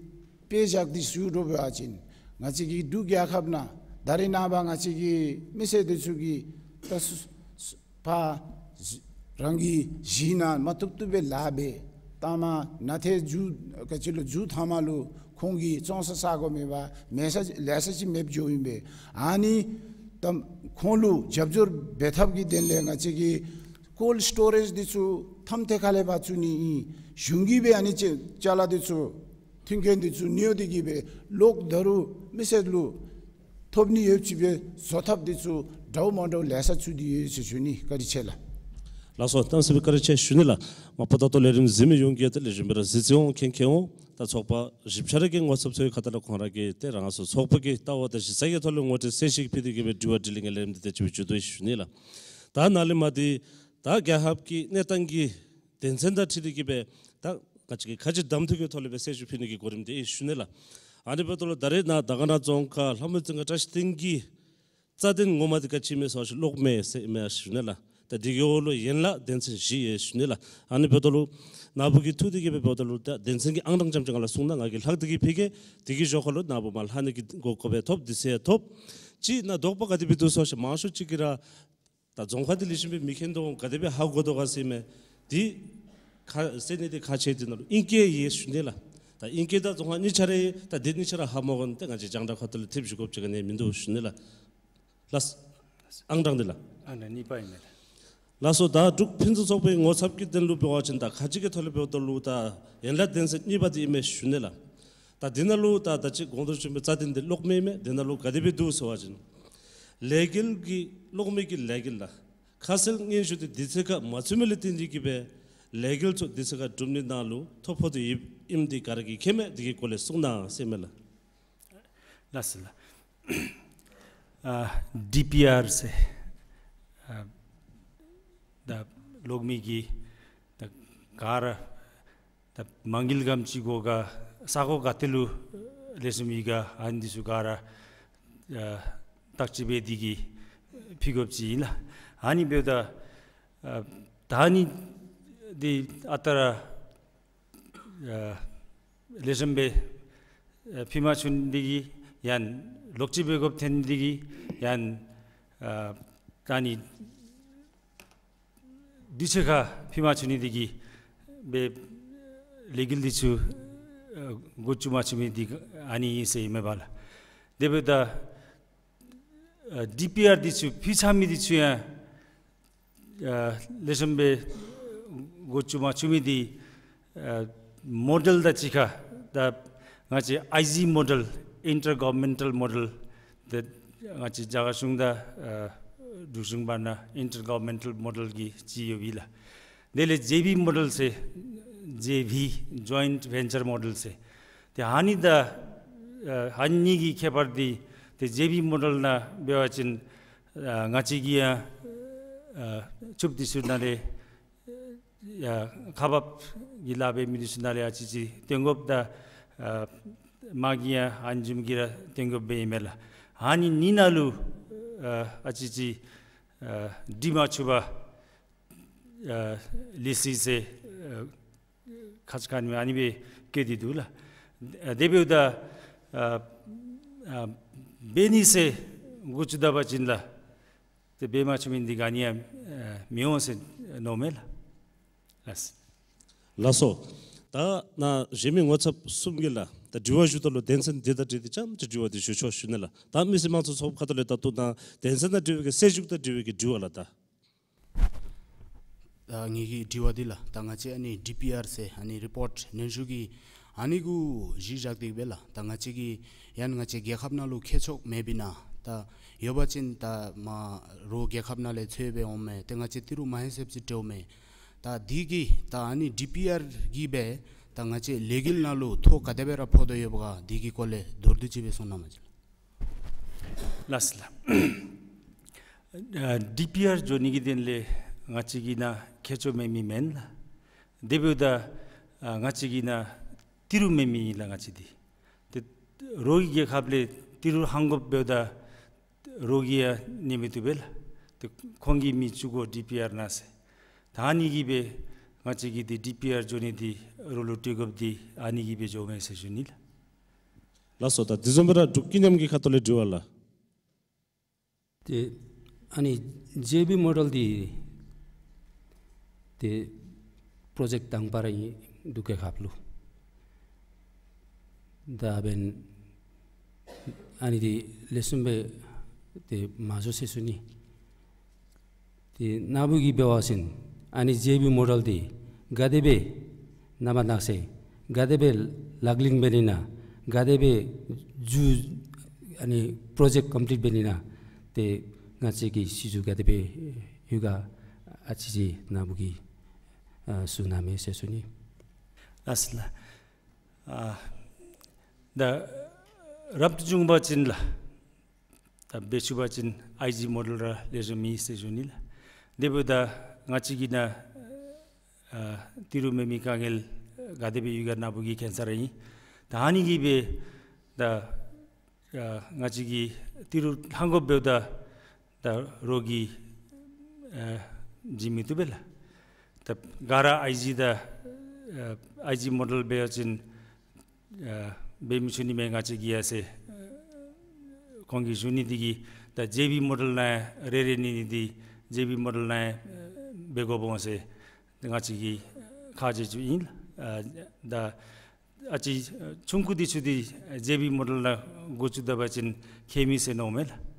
དཔེ་བཞག་སྟེ་ཞུ་དགོ་པ་ཅིན་ང་བཅས་ཀྱི་འབྲུག་རྒྱལ་ཁབ་ནང་ད་རེས་ནངས་པ་ང་བཅས་ཀྱི་མི་སེར་འདི་ཚུ་གིས་ད་སུ་སུ་ཕར་རང་གི་གཞིས་ནང་མ་བཏུབ་བཏུབ་སྦེ་ལཱ་འབད། ད་མ་ན་ཏེ་མཇུག་ག་ཅི་ལོ་མཇུག་ཐ་མ་ལུ་ཁོང་གིས་བཙོང་ས་ས་གོ་མེད་པར་མེད་ས་ལས་ས་ཅིག་མེདཔ་འགྱོཝ་ཨིན་པས། ཨ་ནི་ད་ཁོང་ལུ་རྒྱབ་སྐྱོར་འབད་ཐབས་ཀྱི་དོན་ལས་ང་བཅས་ཀྱིས་ཀོལཌ་སི་ཊོ་རེཇ་འདི་ཚུ་ཐམ་ཏེ་ཁ་ལས་ཕར་བཙུགས་ནི་ཨིན། གཞུང་གིས་སྦེ་ཨ་ནི་ཅ་ཅ་ལ་འདི་ཚུ་མཐུན་རྐྱེན་འདི་ཚུ་ནིའོ་འདི་གིས་སྦེ་ལོག་ད་རུང་མི་སེར་ལུ་ཐོབ་ནི་ཡོདཔ་ཅིག་སྦེ་བཟོ་ཐབས་འདི་ཚུ་འདྲཝ་མ་འདྲཝ་ལས་ས་ཚུད་དེ་ཡོད་ཟེར་ཞུ་ནི། བཀའ་དྲིན་ཆེ་ལགས། ལགས་སོ། གནམ་མེད་ས་མེད་བཀའ་དྲིན་ཆེ་ཞུ་ནི་ལགས། མ་པ་ད་ལྟོ་ལས་རིམ་གཟིགས་མི་ཡོངས་ཀྱིས་ཏེ་ལེགས་ཤོམ་སྦེ་ར་གཟིགས་གཟིགསཔ་འོང་མཁྱེན་མཁྱེནམ་འོང་། ད་ཚོགས་པ་བཞི་ཆ་ར་གི་ངོ་ཚབ་ཚུ་གི་ཁ་ཐུག་ལས་ཁོང་ར་གིས་ཏེ་རང་སོའི་ཚོགས་པ་གི་ལྟ་བ་དང་གཞི་རྩ་གི་ཐོག་ལས་ངོ་སྤྲོད་གསལ་བཤད་ཕུལ་ཏེ་གི་སྦེ་དྲི་བ་དྲིས་ལན་གྱི་ལས་རིམ་འདི་དེ་ཅིག་སྦེ་མཇུག་བསྡུ་ཡི་ཞུ་ནི་ལགས། ད་ནཱ་ལས་མར་འདི་ད་རྒྱལ་ཁབ་ཀྱི་གནས་སྟངས་ཀྱི་དོན་ཚན་དང་འཁྲིལ་ཏེ་གི་སྦེ་ད་ང་བཅས་ཀྱིས་ཁ་རྗེ་གདམ་འཐུ་གི་ཐོག་ལས་སྦེ་གསལ་ཞུ་ཕུལ་ནི་གི་གོ་རིམ་འདི་ཨིན་ཞུ་ནི་ལགས། ཨ་ནི་འབདཝ་ད་ལུ་ད་རེས་ནཱ་དར་དཀར་ན་རྫོང་ཁག་ལྷ་མོ་རྩེ་ཁ་བཀྲ་ཤིས་སྡིངས་ཀྱི་རྩ་དོན་ངོ་མ་འདི་ག་ཅི་ཨིན་མས་ཟེར་བ་ཅིན་གློག་མེ་ཟེར་ཨིན་མས་ཞུ་ནི་ལགས། ད་འདི་གི་འོག་ལུ་ཡན་ལག་དོན་ཚན་བཞི་ཡོད་ཞུ་ནི་ལགས། ཨ་ནི་འབདཝ་ད་ལུ་ནཱ་བུ་གིས་ཐུགས་འདི་གིས་སྦེ་འབདཝ་ད་ལུ་ད་དོན་ཚན་གྱི་ཨང་གྲངས་ཙམ་ཅིག་ང་ལུ་གསུངས་གནང་། ང་གིས་ལྷག་སྟེ་གི་ཕུལ་གེ། དེ་གི་ཞོར་ཁ་ལུ་ནཱ་བུ་མར་ལྷག་ནི་གི་གོ་སྐབས་ཡང་ཐོབ། དུས་ཚོད་ཡང་ཐོབ། ཅིག་ནཱ་དོགས་པ་ག་དེ་སྦེ་འདུག་ཟེར་བ་ཅིན་མང་ཤོས་ཅིག་གིས་ར་ད་རྫོང་ཁག་འདི་ལེགས་ཤོམ་སྦེ་མི་མཁྱེན་དོ་འོང་། ག་དེ་སྦེ་ཧ་གོ་དོ་ག་ཟེར་མས། འདི་ཁ་ཟེར་ནི་འདི་ཁག་ཆེ། འདི་ནང་ལུ་ཨིང་སྐད་ཡོད་ཞུ་ནི་ལགས། ད་ཨིང་སྐད་དང་རྫོང་ཁ་གཉིས་ཆ་ར་ཡོད། ད་འདི་གཉིས་ཆ་ར་ཧ་མ་གོ་ན་ཏེ་ང་བཅས་རྒྱང་བསྒྲགས་ཁ་ཐུག་ལས་ཐེབས་ཞུ་དགོཔ་ཅིག་ག་ནི་ཡང་མིན་འདུག་ཞུ་ནི་ལགས། ལགས། ཨང་གྲངས་འདི་ལགས། ཨང་གྲངས་གཉིས་པ་ཨིན་མས་ལགས། ལགས་སོ། ད་འབྲུག་ཕུན་སུམ་ཚོགས་པའི་ངོ་ཚབ་ཀྱི་དོན་ལུ་འབད་བ་ཅིན་ད་ཁ་རྗེ་གི་ཐོག་ལས་འབདཝ་ད་ལུ་ད་ཡན་ལག་དོན་ཚན་གཉིས་པ་འདི་ཨིན་མས་ཞུ་ནི་ལགས། ད་འདི་ནང་ལུ་ད་ད་ཅི་གོང་དུ་ཞུ་མི་རྩ་དོན་འདི་གློག་མེ་ཨིན་མས། འདི་ནང་ལུ་ག་དེ་སྦེ་འདུག་ཟེར་བ་ཅིན་ལས་འགུལ་གྱི་གློག་མེ་གི་ལས་འགུལ་ལགས། ཁ་གསལ་སྙན་ཞུ་འདི་དུས་ཚོད་ཁར་མ་ཚུད་མི་ལས་བརྟེན་ཏེ་གི་སྦེ་ལས་འགུལ་ཚུ་དུས་ཚོད་ཁར་སྒྲུབ་ནི་ནང་ལུ་ཐོ་ཕོག་སྟེ་ཡོདཔ་ཨིནམ་འདི་ག་ར་གིས་མཁྱེན་མས། འདི་གི་སྐོར་ལས་གསུང་གནང་ཟེར་མས་ལགས། ལགས་སོ་ལགས། ཨ་ཌི་པི་ཨར་ཟེར་ཨ་ད་གློག་མེ་གི་ད་ག་ར་ད་མ་དངུལ་ག་དེམ་ཅིག་དགོ་ག་ས་གོ་ག་ཏེ་ལུ་ལེགས་ཤོམ་ཡོད་ག་ཨ་ནི་འདི་ཚུ་ག་ར་ཨ་བརྟག་དཔྱད་འབད་དེ་གི་ཕུལ་དགོཔ་ཅིག་ཨིན་ལགས། ཨ་ནི་འབདཝ་ད་ཨ་ད་ཨ་ནི་འདི་ཨ་རྟག་ར་ཨ་ལེགས་ཤོམ་སྦེ་ཨ་ཕུལ་མ་ཚུགས་ནི་འདི་གིས་ཡང་ལོག་ཅི་འབད་དགོཔ་ཐོན་ནི་འདི་གིས་ཡང་ཨ་ད་ཨ་ནི་དུས་ཚོད་ཁར་ཕུལ་མ་ཚུགས་ནི་འདི་གིས་སྦེ་ལས་འགུལ་འདི་ཚུ་ཨ་འགོ་བཙུགས་མ་ཚུགས་མི་འདི་ཨ་ནི་ཨིན་ཟེར་ཨིན་མས་པ་ལགས། དེ་འབདཝ་ད་ཨ་ཌི་པི་ཨར་འདི་ཚུ་ཕུལ་ཚར་མི་འདི་ཚུ་ཡང་ཨ་ལེགས་ཤོམ་སྦེ་འགོ་བཙུགས་མ་ཚུགས་མི་འདི་ཨ་མོ་ཌེལ་དང་གཅིག་ཁར་ད་ང་བཅས་ཨའི་ཇི་མོ་ཌེལ་ཨིན་ཊར་གོ་ཝར་མེན་ཊལ་མོ་ཌེལ་འདི་ང་བཅས་རྒྱ་གར་གཞུང་དང་ཨ་འབྲུག་གཞུང་བར་ན་ཨིན་ཊར་གོ་ཝར་མེན་ཊལ་མོ་ཌེལ་གྱི་ཅིག་ཡོདཔ་ཨིན་ལགས། དེ་ལས་ཇེ་བི་མོ་ཌེལ་ཟེར་ཇེ་བི་ཇོའིནཊ་ཝེན་ཅར་མོ་ཌེལ་ཟེར། ཏེ་ཨ་ནི་དང་ཨ་ཨ་ནི་གཉིས་ཀྱི་ཁྱད་པར་འདི་ཏེ་ཇེ་བི་མོ་ཌེལ་ནང་འབད་བ་ཅིན་ཨ་ང་བཅས་ཀྱིས་ཡང་ཨ་ཕྱུགཔ་འདི་ཚུ་ནང་ལས་ཡ་ཁག་འབག་གི་ལཱ་འབད་མི་འདི་ཚུ་ནང་ལས་ཨ་ཙི་ཙི་བཏོན་དགོཔ་དང་ཨ་མ་གི་ཡང་ཨ་ནི་བཟུམ་གྱི་ར་བཏོན་དགོཔ་སྦེ་ཨིན་མས་ལགས། ཨ་ནི་གཉིས་ནང་ལུ་ཨ་ཨ་ཙི་ཙི་ཨ་འགྲིག་མ་ཚུགས་པར་ཨ་ལི་སི་ཟེར་ཨ་ཁ་ཙ་ཁ་ཉིནམ་ཨ་ནི་སྦེ་བཀོད་དེ་འདུག་ལགས། ཨ་དེ་འབདཝ་ད་ཨ་ཨ་འབད་ནི་ཟེར་འགོ་བཙུགས་ད་པ་ཅིན་ལགས་ཏེ་འབད་མ་ཚུགས་མི་འདི་ག་ནི་ཡང་ཨ་མི་འོང་ཟེར་མནོཝ་མས་ལགས། ལགས། ལགས་སོ། ད་ནཱ་གཞན་མི་ངོ་ཚབ་གསུམ་གྱིས་ལགས་ད་དྲི་བ་ཞུཝ་ད་ལུ་དོན་ཚན་འདི་དང་འབྲེལ་ཏེ་རྐྱངམ་ཅིག་དྲི་བ་འདི་ཞུ་ཆོག་ཞུ་ནི་ལགས། ད་མི་སེར་དམངས་གཙོའི་ཚོགས་པ་ཁ་ཐུག་ལས་ད་ལྟོ་ནཱ་དོན་ཚན་དང་འབྲེལ་བའི་གི་གསལ་ཞུ་དང་འབྲེལ་བའི་གི་དྲི་བ་ལགས་ད། ད་ངེ་གི་དྲི་བ་འདི་ལགས་ད་ང་བཅས་ཨ་ནི་ཌི་པི་ཨར་ཟེར་ཨ་ནི་རི་པོརཊ་སྙན་ཞུ་གི་ཨ་ནི་གུ་གཞི་བཞག་སྟེ་སྦེ་ལགས་ད་ང་བཅས་ཀྱི་ཡང་ང་བཅས་རྒྱལ་ཁབ་ནང་ལུ་མཁས་མཆོག་མེདཔ་ཨིན་ན་ད་ཡོད་པ་ཅིན་ད་མ་རོགས་རྒྱལ་ཁབ་ནང་ལས་འཚོལ་སྦེ་འོངམ་མས། ཏེ་ང་བཅས་ཏི་རུ་མ་ཧེ་སེབ་ཅིག་སྤྲོཝ་མས། ད་འདི་གིས་ད་ཨ་ནི་ཌི་པི་ཨར་གིས་སྦེ་ད་ང་བཅས་ལས་འགུལ་ནང་ལུ་ཐོ་ག་དེ་སྦེ་ར་ཕོག་དོ་ཡོདཔ་ག་འདི་གི་སྐོར་ལས་མདོར་བསྡུས་ཅིག་སྦེ་གསུང་གནང་མ་ཅིག་ལགས། ལགས་སོ་ལགས། ཨ་ཌི་པི་ཨར་འགྱོ་ནི་གི་དོན་ལས་ང་བཅས་ཀྱི་ནང་མཁས་མཆོག་མེད་མི་མེན་ལགས། དེ་འབདཝ་ད་ཨ་ང་བཅས་ཀྱི་ནང་ཏི་རུ་མེད་མི་ཨིན་ལགས་ང་བཅས་འདི། ཏེ་རོགས་ཀྱི་རྒྱལ་ཁབ་ལས་ཏི་རུ་ཧང་དགོཔ་འབདཝ་ད་ རོགས་ཀྱིས་ཡང་གནས་མི་བཏུབ་པས་ལགས། ཏེ་ཁོང་གིས་མི་བཙུགས་དགོ་ཌི་པི་ཨར་ནང་ཟེར། ད་ཨ་ནི་གིས་སྦེ་ང་བཅས་ཀྱི་འདི་ཌི་པི་ཨར་འགྱོ་ནི་འདི་རོགས་ལུ་སྤྲོད་དགོཔ་འདི་ཨ་ནི་གིས་སྦེ་འགྱོཝ་མས་ཟེར་ཞུ་ནི་ལགས། ལགས་སོ། ད་དེ་བཟུམ་སྦེ་ར་འབྲུག་སྐྱིད་མཉམ་གྱི་ཁ་ཐུག་ལས་དྲི་བ་ལགས། ཏེ་ཨ་ནི་ཇེ་བི་མོ་ཌེལ་འདི་ཏེ་པྲོ་ཇེཀཊ་དང་པ་ར་ཨིན་འབྲུག་རྒྱལ་ཁབ་ལུ། ད་འབདན་ཨ་ནི་འདི་ལེགས་ཤོམ་སྦེ་ཏེ་མ་འགྱོ་ཟེར་ཞུ་ནི། ཏེ་ནཱ་བུ་གིས་འབད་བ་ཅིན་ཨ་ནི་ཇེ་བི་མོ་ཌེལ་འདི་ག་དེ་སྦེ་ནང་པ་ནང་ཟེར་ག་དེ་སྦེ་ལག་ལེན་འབད་ནི་ན་ག་དེ་སྦེ་མཇུག་ཨ་ནི་པྲོ་ཇེཀཊ་ཀམ་པི་ལིཊ་འབད་ནི་ན་ཏེ་ང་བཅས་ཀྱི་སྲིད་བྱུས་ག་དེ་སྦེ་ཡོད་ག་ཨ་ཙི་ཅིག་ནཱ་བུ་གིས་ཨ་གསུང་གནང་མས་ཟེར་ཞུ་ནི། ལགས་སོ་ལགས། ཨ་ད་རབ་ཏུ་བྱུང་པ་ཅིན་ལགས། ད་འབད་ཚུགས་པ་ཅིན་ཨའི་ཇི་མོ་ཌེལ་ར་ལེགས་ཤོམ་ཨིན་ཟེར་ཞུ་ནི་ལགས། དེ་འབདཝ་ད་ང་བཅས་ཀྱི་ནང་ཨ་ཏི་རུ་མེད་མི་དཀའ་ངལ་ག་དེ་སྦེ་ཡོད་ག་ནཱ་བུ་གིས་མཁྱེན་ས་ར་ཨིན། ད་ཨ་ནི་གིས་སྦེ་ད་ཨ་ང་བཅས་ཀྱིས་ཏི་རུ་ལྷང་དགོཔ་འབདཝ་ད་ད་རོགས་ཀྱིས་ཨ་བྱིན་མི་བཏུབ་པས་ལགས། ད་ག་ར་ཨའི་ཇི་ད་ཨ་ཨའི་ཇི་མོ་ཌེལ་འབད་བ་ཅིན་ཨ་འབད་མི་ཚུགས་ནི་མས་ང་བཅས་ཀྱིས་ཡང་ཟེར་ཨ་ཁོང་གིས་ཞུ་ནི་འདི་གིས་ད་ཇེ་བི་མོ་ཌེལ་ནང་རེ་རེ་གཉིས་གཉིས་འདི་ཇེ་བི་མོ་ཌེལ་ནང་ཨ་འབད་དགོཔ་འོང་ཟེར་ང་བཅས་ཀྱིས་ཁ་རྗེ་བཙུགས་ཨིན་ལགས། ཨ་ད་ཨ་ཙི་ཆུང་ཀུ་འདི་ཚུ་འདི་ཇེ་བི་མོ་ཌེལ་ནང་འགོ་བཙུགས་ད་པ་ཅིན་ཁྱད་མེད་ཟེར་མནོཝ་མས་ལགས།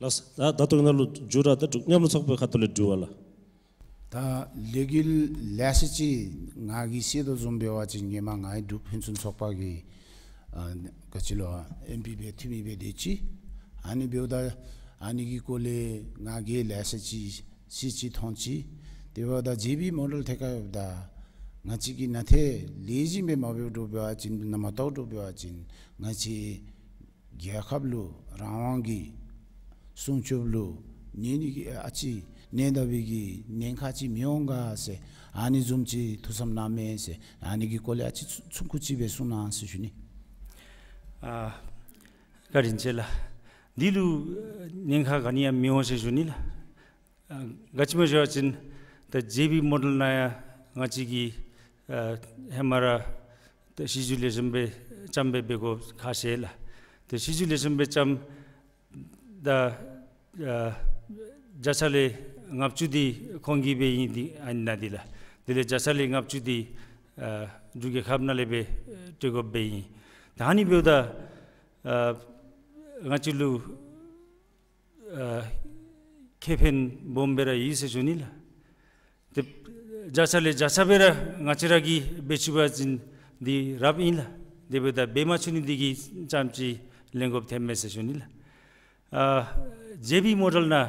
ལགས། ད་ད་ལྟོ་ནཱ་ལུ་མཇུག་ར་ད་འབྲུག་མཉམ་རུབ་ཚོགས་པའི་ཁ་ཐུག་ལས་དྲི་བ་ལགས། ད་ལས་འགུལ་ལེ་ཤ་ཅིག་ང་གིས་ཤེས་དོ་བཟུམ་འབད་བ་ཅིན་ཧེ་མ་ང་ཡང་འབྲུག་ཕན་ཚུན་ཚོགས་པ་གི་ཨ་ག་ཅི་ལོ་ཨེམ་པི་སྦེ་འཐུས་མི་སྦེ་སྡོད་ཅི། ཨ་ནི་འབདཝ་ད་ཨ་ནི་གི་སྐོར་ལས་ང་གིས་ལེ་ཤ་ཅིག་ཤེས་ཅི་མཐོང་ཅི། དེ་འབདཝ་ད་ཇེ་བི་མོ་ཌེལ་ཐད་ཁར་འབདཝ་ད་ང་བཅས་ཀྱིས་ནཱ་ཏེ་ལེགས་ཤོམ་སྦེ་མ་འབདཝ་འདྲཝ་འབད་བ་ཅིན་ནཱ་མ་བལྟཝ་འདྲཝ་འབད་བ་ཅིན་ང་བཅས་རྒྱལ་ཁབ་ལུ་རང་དབང་གི་སྲུང་སྐྱོབ་ལུ་ཉན་ནི་གི་ཨ་ཙི་ཉན་དགོ་པའི་གི་ཉེན་ཁ་ཅིག་མི་འོང་ག་ཟེར་ཨ་ནི་བཟུམ་ཅིག་ཐུགས་བསམ་གནང་མས་ཟེར་ཨ་ནི་གི་སྐོར་ལས་ཨ་ཙི་ཆུང་ཀུ་ཅིག་སྦེ་གསུང་གནང་ཟེར་ཞུ་ནི། ཨ་བཀའ་དྲིན་ཆེ་ལགས། འདི་ལུ་ཉེན་ཁ་ག་ནི་ཡང་མི་འོང་ཟེར་ཞུ་ནི་ལགས། ཨ་ག་ཅི་སྨོ་ཟེར་བ་ཅིན་ད་ཇེ་བི་མོ་ཌེལ་ནང་ཡང་ང་བཅས་ཀྱིས་ཨ་ཧེ་མ་ར་ད་སྲིད་བྱུས་ལེགས་ཤོམ་སྦེ་བརྩམས་སྦེ་འབད་དགོཔ་ཁག་ཆེ་ལགས། ཏེ་སྲིད་བྱུས་ལེགས་ཤོམ་སྦེ་བརྩམས་ད་ཨ་བརྒྱ་ཆ་ལས་ལྔ་བཅུ་འདི་ཁོང་གི་སྦེ་ཨིན་འདི་ཨ་ནི་ནང་འདི་ལགས། དེ་ལས་བརྒྱ་ཆ་ལས་ལྔ་བཅུ་འདི་ཨ་འབྲུག་རྒྱལ་ཁབ་ནང་ལས་སྦེ་སྤྲོད་དགོཔ་སྦེ་ཨིན། ད་ཨ་ནི་འབདཝ་ད་ཨ་ང་བཅས་ལུ་ཨ་ཁེ་ཕན་སྦོམ་སྦེ་ར་ཡོད་ཟེར་ཞུ་ནི་ལགས། ཏེ་བརྒྱ་ཆ་ལས་བརྒྱ་ཆ་སྦེ་ར་ང་བཅས་ར་གིས་འབད་ཚུགས་པ་ཅིན་འདི་རབ་ཨིན་ལགས། དེ་འབདཝ་ད་འབད་མ་ཚུགས་ནི་འདི་གིས་རྐྱངམ་ཅིག་ལེན་དགོཔ་ཐོནམ་མས་ཟེར་ཞུ་ནི་ལགས། ཨ་ཇེ་བི་མོ་ཌེལ་ནང་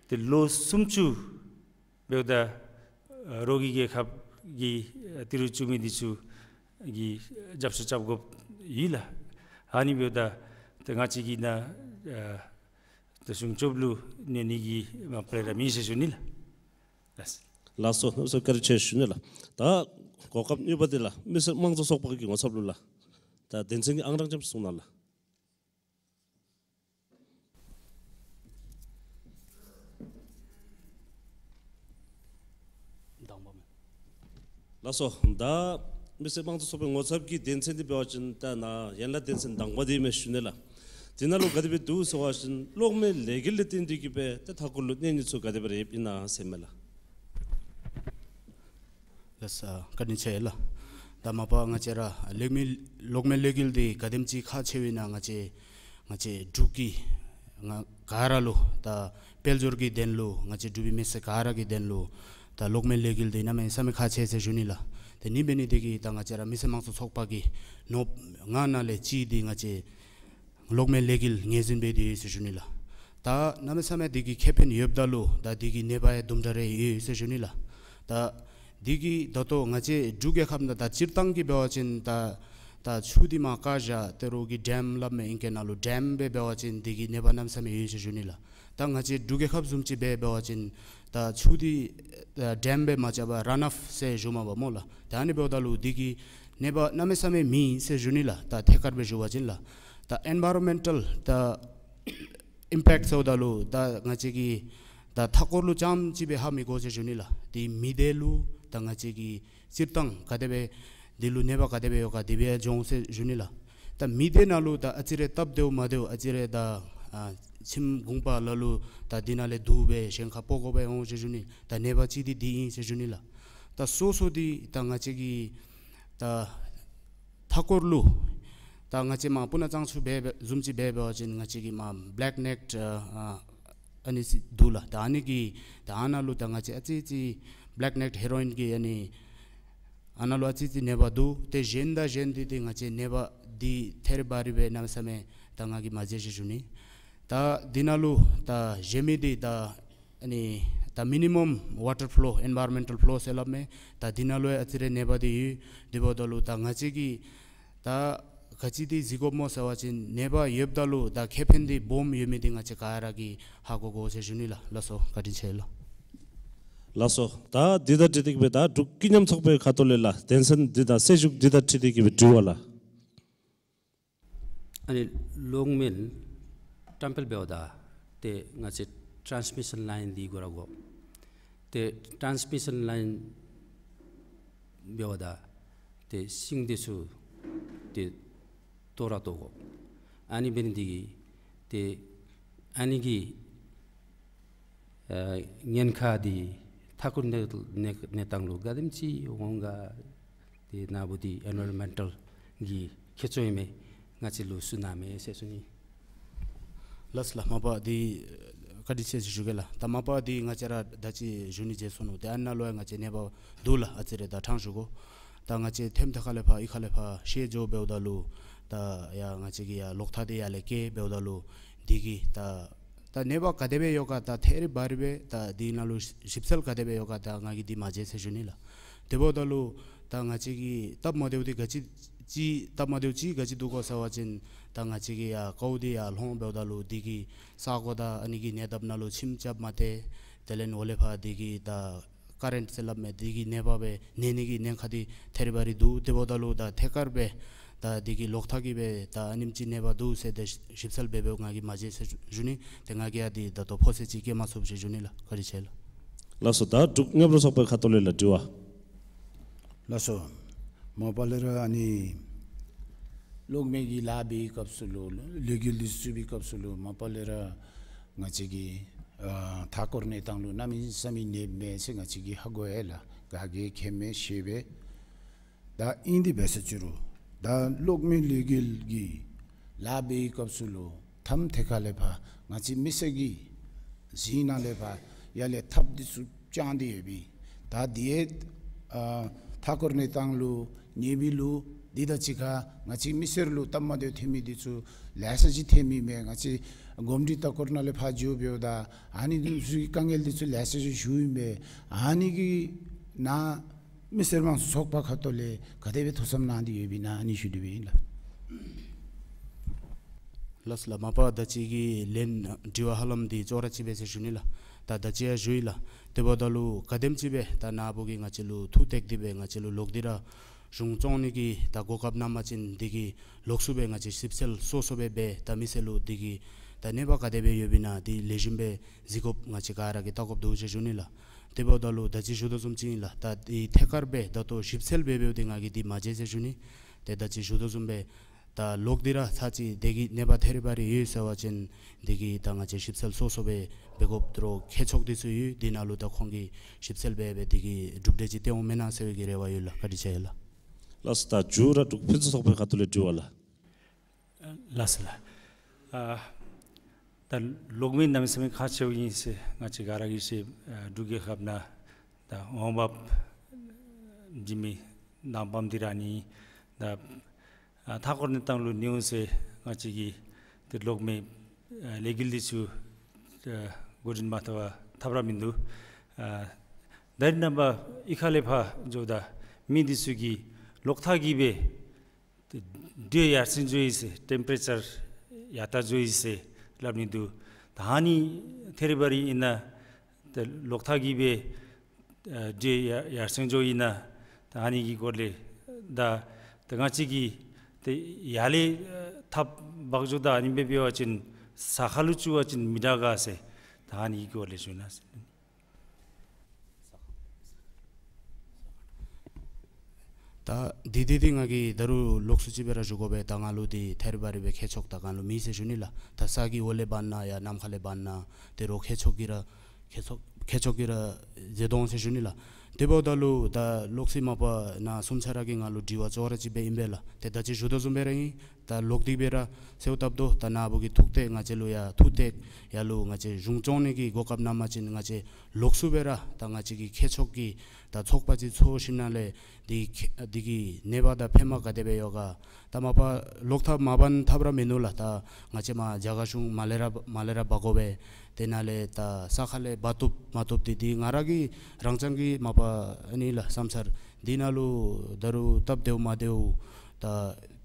ཏེ་ལོ་སུམ་ཅུ་འབདཝ་ད་ཨ་རོགས་ཀྱི་རྒྱལ་ཁབ་ཀྱི་ཨ་ཏི་རུ་བཙུགས་མི་འདི་ཚུ་གིས་རྒྱབ་སྐྱོར་རྐྱབ་དགོཔ་ཡོད་ལགས། ཨ་ནི་འབདཝ་ད་ཏེ་ང་བཅས་ཀྱི་ནང་ཨ་ཏེ་སྲུང་སྐྱོབ་ལུ་ཉན་ནི་གི་མ་པ་ལས་ར་མེད་ཟེར་ཞུ་ནི་ལགས། ལགས། ལགས་སོ། གནམ་མེད་ས་མེད་བཀའ་དྲིན་ཆེ་ཞུ་ནི་ལགས། ད་གོ་སྐབས་གཉིས་པ་འདི་ལགས་མི་སེར་དམངས་གཙོ་ཚོགས་པ་གི་ངོ་ཚབ་ལུ་ལགས། ད་དོན་ཚན་གྱི་ཨང་གྲངས་ཙམ་གསུང་གནང་ལགས། དང་པ་མས། ལགས་སོ། ད་མི་སེར་དམངས་གཙོ་ཚོགས་པའི་ངོ་ཚབ་ཀྱི་དོན་ཚན་འདི་འབད་བ་ཅིན་ད་ནཱ་ཡན་ལག་དོན་ཚན་དང་པ་འདི་མས་ཞུ་ནི་ལགས། འདི་ནང་ལུ་ག་དེ་སྦེ་འདུག་ཟེར་བ་ཅིན་གློག་མེ་ལས་འགུལ་ལས་བརྟེན་ཏེ་གིས་སྦེ་ད་མཐའ་འཁོར་ལུ་གནོད་འགེལ་ཚུ་ག་དེ་སྦེ་ར་ཡོདཔ་ཨིན་ན་ཟེར་མས་ལགས། ལགས་སོ། བཀའ་དྲིན་ཆེ་ལགས། ད་མ་པ་ང་བཅས་ར་གློག་མེ་གློག་མེ་ལས་འགུལ་འདི་ག་དེམ་ཅིག་ཁག་ཆེཝ་ཨིན་ན་ང་བཅས་ང་བཅས་འབྲུག་གི་ང་ག་ར་ལུ་ད་དཔལ་འབྱོར་གྱི་དོན་ལུ་ང་བཅས་འབྲུག་པའི་མི་སེར་ག་ར་གི་དོན་ལུ་ད་གློག་མེ་ལས་འགུལ་འདི་གནམ་མེད་ས་མེད་ཁག་ཆེ་ཟེར་ཞུ་ནི་ལགས། ཏེ་ཨ་ནི་འབད་ནི་འདི་གིས་ད་ང་བཅས་ར་མི་སེར་དམངས་གཙོ་ཚོགས་པ་གི་ནོར་ལྔ་ནང་ལས་གཅིག་འདི་ང་བཅས་གློག་མེ་ལས་འགུལ་ངོས་འཛིན་འབད་དེ་ཡོད་ཟེར་ཞུ་ནི་ལགས། ད་གནམ་མེད་ས་མེད་འདི་གི་ཁེ་ཕན་ཡོདཔ་ད་ལུ་ད་འདི་གི་ནད་པ་ཡང་དུམ་གྲ་རེ་ཡོད་ཟེར་ཞུ་ནི་ལགས། ད་འདི་གིས་ད་ལྟོ་ང་བཅས་འབྲུག་རྒྱལ་ཁབ་ནང་ད་སྤྱིར་བཏང་གི་འབད་བ་ཅིན་ད་ད་ཆུ་འདི་མར་བཀག་བཞག་སྟེ་རོགས་ཀྱིས་ཌེམ་སླབ་མི་ཨིང་སྐད་ནང་ལུ་ཌེམ་སྦེ་འབད་བ་ཅིན་འདི་གི་ནད་པ་གནམ་མེད་ས་མེད་ཡོད་ཟེར་ཞུ་ནི་ལགས། ད་ང་བཅས་འབྲུག་རྒྱལ་ཁབ་བཟུམ་ཅིག་སྦེ་འབད་བ་ཅིན་ད་ཆུ་འདི་ཨ་ཌེམ་སྦེ་མ་རྐྱབ་པར་རན་ཨོཕ་ཟེར་ཞུཝ་མས་པ་སྨོ་ལགས། ད་ཨ་ནི་འབདཝ་ད་ལུ་འདི་གིས་ནད་པ་གནམ་མེད་ས་མེད་མེད་ཟེར་ཞུ་ནི་ལགས། ད་ཐད་ཀར་སྦེ་ཞུ་བ་ཅིན་ལགས། ད་ཨེན་བཱ་རོན་མེན་ཊཱལ་ད་ ཨིམ་པེཀཊ་ཟེརཝ་ད་ལུ་ད་ང་བཅས་ཀྱིས་ད་མཐའ་འཁོར་ལུ་རྐྱངམ་ཅིག་སྦེ་ཧ་མི་གོ་ཟེར་ཞུ་ནི་ལགས། ཏེ་མི་སྡེ་ལུ་ད་ང་བཅས་ཀྱི་སྤྱིར་བཏང་ག་དེ་སྦེ་འདི་ལུ་ནད་པ་ག་དེ་སྦེ་ཡོད་ག་དེ་སྦེ་ཡང་འགྱོ་འོང་ཟེར་ཞུ་ནི་ལགས། ད་མི་སྡེ་ནང་ལུ་ད་ཨ་ཙི་རེ་སྟབས་བདེཝ་མ་བདེཝ་ཨ་ཙི་རེ་ད་ཨ་ཁྱིམ་གུང་པ་ལ་ལུ་ད་འདི་ནང་ལས་བསྡུ་སྦེ་གཞན་ཁར་སྤོ་དགོ་པའི་འོང་ཟེར་ཞུ་ནི། ད་ནད་པ་ཅིག་འདི་འདི་ཨིན་ཟེར་ཞུ་ནི་ལགས། ད་སོ་སོ་འདི་ད་ང་བཅས་ཀྱི་ད་མཐའ་འཁོར་ལུ་ད་ང་བཅས་མར་སྤུ་ན་གཙང་ཆུ་འབད་བཟུམ་ཅིག་འབད་བ་ཅིན་ང་བཅས་ཀྱི་མར་བེ་ལེཀ་ནེཀ་ཊི་ཨ་ཨ་ཨ་ནི་ཅིག་འདུག་ལགས། ད་ཨ་ནི་གི་ད་ཨ་ནཱ་ལུ་ད་ང་བཅས་ཨ་ཙི་ཅིག་བེ་ལེཀ་ནེཀ་ཊི་ཧེ་རོ་ཨིན་གྱི་ཨ་ནི་ཨ་ནཱ་ལུ་ཨ་ཙི་ཅིག་ནད་པ་འདུག། ཏེ་གཞན་དང་གཞན་འདི་ཏེ་ང་བཅས་ནད་པ་འདི་ཐེ་རི་བ་རི་སྦེ་གནམ་མེད་ས་མེད་ད་ང་གིས་མ་མཇལ་ཟེར་ཞུ་ནི། ད་འདི་ནང་ལུ་ད་གཞན་མི་འདི་ད་ཨ་ནི་ད་མི་ནི་མམ་ཝ་ཊར་ཕུ་ལོ་ཨེན་བའི་རོན་མེནཊལ་ཕུ་ལོ་ཟེར་སླབ་མས། ད་འདི་ནང་ལུ་ཡང་ཨ་ཙི་རེ་ནད་པ་འདི་ཡོད། དེ་འབདཝ་ད་ལུ་ད་ང་བཅས་ཀྱིས་ད་ག་ཅི་འདི་གཟིགས་དགོཔ་སྨོ་ཟེར་བ་ཅིན་ནད་པ་ཡོདཔ་ད་ལུ་ད་ཁེ་ཕན་འདི་སྦོམ་ཡོད་མི་འདི་ང་བཅས་ག་ར་གིས་ཧ་གོ་དགོ་ཟེར་ཞུ་ནི་ལགས། ལགས་སོ། བཀའ་དྲིན་ཆེ་ལགས། ལགས་སོ། ད་འདི་དང་འཁྲིལ་ཏེ་གི་སྦེ་ད་འབྲུག་ཀུན་མཉམ་ཚོགས་པའི་ཁ་ཐུག་ལས་ལགས། དོན་ཚན་འདི་དང་སྲིད་བྱུས་འདི་དང་འཁྲིལ་ཏེ་གི་སྦེ་དྲི་བ་ལགས། ཨ་ནི་གློག་མེ་བཀྲམ་སྤེལ་འབདཝ་ད་ཏེ་ང་བཅས་ཊཱནསི་མི་ཤཱན་ལའིན་འདི་དགོ་ར་དགོ། ཏེ་ཊཱནསི་མི་ཤཱན་ལའིན་འབདཝ་ད་ཏེ་ཤིང་འདི་ཚུ་ཏེ་བཏོག་ར་བཏོག་དགོ། ཨ་ནི་འབད་ནི་འདི་གིས་ཏེ་ཨ་ནི་གི་ཨ་ཉེན་ཁ་འདི་མཐའ་འཁོར་གནས་གནས་གནས་སྟངས་ལུ་ག་དེམ་ཅིག་འོང་ག། ཏེ་ནཱ་བུ་འདི་ཨེན་བའི་རོན་མེནཊལ་གྱི་ཁྱད་ཆོས་ཨིན་མས། ང་བཅས་ལུ་གསུང་གནང་མས་ཟེར་ཞུ་ནི། ལགས་ལགས། མ་པ་འདི་བཀའ་དྲིན་ཆེ་ཟེར་ཞུ་གེ་ལགས། ད་མ་པ་འདི་ང་བཅས་ར་ད་ཅི་ཞུ་ནི་བརྗེད་སོ་ནུག། ཏེ་ཨ་ནཱ་ལུ་ཡང་ང་བཅས་ནད་པ་འདུག་ལགས། ཨ་ཙི་རེ་ད་ཕྲང་ཞུ་དགོ། ད་ང་བཅས་ཐེམ་ཐེ་ཁ་ལས་ཕར་གཡུས་ཁ་ལས་ཕར་བཤལ་འགྱོ་འབདཝ་ད་ལུ་ད་ཡ་ང་བཅས་ཀྱི་ཡ་ལོག་ཐག་འདི་ཡར་ལས་བཀལ་འབདཝ་ད་ལུ་འདི་གིས་ད་ད་ནད་པ་ག་དེ་སྦེ་ཡོད་ག་ད་ཐེ་རི་བ་རི་སྦེ་ད་འདི་ནང་ལུ་ཞིབ་འཚོལ་ག་དེ་སྦེ་ཡོད་ག་ད་ང་གིས་འདི་མ་མཇལ་ཟེར་ཞུ་ནི་ལགས། དེ་འབདཝ་ད་ལུ་ད་ང་བཅས་ཀྱི་སྟབས་མ་བདེཝ་འདི་ག་ཅི་ཅིག་སྟབས་མ་བདེཝ་ཅིག་ག་ཅི་འདུག་གོ་ཟེར་བ་ཅིན་ད་ང་བཅས་ཀྱི་ཡ་ཀཝ་འདི་ཡར་ལྷོང་འབདཝ་ད་ལུ་འདི་གིས་ས་གོ་དང་ཨ་ནི་གི་ཉེ་འདབས་ནང་ལུ་ཁྱིམ་རྐྱབ་མ་སྟེར། དེ་ལས་འོག་ལས་ཕར་འདི་གིས་ད་ཀ་རེནཊ་ཟེར་སླབ་མས། འདི་གིས་ནད་པ་སྦེ་ནད་ནི་གི་ཉེན་ཁ་འདི་ཐེ་རི་བ་རི་འདུག། དེ་འབདཝ་ད་ལུ་ད་ཐད་ཀར་སྦེ་ད་འདི་གིས་ལོག་ཐག་གིས་སྦེ་ད་ཨ་ནེམ་ཅིག་ནད་པ་འདུག་ཟེར་ཏེ་ཞིབ་འཚོལ་འབད་འབདཝ་ང་གིས་མ་མཇལ་ཟེར་ཞུ་ནི། ཏེ་ང་གིས་ཡང་འདི་ད་ལྟོ་ཕོག་ཚད་ཅིག་བཀལ་མ་ཚུགས་ཟེར་ཞུ་ནི་ལགས། བཀའ་དྲིན་ཆེ་ལགས། ལགས་སོ། ད་འབྲུག་མཉམ་རུབ་ཚོགས་པའི་ཁ་ཐུག་ལས་ལགས་དྲི་བ། ལགས་སོ། མ་པ་ལས་ར་ཨ་ནི་གློག་མེ་གི་ལཱ་འབད་བའི་སྐབས་སུ་ལུ་ལས་འགུལ་འདི་ཚུ་འབད་བའི་སྐབས་སུ་ལུ་མ་པ་ལས་ར་ང་བཅས་ཀྱི་ཨ་མཐའ་འཁོར་གནས་སྟངས་ལུ་གནམ་མེད་ས་མེད་ནདཔ་མས་ཟེར་ང་བཅས་ཀྱིས་ཧ་གོ་ཡི་ལགས། ག་གིས་མཁྱེན་མས་ཤེས་པས། ད་ཨིན་དེ་འབད་ས་ཅི་རུང་ད་གློག་མེ་ལས་འགུལ་གྱི་ལཱ་འབད་བའི་སྐབས་སུ་ལུ་ཐམ་ཐད་ཁ་ལས་ཕར་ང་བཅས་མི་སེར་གྱིས་གཟིགས་ནི་ལས་ཕར་ཡར་ལས་ཐགཔ་འདི་ཚུ་བཅང་སྟེ་ཡོད་པས། ད་འདི་ཡང་ཨ་མཐའ་འཁོར་གནས་སྟངས་ལུ་ནདཔ་ལུ་འདི་དང་གཅིག་ཁར་ང་བཅས་མི་སེར་ལུ་སྟབས་མ་བདེཝ་ཐོན་མི་འདི་ཚུ་ལེ་ཤ་ཅིག་ཐོན་མི་མས། ང་བཅས་གོམས་འདྲིས་ལྟ་སྐོར་ནང་ལས་ཕར་འགྱོ་འབདཝ་ད་ཨ་ནི་འདི་ཚུ་གི་དཀའ་ངལ་འདི་ཚུ་ལེ་ཤ་ཅིག་ཞུཝ་ཨིན་པས། ཨ་ནི་གི་ནང་མི་སེར་དམངས་གཙོ་ཚོགས་པ་ཁ་ཐུག་ལས་ག་དེ་སྦེ་ཐུགས་བསམ་གནང་སྟེ་ཡོདཔ་ཨིན་ན་ཨ་ནི་ཞུ་ནི་སྦེ་ཨིན་ལགས། ལགས་སོ་ལགས། མ་པ་ད་ཅི་གི་ལན་དྲི་བ་ཧ་ལམ་འདི་ཅོག་ར་གཅིག་པས་ཟེར་ཞུ་ནི་ལགས། ད་ད་ཅི་ཡང་ཞུ་ཡི་ལགས། དེ་འབདཝ་ད་ལུ་ག་དེམ་ཅིག་སྦེ་ད་ནཱ་བུ་གིས་ང་བཅས་ལུ་ཐུགས་གཏད་དེ་སྦེ་ང་བཅས་ལུ་ལོག་སྟེ་ར་གཞུང་སྐྱོང་ནི་གི་ད་གོ་སྐབས་གནང་པ་ཅིན་འདི་གི་ལོགས་སུ་སྦེ་ང་བཅས་ཞིབ་འཚོལ་སོ་སོ་སྦེ་འབད་ད་མི་སེར་ལུ་འདི་གི་ད་ནད་པ་ག་དེ་སྦེ་ཡོདཔ་ཨིན་ན་འདི་ལེགས་ཤོམ་སྦེ་གཟིགས་དགོཔ་ང་བཅས་ག་ར་གིས་བལྟ་དགོཔ་འདུག་ཟེར་ཞུ་ནི་ལགས། དེ་འབདཝ་ད་ལུ་ད་ཅི་ཞུ་དོ་བཟུམ་ཅིག་ཨིན་ལགས། ད་འདི་ཐད་ཀར་སྦེ་ད་ལྟོ་ཞིབ་འཚོལ་འབད་འབདཝ་འདི་ང་གིས་འདི་མ་མཇལ་ཟེར་ཞུ་ནི། ཏེ་ད་ཅི་ཞུ་དོ་བཟུམ་སྦེ་ད་ལོག་སྟེ་ར་ཚར་ཅིག་འདི་གི་ནད་པ་ཐེ་རི་བ་རི་ཡོད་ཟེར་བ་ཅིན་འདི་གི་ད་ང་བཅས་ཞིབ་འཚོལ་སོ་སོ་སྦེ་འབད་དགོཔ་འདི་ར་མཁས་མཆོག་འདི་ཚུ་ཡོད། འདི་ནང་ལུ་ད་ཁོང་གིས་ཞིབ་འཚོལ་འབད་སྦེ་འདི་གི་གྲུབ་འབྲས་ཅིག་སྟོན་འོང་མེན་ན་ཟེར་བའི་གི་རེ་བ་ཡོད་ལགས། བཀའ་དྲིན་ཆེ་ལགས། ལགས་སོ། ད་མཇུག་ར་འབྲུག་ཕུན་སུམ་ཚོགས་པའི་ཁ་ཐུག་ལས་དྲི་བ་ལགས། ལགས་སོ་ལགས། ཨ་ད་གློག་མེ་གནམ་མེད་ས་མེད་ཁག་ཆེཝ་ཨིན་ཟེར་ང་བཅས་ག་ར་གིས་ཤེས། ཨ་འབྲུག་རྒྱལ་ཁབ་ནང་ད་འོང་འབབ་འབྱིན་མི་གནམ་བམ་འདི་ར་ཨ་ནི་ད་ཨ་མཐའ་འཁོར་གནས་སྟངས་ལུ་ནིའུ་ཟེར་ང་བཅས་ཀྱིས་ཏེ་གློག་མེ་ཨ་ལས་འགུལ་འདི་ཚུ་ཨ་འགོ་འདྲེན་མ་འཐབ་པར་ཐབས་ར་མིན་འདུག། ཨ་ད་རེས་ནངས་པ་གཡུས་ཁ་ལས་ཕར་འགྱོཝ་ད་མི་འདི་ཚུ་གིས་ལོག་ཐག་གིས་སྦེ་ཏེ་དྲོད་ཡར་སེང་འགྱོ་ཡི་ཟེར་ཊེམ་པ་རེ་ཅར་ཡར་ལྟ་འགྱོ་ཡི་ཟེར་སླབ་ནི་འདུག། ད་ཨ་ནི་ཐེ་རི་བ་རི་ཨིན་ན་ཏེ་ལོག་ཐག་གིས་སྦེ་ཨ་དྲོད་ཡར་ཡར་སེང་འགྱོཝ་ཨིན་ན་ད་ཨ་ནི་གི་སྐོར་ལས་ད་ད་ང་བཅས་ཀྱིས་ཏེ་ཡར་ལས་ཨ་ཐགཔ་འབག་འགྱོཝ་ད་ཨ་ནི་སྦེ་འབད་བ་ཅིན་ ས་ཁ་ལུ་བཙུགས་པ་ཅིན་མི་དྲག་ག་ཟེར། ད་ཨ་ནི་གི་སྐོར་ལས་ཞུ་ན་ཟེར། ད་འདི་འདི་འདི་ང་གིས་ད་རུང་ལོགས་སུ་ཅིག་སྦེ་ར་ཞུ་དགོ་པས། ད་ང་ལུ་འདི་ཐད་རི་བ་རི་སྦེ་ཁྱད་ཆོས་ད་ང་ལུ་མེད་ཟེར་ཞུ་ནི་ལགས། ད་ས་གི་འོག་ལས་འབད་ན་ཡང་ནམ་མཁའ་ལས་འབད་ན་ཏེ་རོགས་ཁྱད་ཆོས་ཀྱི་ར་ཁྱད་ཆོས་ཁྱད་ཆོས་ཀྱི་ར་མཛད་དོ་འོང་ཟེར་ཞུ་ནི་ལགས། དེ་འབདཝ་ད་ལུ་ད་ལོགས་སུ་མ་པ་ནཱ་གསུམ་ཆ་ར་གིས་ང་ལུ་དྲི་བ་ཅོག་ར་གཅིག་སྦེ་ཨིན་པས་ལགས། ཏེ་ད་ཅི་ཞུ་དོ་བཟུམ་སྦེ་ར་ཨིན། ད་ལོག་སྟེ་སྦེ་ར་གསོལཝ་བཏབ་དོ། ད་ནཱ་བུ་གི་ཐུགས་གཏད་ང་བཅས་ལུ་ཡང་ཐུགས་གཏད་ཡར་ལུ་ང་བཅས་གཞུང་སྐྱོང་ནི་གི་གོ་སྐབས་གནང་པ་ཅིན་ང་བཅས་ལོགས་སུ་སྦེ་ར་ད་ང་བཅས་ཀྱི་ཁྱད་ཆོས་ཀྱི་ད་ཚོགས་པ་ཅིག་ཚོགས་ཞིནམ་ལས་འདི་ཁྱད་འདི་གི་ནད་པ་དང་ཕན་པ་ག་དེ་སྦེ་ཡོད་ག། ད་མ་པ་ལོག་ཐབས་མ་འབད་ཐབས་ར་མིན་ནུག་ལགས། ད་ང་བཅས་མར་རྒྱ་གར་གཞུང་མར་ལས་ར་མར་ལས་ར་འབག་དགོ་པས། དེ་ནང་ལས་ད་ས་ཁ་ལས་འབག་བཏུབ་མ་བཏུབ་འདི་འདི་ང་ར་གི་རང་རྐྱང་གི་མ་པ་ཨ་ནི་ལགས་བསམ་འཆར་འདི་ནང་ལུ་ད་རུང་སྟབས་བདེཝ་མ་བདེཝ་ད་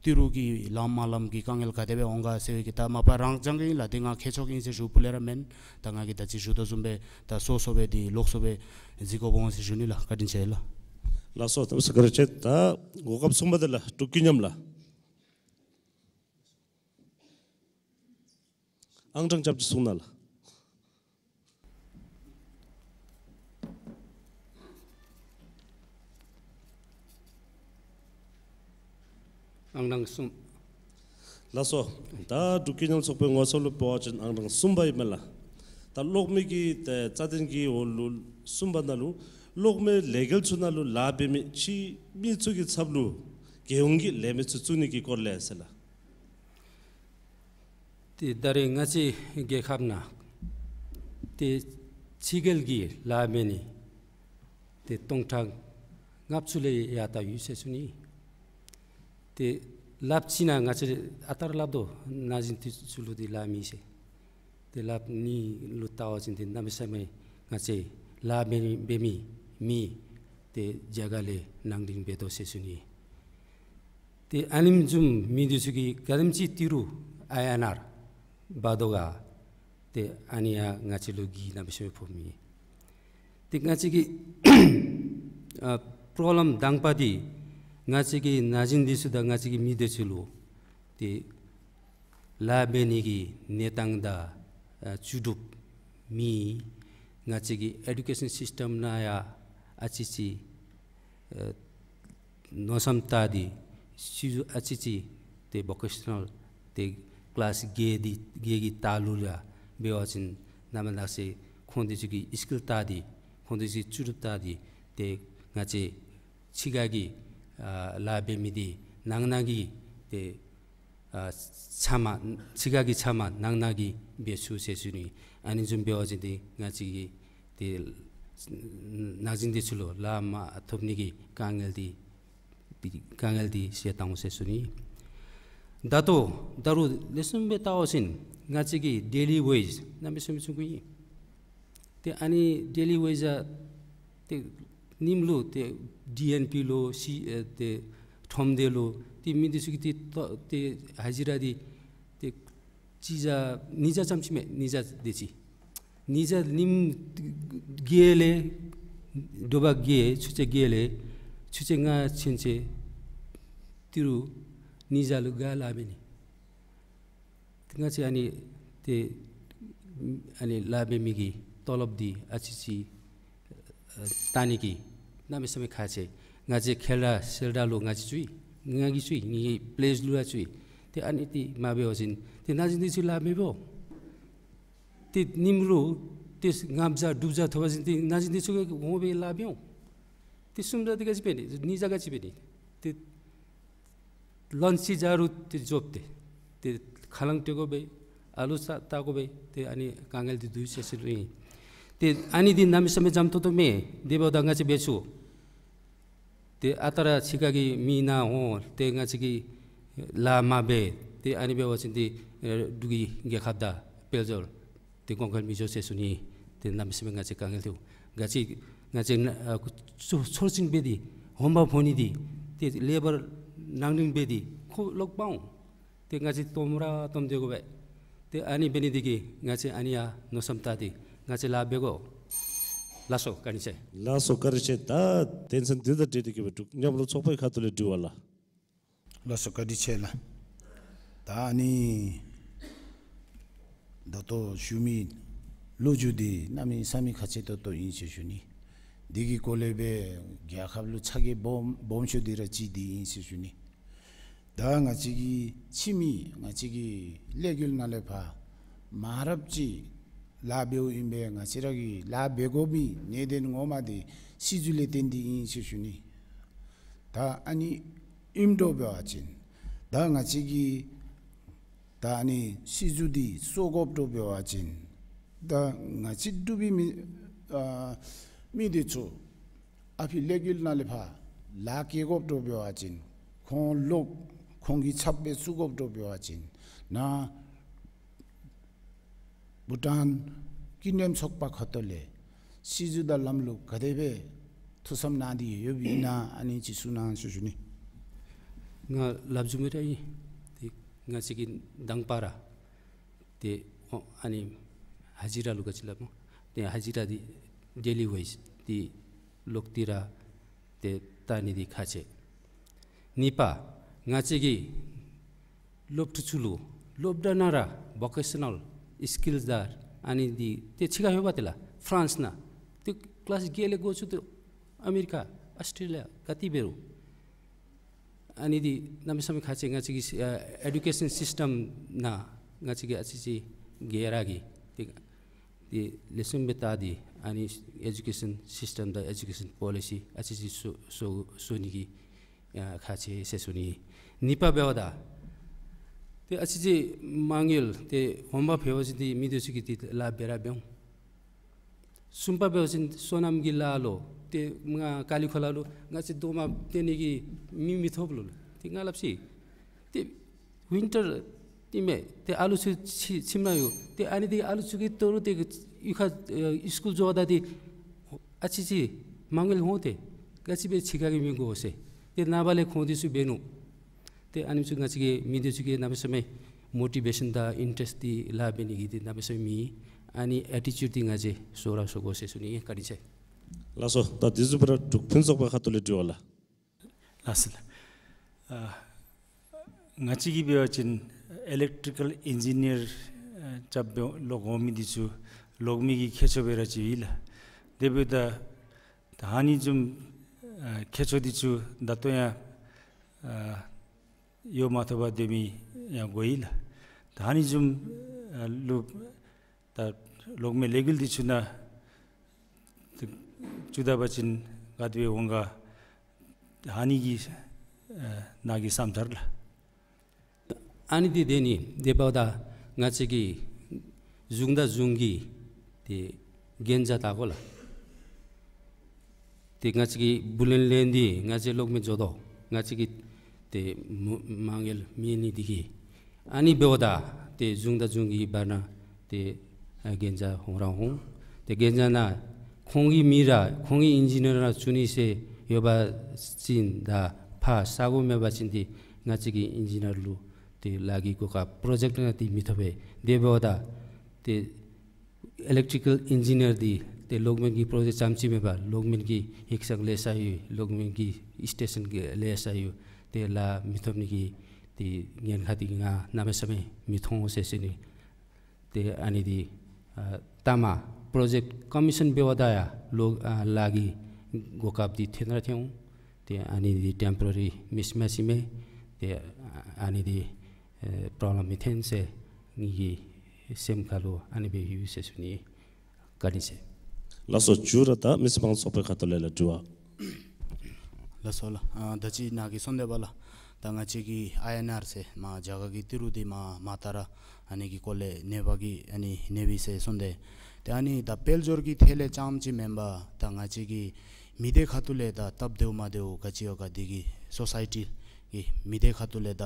ཏི་རུ་གི་ལམ་མ་ལམ་གྱི་དཀའ་ངལ་ག་དེ་སྦེ་འོང་ག་ཟེར་བའི་གི་ད་མ་པ་རང་རྐྱང་གི་ཨིན་ལགས། འདི་ང་ཁྱད་ཆོས་ཨིན་ཟེར་ཞུ་བ་ལས་ར་མེན། ད་ང་གིས་ད་ཅི་ཞུ་དོ་བཟུམ་སྦེ་ད་སོ་སོ་སྦེ་འདི་ལོགས་སུ་སྦེ་གཟིགས་དགོཔ་འོང་ཟེར་ཞུ་ནི་ལགས། བཀའ་དྲིན་ཆེ་ལགས། ལགས་སོ། ད་བཀའ་དྲིན་ཆེ། ད་གོ་སྐབས་གསུམ་པ་དེ་ལགས་འབྲུག་སྐྱིད་སྙོམས་ལགས། ཨང་གྲངས་རྐྱབ་ཅིག་གསུང་གནང་ལགས། ཨང་གྲངས་གསུམ། ལགས་སོ། ད་འབྲུག་སྐྱིད་སྙོམས་ཚོགས་པའི་ངོ་སོ་ལུ་འབད་བ་ཅིན་ཨང་གྲངས་གསུམ་པ་ཨིན་མས་ལགས། ད་གློག་མེ་གི་ཏེ་རྩ་དོན་གྱི་འོག་ལུ་གསུམ་པ་ནང་ལུ་གློག་མེ་ལས་འགུལ་ཚུ་ནང་ལུ་ལཱ་འབད་མི་ཕྱི་མི་ཚུ་གི་ཚབ་ལུ་རྒྱལ་ཡོངས་ཀྱི་ལས་མི་ཚུ་བཙུགས་ནི་གི་སྐོར་ལས་ཟེར་ལགས། ཏེ་ད་རེས་ང་བཅས་རྒྱལ་ཁབ་ནང་ཏེ་ཕྱི་རྒྱལ་གྱི་ལཱ་འབད་ནི་ཏེ་སྟོང་ཕྲག་ལྔ་བཅུ་ལས་ཡར་ད་ཡོད་ཟེར་ཞུ་ནི། ཏེ་སླབ་ཅི་ན་ང་བཅས་ཨ་རྟག་ར་སླབ་དོ། ན་གཞོན་འདི་ཚུ་ལུ་འདི་ལཱ་མེད་ཟེར། ཏེ་སླབ་ནི་ལུ་བལྟ་བ་ཅིན་ཏེ་གནམ་མེད་ས་མེད་ང་བཅས་ལཱ་འབད་མི་འབད་མི་མི་ཏེ་རྒྱ་གར་ལས་ནང་འདྲེན་འབད་དོ་ཟེར་ཞུ་ནི། ཏེ་ཨ་ནེམ་བཟུམ་མི་འདི་ཚུ་གིས་ག་དེམ་ཅིག་ཏི་རུ་ཨའི་ཨེན་ཨར་འབག་དོ་ག། ཏེ་ཨ་ནི་ཡང་ང་བཅས་ལུ་འགན་གནམ་མེད་ས་མེད་ཕོག་མི། ཏེ་ང་བཅས་ཀྱི་ཨ་པྲོབ་ལེམ་དང་པ་འདི་ང་བཅས་ཀྱི་ན་གཞོན་འདི་ཚུ་དང་ང་བཅས་ཀྱི་མི་སྡེ་ཚུ་ལུ་ཏེ་ལཱ་འབད་ནི་གི་གནས་སྟངས་དང་ཨ་བཅུད་སྒྲུབ་མེད། ང་བཅས་ཀྱི་ཨེ་ཌུ་ཀེ་ཤཱན་སིསི་ཊེམ་ནང་ཡང་ཨ་ཙི་ཅིག་ཨ་མནོ་བསམ་བཏང་སྟེ་ཤུལ་ཨ་ཙི་ཅིག་ཏེ་བོ་ཀེ་ཤ་ནཱལ་ཏེ་ཀི་ལཱསི་བརྒྱད་འདི་བརྒྱད་ཀྱི་ལྟག་ལུ་ལཱ་འབད་བ་ཅིན་ནམ་ནང་ཟེར་ཁོང་འདི་ཚུ་གི་སི་ཀིལ་བལྟ་སྟེ་ཁོང་འདི་ཚུ་བཅུད་སྒྲུབ་བལྟ་སྟེ་ཏེ་ང་བཅས་ཕྱི་ཁ་གི་ཨ་ལཱ་འབད་མི་འདི་ནང་ན་གི་ཏེ་ཨ་ཚབ་མ་ཕྱི་ཁ་གི་ཚབ་མ་ནང་ན་གི་འབད་ཚུགས་ཟེར་ཞུ་ནི། ཨ་ནི་བཟུམ་འབད་བ་ཅིན་ཏེ་ང་བཅས་ཀྱི་ཏེ་ན་གཞོན་འདི་ཚུ་ལུ་ལཱ་མ་ཐོབ་ནི་གི་དཀའ་ངལ་འདི་དཀའ་ངལ་འདི་སེལ་བཏང་འོང་ཟེར་ཞུ་ནི། ད་ལྟོ་ད་རུང་ལེགས་ཤོམ་སྦེ་བལྟ་བ་ཅིན་ང་བཅས་ཀྱི་ཌེ་ལི་ཝེཇ་གནམ་མེད་ས་མེད་ཆུང་ཀུ་ཨིན། ཏེ་ཨ་ནི་ཌེ་ལི་ཝེཇ་ཡང་ཏེ་ཉིནམ་ལུ་ཏེ་ཌི་ཨེན་པི་ལུ་སི་ཨེ་ཏེ་ཁྲོམ་སྡེ་ལུ་ཏེ་མི་འདི་ཚུ་གིས་ཏེ་ཏེ་ཧ་ཇི་ར་འདི་ཏེ་གཅིག་བརྒྱ་ཉིས་བརྒྱ་ཙམ་ཅིག་མས། ཉིས་བརྒྱ་དེ་ཅིག་ཉིས་བརྒྱ་ཉིནམ་བརྒྱད་ལས་དྲོ་པ་བརྒྱད་ཆུ་ཚོད་བརྒྱད་ལས་ཆུ་ཚོད་ལྔ་ཚུན་ཚོད་ཏི་རུ་ཉིས་བརྒྱ་ལུ་ག་ལཱ་འབད་ནི། ང་བཅས་ཨ་ནི་ཏེ་ཨ་ནི་ལཱ་འབད་མི་གི་ཏོ་ལོབ་འདི་ཨ་ཙི་ཅིག་ཨ་བལྟ་ནི་གི་གནམ་མེད་ས་མེད་ཁག་ཆེ། ང་བཅས་ཁེ་ལ་སེལ་ད་ལུ་ང་བཅས་ཚུ་ཨིན། ང་གིས་ཚུ་ཨིན། ངེའི་པི་ལེསི་ལུ་ཡང་ཚུ་ཨིན། ཏེ་ཨ་ནི་འདི་མ་འབད་བ་ཅིན་ཏེ་ན་གཞོན་འདི་ཚུ་ལཱ་མི་འབདཝ། ཏེ་ཉིནམ་ལུ་ཏེ་ལྔ་བརྒྱ་དྲུག་བརྒྱ་ཐོབ་པ་ཅིན་ཏེ་ན་གཞོན་འདི་ཚུ་གིས་གོང་སྦེ་ལཱ་འབད་འོང་། ཏེ་གསུམ་བརྒྱ་འདི་ག་ཅི་འབད་ནི། ཉིས་བརྒྱ་ག་ཅི་འབད་ནི། ཏེ་ལོན་ཅིག་བཞག་རུང་ཏེ་རྫོགས་ཏེ་ཏེ་ཁ་རླངས་སྤྲོད་དགོ་པས། ཨ་ལུ་ས་བལྟ་དགོ་པས། ཏེ་ཨ་ནི་དཀའ་ངལ་འདི་འདུག་ཟེར་ཞུ་ནི། ཏེ་ཨ་ནི་འདི་གནམ་མེད་ས་མེད་འཇམ་ཏོག་ཏོ་མས། དེ་འབདཝ་ད་ང་བཅས་འབད་ཚུགས། ཏེ་ཨ་རྟག་ར་ཕྱི་ཁ་གི་མི་ནཱ་འོང་ཏེ་ང་བཅས་ཀྱིས་ལཱ་མ་འབད། ཏེ་ཨ་ནི་འབད་བ་ཅིན་ཏེ་ཨེ་འབྲུག་གི་རྒྱལ་ཁབ་དང་དཔལ་འབྱོར་ཏེ་གོང་འཕེལ་མི་འགྱོ་ཟེར་ཞུ་ནི། ཏེ་གནམ་མེད་ས་མེད་ང་བཅས་དཀའ་ངལ་འདུག། ག་ཅི་ང་བཅས་ནཱ་ཨ་ཚོ་ཚོར་ཅིག་འབད་དེ་ཧོན་པ་ཕོག་ནི་འདི་ཏེ་ལེ་བར་ནང་འདྲེན་འབད་དེ་ཁོ་ལོག་འབག་འོང་། ཏེ་ང་བཅས་སྟོངམ་ར་སྟོངམ་སྡོད་དགོ་པས། ཏེ་ཨ་ནི་འབད་ནི་འདི་གིས་ང་བཅས་ཨ་ནི་ཡང་མནོ་བསམ་བཏང་སྟེ་ང་བཅས་ལཱ་འབད་དགོ། ལགས་སོ། བཀའ་དྲིན་ཆེ། ལགས་སོ། བཀའ་དྲིན་ཆེ། ད་དོན་ཚན་འདི་དང་འབྲེལ་ཏེ་གི་སྦེ་འབྲུག་མཉམ་རུབ་ཚོགས་པའི་ཁ་ཐུག་ལས་དྲི་བ་ལགས། ལགས་སོ། བཀའ་དྲིན་ཆེ་ལགས། ད་ཨ་ནི་ ད་ལྟོ་ཞུ་མི་ལོ་རྒྱུས་འདི་གནམ་མེད་ས་མེད་ཁག་ཆེ་ཏོག་ཏོ་ཨིན་ཟེར་ཞུ་ནི། འདི་གི་སྐོར་ལས་སྦེ་རྒྱལ་ཁབ་ལུ་ཚ་གྱང་སྦོམ་སྦོམ་ཤོས་འདི་ར་གཅིག་འདི་ཨིན་ཟེར་ཞུ་ནི། ད་ང་བཅས་ཀྱི་ཕྱི་མི་ང་བཅས་ཀྱི་ལས་འགུལ་ནང་ལས་ཕར་མང་རབས་ཅིག་ལཱ་འབདཝ་ཨིན་པས། ང་བཅས་ར་གི་ལཱ་འབད་དགོ་མི་གནད་དོན་ངོ་མ་འདི་སྲིད་བྱུས་ལས་བརྟེན་ཏེ་ཨིན་ཟེར་ཞུ་ནི། ད་ཨ་ནི་ཨིནམ་འདྲཝ་འབད་བ་ཅིན་ད་ང་བཅས་ཀྱིས་ད་ཨ་ནི་སྲིད་བྱུས་འདི་བཟོ་དགོཔ་འདྲཝ་འབད་བ་ཅིན་ད་ང་བཅས་འབྲུག་པའི་མི་ཨ་མི་འདི་ཚུ་ཨ་ཕི་ལས་འགུལ་ནང་ལས་ཕར་ལཱ་བཀལ་དགོཔ་འདྲཝ་འབད་བ་ཅིན་ཁོང་ལོག་ཁོང་གི་ཚབ་སྦེ་བཙུགས་དགོཔ་འདྲཝ་འབད་བ་ཅིན་ནཱ་བྷུ་ཊཱན་ཀུན་མཉམ་ཚོགས་པ་ཁ་ཐུག་ལས་སྲིད་བྱུས་དང་ལམ་ལུགས་ག་དེ་སྦེ་ཐུགས་བསམ་གནང་སྟེ་ཡོདཔ་ཨིན་ན་ཨ་ནི་ཅིག་གསུང་གནང་ཟེར་ཞུ་ནི། ང་སླབ་བཅུག་མི་ར་ཨིན། ཏེ་ང་བཅས་ཀྱི་དང་པ་ར་ཏེ་ཨོ་ཨ་ནི་ཧ་ཇི་ར་ལུ་ག་ཅི་སླབ་སྨོ། ཏེ་ཧ་ཇི་ར་འདི་ཌེ་ལི་ཝེཇ་འདི་ལོག་སྟེ་ར་ཏེ་བལྟ་ནི་འདི་ཁག་ཆེ། གཉིས་པ་ང་བཅས་ཀྱི་སློབ་ཕྲུག་ཚུ་ལུ་སློབ་གྲྭ་ནང་ར་བོ་ཀེ་ཤ་ནཱལ་སི་ཀིལསི་དང་ཨ་ནི་འདི་ཏེ་ཕྱི་ཁར་ལྷོད་པ་དེ་ལགས་ཕ་རན་སི་ནང་ཏེ་ཀི་ལཱསི་བརྒྱད་ལས་འགོ་བཙུགས་ཏེ་ཨ་མི་རི་ཀ་ཨོསི་ཊྲེ་ལི་ཡ་ག་ཏེ་འབད་རུང་ཨ་ནི་འདི་གནམ་མེད་ས་མེད་ཁག་ཆེ། ང་བཅས་ཀྱི་ཨ་ཨེ་ཌུ་ཀེ་ཤཱན་སིསི་ཊམ་ནང་ང་བཅས་ཀྱི་ཨ་ཙི་ཅིག་ག་ར་གིས་ཏེ་ཏེ་ལེགས་ཤོམ་སྦེ་བལྟ་སྟེ་ཨ་ནི་ཨེ་ཌུ་ཀེ་ཤཱན་སིསི་ཊམ་དང་ཨེ་ཌུ་ཀེ་ཤཱན་པོ་ལི་སི་ཨ་ཙི་ཅིག་བཟོ་བཟོ་བཟོ་ནི་གི་ཨ་ཁག་ཆེ་ཟེར་ཞུ་ནི། གཉིས་པ་འབདཝ་ད་ཏེ་ཨ་ཙི་ཅིག་མ་དངུལ་ཏེ་འོང་འབབ་འབད་བ་ཅིན་ཏེ་མི་སྡེ་ཚུ་གིས་ཏེ་ལཱ་འབད་ར་འབད་འོང་། གསུམ་པ་འབད་བ་ཅིན་སོ་ནམ་གྱི་ལཱ་ལུ་ཏེ་ང་ཀ་ལི་ཁོ་ལ་ལུ་ང་བཅས་རྡོག་མ་བཏོན་ནི་གི་མི་མི་ཐོབ་ལོ་ལོ། ཏེ་ང་སླབ་ཅི། ཏེ་ཝིན་ཊར་ཏེ་མས། ཏེ་ཨ་ལུ་ཚུ་ཕྱི་ཁྱིམ་ནང་ཡོད། ཏེ་ཨ་ནི་འདི་ཨ་ལུ་ཚུ་གི་ལྟོ་རུ་ཏེ་གཡུས་ཁར་ཨེ་སི་ཀུལ་འགྱོཝ་ད་ཏེ་ཨ་ཙི་ཅིག་མ་དངུལ་འོང་། ཏེ་ག་ཅི་སྦེ་ཕྱི་ཁར་གྱི་མི་དགོ་ཟེར། ཏེ་ནངས་པ་ལས་ཁོང་འདི་ཚུ་འབད་ནུག། ཏེ་ཨ་ནི་ཚུ་ང་བཅས་ཀྱི་མི་སྡེ་ཚུ་གིས་གནམ་མེད་ས་མེད་མོ་ཊི་བེ་ཤཱན་དང་ཨིན་ཊེ་རེསཊ་འདི་ལཱ་འབད་ནི་གི་འདི་གནམ་མེད་ས་མེད་མེད། ཨ་ནི་ཨེ་ཊི་ཅིའུཌ་འདི་ང་བཅས་བཟོ་ར་བཟོ་དགོ་ཟེར་ཞུ་ནི། བཀའ་དྲིན་ཆེ། ལགས་སོ། ད་འདི་ཚུ་འབད་ར་འབྲུག་ཕུན་ཚོགས་པ་ཁ་ཐུག་ལས་དྲི་བ་ལགས། ལགས་སོ་ལགས། ཨ་ང་བཅས་ཀྱིས་འབད་བ་ཅིན་ཨི་ལེག་ཊི་རི་ཀལ་ཨིན་ཇི་ནི་ཡར་ཨ་རྐྱབ་སྦེ་ལོག་འོང་མི་འདི་ཚུ་ལོག་མི་གི་ཁྱད་ཆོས་འབད་ར་ཅིག་ཡོད་ལགས། དེ་འབདཝ་ད་ད་ཨ་ནི་བཟུམ་ཨ་ཁྱད་ཆོས་འདི་ཚུ་ད་ལྟོ་ཡང་ཨ་ཡོད་མ་ཐོབ་པར་སྡོད་མི་ཡང་དགོ་ཡི་ལགས། ད་ཨ་ནི་བཟུམ་ཨ་ལུ་ད་ལོག་མི་ལས་འགུལ་འདི་ཚུ་ནང་བཙུགས་ད་པ་ཅིན་ག་དེ་སྦེ་འོང་ག། ཨ་ནི་གི་ཨ་ནཱ་གི་བསམ་འཆར་ལགས། ཨ་ནི་འདི་དེ་ནི་དེ་འབདཝ་ད་ང་བཅས་ཀྱི་གཞུང་དང་གཞུང་གི་ཏེ་གན་རྒྱ་བལྟ་དགོ་ལགས། ཏེ་ང་བཅས་ཀྱི་བུ་ལོན་ལེན་ཏེ་ང་བཅས་ལོག་མི་འགྱོ་དོ། ང་བཅས་ཀྱི་ཏེ་མ་མ་དངུལ་མེད་ནི་འདི་གིས། ཨ་ནི་འབདཝ་ད་ཏེ་གཞུང་དང་གཞུང་གི་བར་ན་ཏེ་ཨ་གན་རྒྱ་འོང་ར་འོང་། ཏེ་གན་རྒྱ་ནང་ཁོང་གི་མི་ར་ཁོང་གི་ཨིན་ཇི་ནི་ཡར་ར་བཙུགས་ནི་ཟེར་ཡོད་པ་ཅིན་དང་ཕར་ས་སྒོ་མེད་པ་ཅིན་ཏེ་ང་བཅས་ཀྱི་ཨིན་ཇི་ནི་ཡར་ལུ་ཏེ་ལཱ་གི་གོ་སྐབས་པྲོ་ཇེཀཊ་ནང་ཏེ་མི་ཐོབ་པས། དེ་འབདཝ་ད་ཏེ་ཨི་ལེག་ཊི་རི་ཀལ་ཨིན་ཇི་ནི་ཡར་འདི་ཏེ་ལོག་མེན་གྱི་པྲོ་ཇེཀཊ་རྐྱངམ་ཅིག་མེན་པར་ལོག་མེན་གྱི་ཡིག་ཚང་ལེ་ཤ་ཡོད། ལོག་མེན་གྱི་སི་ཊེ་ཤཱན་གྱི་ལེ་ཤ་ཡོད། ཏེ་ལཱ་མི་ཐོབ་ནི་གི་ཏེ་ཉེན་ཁ་འདི་ང་གནམ་མེད་ས་མེད་མི་མཐོང་ཟེར་ཞུ་ནི། ཏེ་ཨ་ནི་འདི་ཨ་ལྟ་མ་པྲོ་ཇེཀཊ་ཀོ་མི་ཤཱན་འབདཝ་ད་ཡང་ལོག་ཨ་ལཱ་གི་གོ་སྐབས་འདི་ཐོན་ར་ཐོན་འོང་། ཏེ་ཨ་ནི་འདི་ཊེམ་པོ་ར་རི་མིསི་མེཆ་ཨིན་མས། ཏེ་ཨ་ནི་འདི་ཨེ་པྲོབ་ལེམ་མི་ཐོན་ཟེར་ངེ་གི་སེམས་ཁ་ལུ་ཨ་ནི་སྦེ་ཡོད་ཟེར་ཞུ་ནི། བཀའ་དྲིན་ཆེ། ལགས་སོ། མཇུག་ར་ད་མི་སེར་དམངས་ཚོགས་པའི་ཁ་ཐུག་ལས་ལགས་དྲི་བ། ལགས་སོ་ལགས། ཨ་ད་ཅི་ནཱ་གིས་གསུངས་ཏེ་འབདཝ་ལགས། ད་ང་བཅས་ཀྱི་ཨའི་ཨེན་ཨར་ཟེར་མར་རྒྱ་གར་གྱི་ཏི་རུ་འདི་མར་མར་ད་ར་ཨ་ནི་གི་སྐོར་ལས་གནོད་པ་གི་ཨ་ནི་གནོདཔ་ཨིན་ཟེར་གསུངས་ཏེ། ཏེ་ཨ་ནི་ད་དཔལ་འབྱོར་གྱི་ཐད་ལས་རྐྱངམ་ཅིག་མེན་པར་ད་ང་བཅས་ཀྱི་མི་སྡེ་ཁ་ཐུག་ལས་ད་སྟབས་བདེཝ་མ་བདེཝ་ག་ཅི་ཡོད་ག། འདི་གི་སོ་སའི་ཊི་གི་མི་སྡེ་ཁ་ཐུག་ལས་ད་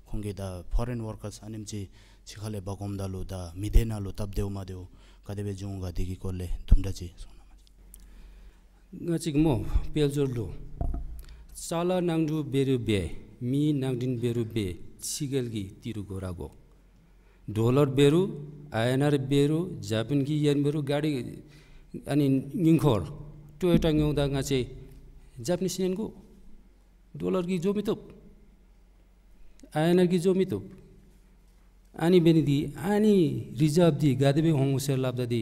ཁོང་གི་ད་ཕོ་རེན་ཝར་ཀརསི་ཨ་ནེམ་ཅིག་ཕྱི་ཁ་ལས་འབག་འོངམ་ད་ལུ་ད་མི་སྡེ་ནང་ལུ་སྟབས་བདེཝ་མ་བདེཝ་ག་དེ་སྦེ་འབྱུང་ག། འདི་གི་སྐོར་ལས་དུམ་གྲ་ཅིག་གསུང་གནང་། ང་བཅས་ཀྱིས་སྨོ་དཔལ་འབྱོར་ལུ་ཅ་ལ་ནང་འགྲུལ་འབད་རུང་འབད་མི་ནང་འདྲེན་འབད་རུང་འབད་ཕྱི་རྒྱལ་གྱི་ཏི་རུ་དགོ་ར་དགོ། ཌོ་ལར་འབད་རུང་ཨའི་ཨེན་ཨར་འབད་རུང་ཇ་པཱན་གྱི་ཡེན་འབད་རུང་གཱ་རི་ཨ་ནི་རྙིང་འཁོར་ཊོ་ཡོ་ཊ་ཉོཝ་ད་ང་བཅས་ཇ་པཱ་ནིསི་ཉན་དགོ། ཌོ་ལར་གྱིས་འགྱོ་མི་བཏུབ། ཨའི་ཨེན་ཨར་གྱིས་འགྱོ་མི་བཏུབ། ཨ་ནི་འབད་ནི་འདི་ཨ་ནི་རི་ཛརབ་འདི་ག་དེ་སྦེ་འོང་ཟེར་སླབ་ད་འདི་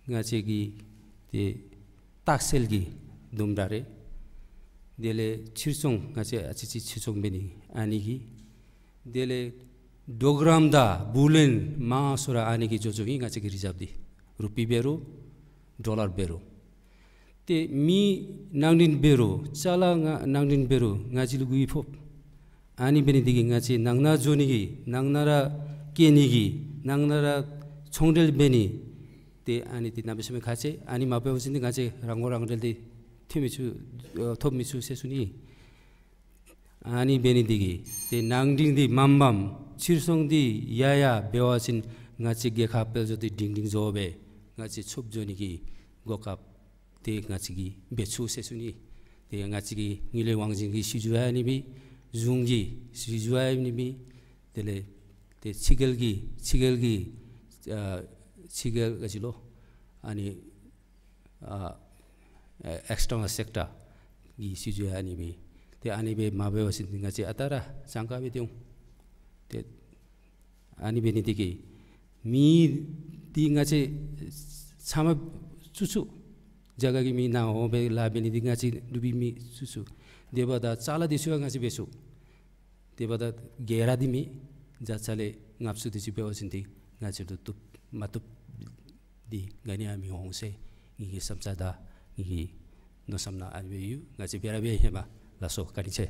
ང་བཅས་ཀྱི་ཏེ་སྟག་སེལ་གྱི་ལྡུམ་ར་རེ། དེ་ལས་ཕྱིར་ཚོང་ང་བཅས་ཨ་ཙི་ཅིག་ཕྱིར་ཚོང་འབད་ནི་ཨ་ནི་གི། དེ་ལས་གྲོག་རམ་དང་བུ་ལོན་མང་སུ་ར་ཨ་ནི་གིས་འགྱོ་འགྱོཝ་ཨིན། ང་བཅས་ཀྱི་རི་ཛརབ་འདི་རུ་པི་འབད་རུང་ཌོ་ལར་འབད་རུང་། ཏེ་མི་ནང་འདྲེན་འབད་རུང་ཅ་ལ་ང་ནང་འདྲེན་འབད་རུང་ང་བཅས་ལུ་གུ་ཡི་ཕོགཔ། ཨ་ནི་འབད་ནི་འདི་གིས་ང་བཅས་ནང་ན་འགྱོ་ནི་གི་ནང་ན་ར་སྐྱེལ་ནི་གི་ནང་ན་ར་ཚོང་འབྲེལ་འབད་ནི། ཏེ་ཨ་ནི་འདི་གནམ་མེད་ས་མེད་ཁག་ཆེ། ཨ་ནི་མ་འབད་བ་ཅིན་འདི་ང་བཅས་རང་མགོ་རང་འདྲེན་འདི་ཐོབ་མི་ཚུགས། ཨ་ཐོབ་མི་ཚུགས་ཟེར་ཞུ་ནི། ཨ་ནི་འབད་ནི་འདི་གིས་ཏེ་ནང་འདྲེན་འདི་མངམ་མངམ་ཕྱིར་ཚོང་འདི་ཡ་ཡ་འབད་བ་ཅིན་ང་བཅས་རྒྱལ་ཁབ་དཔལ་འབྱོར་འདི་སྒྲིང་སྒྲིང་བཟོ་སྦེ་ང་བཅས་ཚུགསཔ་འགྱོ་ནི་གི་གོ་སྐབས་འདི་ང་བཅས་ཀྱིས་འབད་ཚུགས་ཟེར་ཞུ་ནི། ཏེ་ང་བཅས་ཀྱི་དངུལ་ལས་དབང་འཛིན་གྱི་སྲིད་བྱུས་ཨ་ནི་སྦེ་གཞུང་གི་སྲིད་བྱུས་ཨ་ནི་སྦེ་དེ་ལས་ཏེ་ཕྱི་རྒྱལ་གྱི་ཕྱི་རྒྱལ་གྱི་ཨ་ཕྱི་རྒྱལ་ག་ཅི་ལོ་ཨ་ནི་ཨ་ཨེགསི་ཊར་ནཱལ་སེཀ་ཊར་གྱི་སྲིད་བྱུས་ཨ་ནི་སྦེ། ཏེ་ཨ་ནི་སྦེ་མ་འབད་བ་ཅིན་ང་བཅས་ཨ་རྟག་ར་གྱངས་ཁ་སྦེ་སྡོད་འོང་། ཏེ་ཨ་ནི་འབད་ནི་འདི་གིས་མི་འདི་ང་བཅས་ཚང་མ་ཚུད་ཚུགས། རྒྱ་གར་གྱི་མི་ནཱ་འོང་སྦེ་ལཱ་འབད་ནི་འདི་ང་བཅས་འབྲུག་པའི་མི་ཚུད་ཚུགས། དེ་འབདཝ་ད་ཅ་ལ་འདི་ཚུ་ཡང་ང་བཅས་འབད་ཚུགས། དེ་འབདཝ་ད་ག་ར་འདི་མི་བརྒྱ་ཆ་ལས་ལྔ་བཅུ་དེ་ཅིག་འབད་བ་ཅིན་འདི་ང་བཅས་ལུ་བཏུབ་མ་བཏུབ་འདི་ག་ནི་ཡང་མི་འོང་ཟེར་ངེ་གི་བསམ་འཆར་དང་ངེ་གི་མནོ་བསམ་ནང་ཨ་ནི་སྦེ་ཡོད། ང་བཅས་འབད་ར་འབད་ཧེ་མ། ལགས་སོ། བཀའ་དྲིན་ཆེ།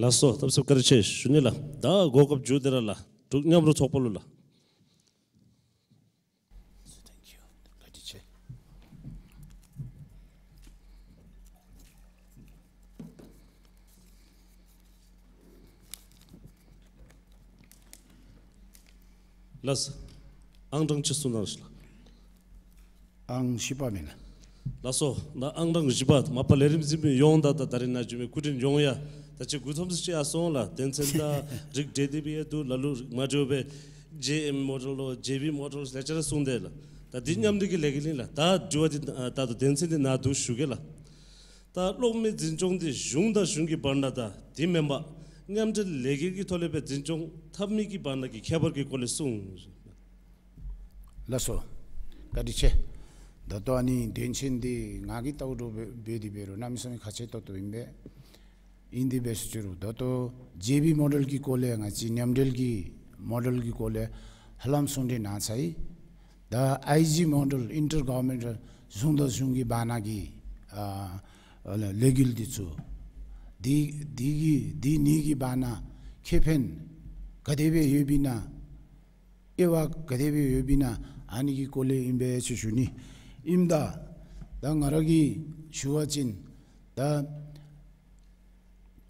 ལགས་སོ། ཐབས་ཟབ་བཀའ་དྲིན་ཆེ་ཞུ་ནི་ལགས། ད་གོ་སྐབས་མཇུག་དེ་ར་ལགས་འབྲུག་མཉམ་རུབ་ཚོགས་པ་ལུ་ལགས། Thank you. བཀའ་དྲིན་ཆེ། ལགས། ཨང་གྲངས་ཅིག་གསུང་གནང་ཞུ་ལགས། ཨང་བཞི་པ་མེན་ན། ལགས་སོ། ད་ཨང་གྲངས་བཞི་པ་མ་པ་ལས་རིམ་འཛིན་མི་ཡོངས་དང་ད་ད་རིས་ནཱ་བྱོན་མི་སྐུ་མགྲོན་ཡོངས་ཡང་ད་ཅི་མགུ་འཐོམ་སུ་ཅིག་ཡར་སོང་ལགས། དོན་ཚན་དང་རིགས་འགྲེ་སྟེ་སྦེ་ཡང་འདུག། ལ་ལུ་མ་འདྲཝ་སྦེ་ཇེ་ཨེམ་མོ་ཌེལ་ལོ་ཇེ་བི་མོ་ཌེལ་ལེགས་ཆ་ར་གསུངས་དེས་ལགས། ད་འདི་མཉམ་འབྲེལ་གྱི་ལས་འགུལ་ཨིན་ལགས། ད་དྲི་བ་འདི་ད་ལྟོ་དོན་ཚན་འདི་ནཱ་འདུག་ཞུ་གེ་ལགས། ད་གློག་མེ་འཛིན་སྐྱོང་འདི་གཞུང་དང་གཞུང་གི་བར་ན་དང་དེ་མེན་པར་མཉམ་འབྲེལ་ལས་འགུལ་གྱི་ཐོག་ལས་སྦེ་འཛིན་སྐྱོང་འཐབ་མི་གི་བར་ན་གི་ཁྱད་པར་གྱི་སྐོར་ལས་གསུངས། ལགས་སོ། བཀའ་དྲིན་ཆེ། ད་ལྟོ་ཨ་ནི་དོན་ཚན་འདི་ང་གིས་ལྟཝ་འདྲཝ་འབད་འབད་དེ་འབད་རུང་གནམ་མེད་ས་མེད་ཁག་ཆེ་ཏོག་ཏོ་ཨིན་པས། ཨིན་དེ་འབད་ཟེར་ཞུ་རུང་ད་ལྟོ་ཇེ་བི་མོ་ཌེལ་གྱི་སྐོར་ལས་ང་བཅས་མཉམ་འབྲེལ་གྱི་མོ་ཌེལ་གྱི་སྐོར་ལས་ཧ་ལམ་གསུང་གྲོས་གནང་ཚར་ཡི། ད་ཨའི་ཇི་མོ་ཌེལ་ཨིན་ཊར་གོ་ཝར་མེནཊ་གཞུང་དང་གཞུང་གི་བར་ན་གི་ཨ་ལས་འགུལ་འདི་ཚུ་འདི་འདི་གི་འདི་གཉིས་ཀྱི་བར་ན་ཁེ་ཕན་ག་དེ་སྦེ་ཡོདཔ་ཨིན་ན། དབྱེ་བ་ག་དེ་སྦེ་ཡོདཔ་ཨིན་ན། ཨ་ནི་གི་སྐོར་ལས་ཨིན་པས་ཟེར་ཞུ་ནི་ཨིནམ་ད། ད་ང་ར་གིས་ཞུ་བ་ཅིན་ད་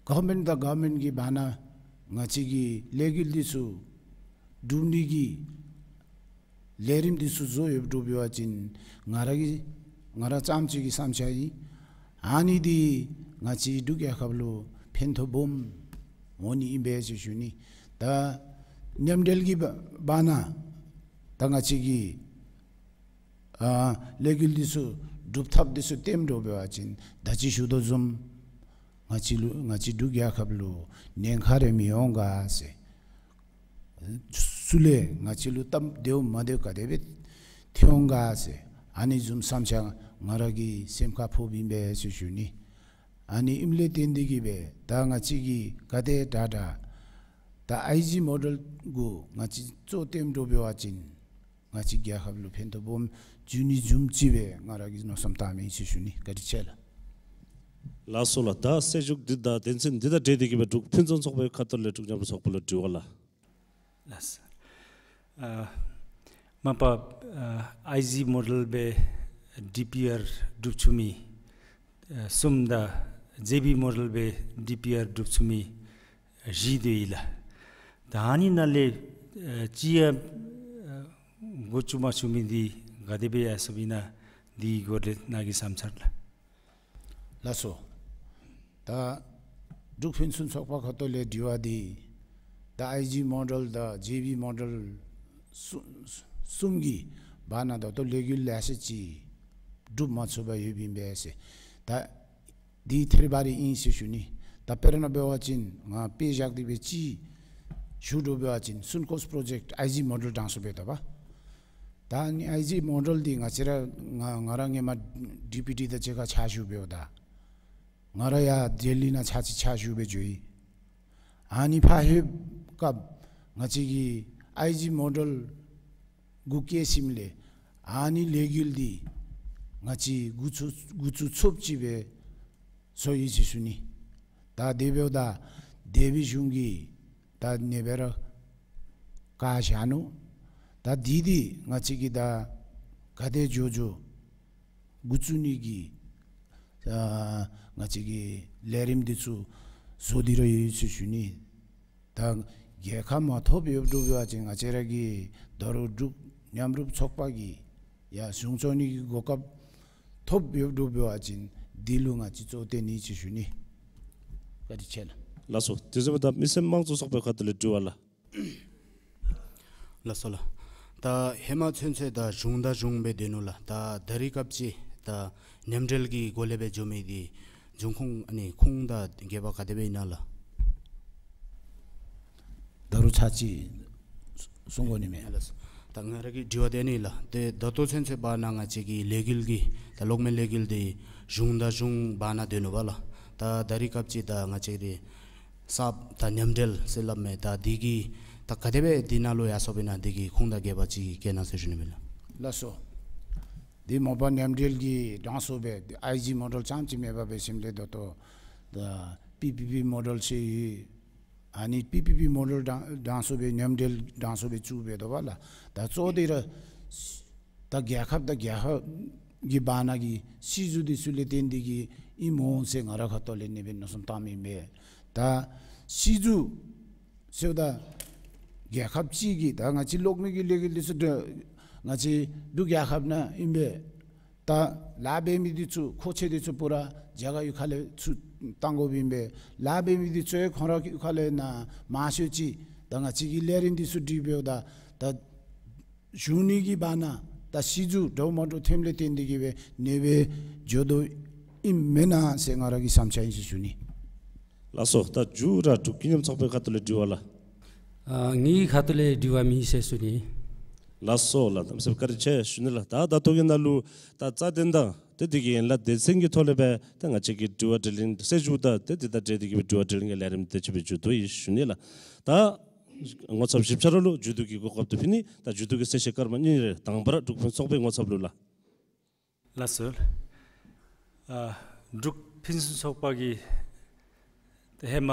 གོ་ཝར་མེནཊ་དང་གོ་ཝར་མེནཊ་གི་བར་ན་ང་བཅས་ཀྱི་ལས་འགུལ་འདི་ཚུ་སྒྲུབ་ནི་གི་ལས་རིམ་འདི་ཚུ་བཟོ་ཡོདཔ་འདྲཝ་འབད་བ་ཅིན་ང་ར་གི་ང་ར་རྐྱངམ་གཅིག་གི་བསམ་འཆར་ཨིན། ཨ་ནི་འདི་ང་བཅས་འབྲུག་རྒྱལ་ཁབ་ལུ་ཕན་ཐོགས་སྦོམ་འོང་ནི་ཨིན་པས་ཟེར་ཞུ་ནི། ད་མཉམ་འབྲེལ་གྱི་བ་བར་ན་ད་ང་བཅས་ཀྱི་ཨ་ལས་འགུལ་འདི་ཚུ་སྒྲུབ་ཐབས་འདི་ཚུ་སྟོནམ་འདྲཝ་འབད་བ་ཅིན་ད་ཅི་ཞུ་དོ་བཟུམ་ང་བཅས་ལུ་ང་བཅས་འབྲུག་རྒྱལ་ཁབ་ལུ་ཉེན་ཁ་རེ་མི་འོང་ག་ཟེར། ཚུར་ལས་ང་བཅས་ལུ་སྟབས་བདེཝ་མ་བདེཝ་ག་དེ་སྦེ་ཐོན་འོང་ག་ཟེར། ཨ་ནི་བཟུམ་བསམ་འཆར་ང་ར་གི་སེམས་ཁར་ཕོགཔ་ཨིན་པས་ཟེར་ཞུ་ནི། ཨ་ནི་ཨིནམ་ལས་བརྟེན་ཏེ་གིས་སྦེ་ད་ང་བཅས་ཀྱིས་ག་དེ་དྲག་དྲག་ད་ཨའི་ཇི་མོ་ཌེལ་གུ་ང་བཅས་གཙོ་བཏོནམ་འདྲཝ་འབད་བ་ཅིན་ང་བཅས་རྒྱལ་ཁབ་ལུ་ཕན་ཐོགས་སྦོམ་འབྱུང་ནི་འབྱུངམ་ཅིག་སྦེ་ང་ར་གིས་མནོ་བསམ་བཏངམ་ཨིན་ཟེར་ཞུ་ནི། བཀའ་དྲིན་ཆེ་ལགས། ལགས་སོ་ལགས། ད་གསལ་བསྒྲགས་འདི་དང་དོན་ཚན་འདི་དང་འབྲེལ་ཏེ་གིས་སྦེ་འབྲུག་ཕུན་སུམ་ཚོགས་པའི་ཁ་ཐུག་ལས་འབྲུག་མཉམ་རུབ་ཚོགས་པ་ལུ་དྲི་བ་ལགས། ལགས། ཨ་མ་པ་ཨ་ཨའི་ཇི་མོ་ཌེལ་སྦེ་ཌི་པི་ཨར་སྒྲུབ་ཚུགས་མི་ཨ་གསུམ་དང་ཇེ་བི་མོ་ཌེལ་སྦེ་ཌི་པི་ཨར་སྒྲུབ་ཚུགས་མི་བཞི་སྡོད་ཡི་ལགས། ད་ཨ་ནི་ནང་ལས་ཨ་ཅིག་ཡང་ཨ་འགོ་བཙུགས་མ་བཙུགས་མི་འདི་ག་དེ་སྦེ་ཡར་སོངམ་ཨིན་ན་འདི་གི་སྐོར་ལས་ནཱ་གི་བསམ་འཆར་ལགས། ལགས་སོ། ད་འབྲུག་ཕུན་སུམ་ཚོགས་པ་ཁ་ཐུག་ལས་དྲི་བ་འདི་ད་ཨའི་ཇི་མོ་ཌེལ་དང་ཇེ་བི་མོ་ཌེལ་གསུམ་གསུམ་གྱི་བར་ན་ད་ལྟོ་ལས་འགུལ་ལེ་ཤ་ཅིག་སྒྲུབ་མ་ཚུགས་པར་ཡོདཔ་ཨིན་པས་ཟེར། ད་འདི་ཐད་རི་བ་རི་ཨིན་ཟེར་ཞུ་ནི། ད་དཔེར་ན་འབད་བ་ཅིན་ང་དཔེ་བཞག་སྟེ་སྦེ་ཅིག་ ཞུ་དོ་འབད་བ་ཅིན་སུན་ཀོས་པྲོ་ཇེཀཊ་ཨའི་ཇི་མོ་ཌེལ་དྲང་སོང་སྦེ་འདུག་པ། ད་ཨ་ནི་ཨའི་ཇི་མོ་ཌེལ་འདི་ང་བཅས་ར་ང་ང་ར་ཧེ་མ་ཌི་པི་ཊི་དང་གཅིག་ཁར་ཕྱག་ཞུ་འབདཝ་ད་ང་ར་ཡར་ལྡི་ལི་ནང་ཚར་གཅིག་ཕྱག་ཞུ་སྦེ་འགྱོ་ཡི། ཨ་ནི་ཕར་ལྷོདཔ་སྐབས་ང་བཅས་ཀྱིས་ཨའི་ཇི་མོ་ཌེལ་འགོ་བཀལ་ཞིནམ་ལས་ཨ་ནི་ལས་འགུལ་འདི་ང་བཅས་འགོ་བཙུགས་འགོ་བཙུགས་ཚུགསཔ་ཅིག་སྦེ་སོང་ཡི་ཟེར་ཞུ་ནི། ད་དེ་འབདཝ་ད་དེ་སྦེ་གཞུང་གིས་ད་ཨ་ནེ་སྦེ་ར་བཀའ་བཞག་ནུག། ད་འདི་འདི་ང་བཅས་ཀྱིས་ད་ག་དེ་མགྱོགས་མགྱོགས་འགོ་བཙུགས་ནི་གི་ཨ་ང་བཅས་ཀྱིས་ལས་རིམ་འདི་ཚུ་བཟོ་སྟེ་ར་ཡོད་ཟེར་ཞུ་ནི། ད་རྒྱལ་ཁ་མ་ཐོབ་ཡོདཔ་འདྲཝ་འབད་བ་ཅིན་ང་བཅས་ར་གི་ད་རུང་འབྲུག་མཉམ་རུབ་ཚོགས་པ་གིས་ཡར་གཞུང་བཙུགས་ནི་གི་གོ་སྐབས་ཐོབ་ཡོདཔ་འདྲཝ་འབད་བ་ཅིན་འདི་ལུ་ང་བཅས་གཙོ་བོ་བཏོན་ནི་ཟེར་ཞུ་ནི། བཀའ་དྲིན་ཆེ་ལགས། ལགས་སོ། དེ་བཟུམ་ད་མི་སེར་དམངས་གཙོ་ཚོགས་པའི་ཁ་ཐུག་ལས་དྲི་བ་ལགས། ལགས་སོ་ལགས། ད་ཧེ་མ་ཚུན་ཚོད་ད་གཞུང་དང་གཞུང་སྦེ་སྡོད་ནུག་ལགས། ད་ད་རིས་སྐབས་ཅིག་ད་མཉམ་འབྲེལ་གྱི་སྒོ་ལས་སྦེ་འགྱོ་མི་འདི་འབྱུང་ཁུངས་ཨ་ནི་ཁུངས་དང་རྒྱས་པ་ག་དེ་སྦེ་ཨིན་ན་ལགས། ད་རུང་ཚར་གཅིག་གསུང་དགོ་ནི་མས། ལགས་སོ། ད་ང་ར་གི་དྲི་བ་དེ་ཨ་ནི་ལགས། ཏེ་ད་ལྟོ་ཚུན་ཚོད་བར་ན་ང་བཅས་ཀྱི་ལས་འགུལ་གྱི་ད་གློག་མེ་ལས་འགུལ་འདི་གཞུང་དང་གཞུང་བར་ན་སྡོད་ནུག་པ་ལགས། ད་ད་རིས་སྐབས་ཅིག་ད་ང་བཅས་ཀྱི་གསརཔ་ད་མཉམ་འབྲེལ་ཟེར་སླབ་མས། ད་འདི་གི་ད་ག་དེ་སྦེ་འདི་ནང་ལུ་ཡར་སོངམ་ཨིན་ན་འདི་གི་ཁུངས་དང་རྒྱས་པ་ཅིག་བཀོད་གནང་ཟེར་ཞུ་ནི་མས་ལགས། ལགས་སོ། འདི་མ་པ་མཉམ་འབྲེལ་གྱི་དྲང་སྲོང་སྦེ་ཨའི་ཇི་མོ་ཌེལ་རྐྱངམ་ཅིག་མེན་པར་འབད་ཞིནམ་ལས་ད་ལྟོ་ད་པི་པི་པི་མོ་ཌེལ་ཟེར་ཡོད། ཨ་ནི་པི་པི་པི་མོ་ཌེལ་དྲང་དྲང་སྲོང་སྦེ་མཉམ་འབྲེལ་དྲང་སྲོང་སྦེ་བཙུགས་འབད་དོ་བ་ལགས། ད་གཙོ་བོ་འདི་ར་ད་རྒྱལ་ཁབ་དང་རྒྱལ་ཁབ་ཀྱི་བར་ན་གི་སྲིད་བྱུས་འདི་ཚུ་ལས་བརྟེན་ཏེ་གིས་ཨིན་མས་ཟེར་ང་རའི་ཁ་ཐུག་ལས་ཨ་ནེ་སྦེ་མནོ་བསམ་བཏངམ་ཨིན་པས། ད་སྲིད་བྱུས་ཟེརཝ་ད་རྒྱལ་ཁབ་ཅིག་གི་ད་ང་བཅས་གློག་མེ་གི་ལས་འགུལ་འདི་ཚུ་ད་ང་བཅས་འབྲུག་རྒྱལ་ཁབ་ནང་ཨིན་པས། ད་ལཱ་འབད་མི་འདི་ཚུ་མཁོ་ཆས་འདི་ཚུ་པུ་ར་རྒྱ་གར་ཡུལ་ཁ་ལས་ཚུར་བཏང་དགོཔ་ཨིན་པས། ལཱ་འབད་མི་འདི་ཚུ་ཡང་ཁོང་རའི་ཡུལ་ཁ་ལས་ནཱ་མང་ཤོས་ཅིག་ད་ང་བཅས་ཀྱི་ལས་རིམ་འདི་ཚུ་སྒྲིག་འབདཝ་ད་ད་གཞུང་གཉིས་ཀྱི་བར་ན་ད་སྲིད་བྱུས་འདྲཝ་མ་འདྲཝ་ཐོནམ་ལས་བརྟེན་ཏེ་གིས་སྦེ་ཨ་ནེ་སྦེ་འགྱོ་དོ་ཨིན་མེན་ན་ཟེར་ང་རའི་བསམ་འཆར་ཨིན་ཟེར་ཞུ་ནི། ལགས་སོ། ད་མཇུག་ར་འབྲུག་ཀུན་མཉམ་ཚོགས་པའི་ཁ་ཐུག་ལས་དྲི་བ་ལགས། ཨ་ངེའི་ཁ་ཐུག་ལས་དྲི་བ་མེད་ཟེར་ཞུ་ནི། ལགས་སོ་ལགས། གནམ་མེད་ས་མེད་བཀའ་དྲིན་ཆེ་ཞུ་ནི་ལགས། ད་ད་ལྟོ་གི་ནང་ལུ་ད་རྩ་དོན་དང་ཏེ་དེ་གི་ཡན་ལག་སྡེ་ཚན་གྱི་ཐོག་ལས་སྦེ་ད་ང་བཅས་ཀྱི་དྲི་བ་དྲིས་ལན་གསལ་ཞུཝ་ད་ཏེ་དེ་དང་འབྲེལ་ཏེ་གིས་སྦེ་དྲི་བ་དྲིས་ལན་གྱི་ལས་རིམ་དེ་ཅིག་སྦེ་མཇུག་བསྡུ་ཡི་ཞུ་ནི་ལགས། ད་ངོ་ཚབ་ཞིབ་ཆ་ར་ལུ་མཇུག་བསྡུ་གི་གོ་སྐབས་དེ་ཕུལ་ནི། ད་མཇུག་བསྡུ་གི་གསལ་བཤད་སྐར་མ་གཉིས་རེ་དང་པ་ར་འབྲུག་ཕུན་ཚོགས་པའི་ངོ་ཚབ་ལུ་ལགས། ལགས་སོ། ཨ་འབྲུག་ཕུན་སུམ་ཚོགས་པ་གིས་ཏེ་ཧེ་མ་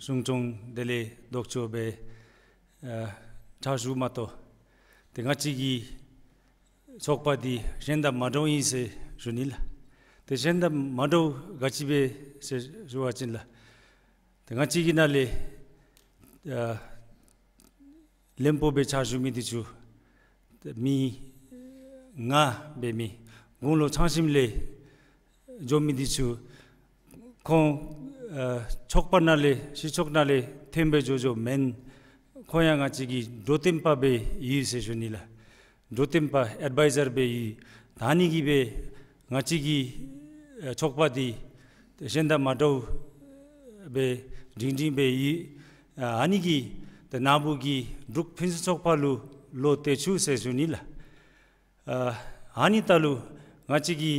གཞུང་སྐྱོང་དེ་ལས་ལྡོག་ཕྱོགས་སྦེ་ཨ་ཕྱག་ཞུཝ་མ་གཏོགས་ཏེ་ང་བཅས་ཀྱི་ཚོགས་པ་འདི་གཞན་དང་མ་འདྲཝ་ཨིན་ཟེར་ཞུ་ནི་ལགས། ཏེ་གཞན་དང་མ་འདྲཝ་ག་ཅི་སྦེ་ཟེར་ཞུ་བ་ཅིན་ལགས། ཏེ་ང་བཅས་ཀྱི་ནང་ལས་ཨ་བློན་པོ་སྦེ་ཕྱག་ཞུ་མི་འདི་ཚུ་ཏེ་མི་ལྔ་འབད་མི་དགུང་ལོ་ཆང་ཞིནམ་ལས་འགྱོ་མི་འདི་ཚུ་ཁོང་ཨ་ཚོགས་པ་ནང་ལས་སྤྱི་ཚོགས་ནང་ལས་འཐོན་སྦེ་འགྱོ་འགྱོཝ་མེན། ཁོང་ཡང་ང་བཅས་ཀྱི་འགྲོ་དོན་པ་སྦེ་ཡོད་ཟེར་ཞུ་ནི་ལགས། འགྲོ་དོན་པ་ཨེཌ་ཝའི་ཛར་སྦེ་ཡོད། ད་ཨ་ནི་གིས་སྦེ་ང་བཅས་ཀྱི་ཨ་ཚོགས་པ་འདི་གཞན་དང་མ་འདྲཝ་སྦེ་སྒྲིང་སྒྲིང་སྦེ་ཡོད། ཨ་ཨ་ནི་གིས་ཏེ་ནཱ་བུ་གི་འབྲུག་ཕུན་སུམ་ཚོགས་པ་ལུ་བློ་གཏད་བཅུག་ཟེར་ཞུ་ནི་ལགས། ཨ་ཨ་ནི་ད་ལུ་ང་བཅས་ཀྱི་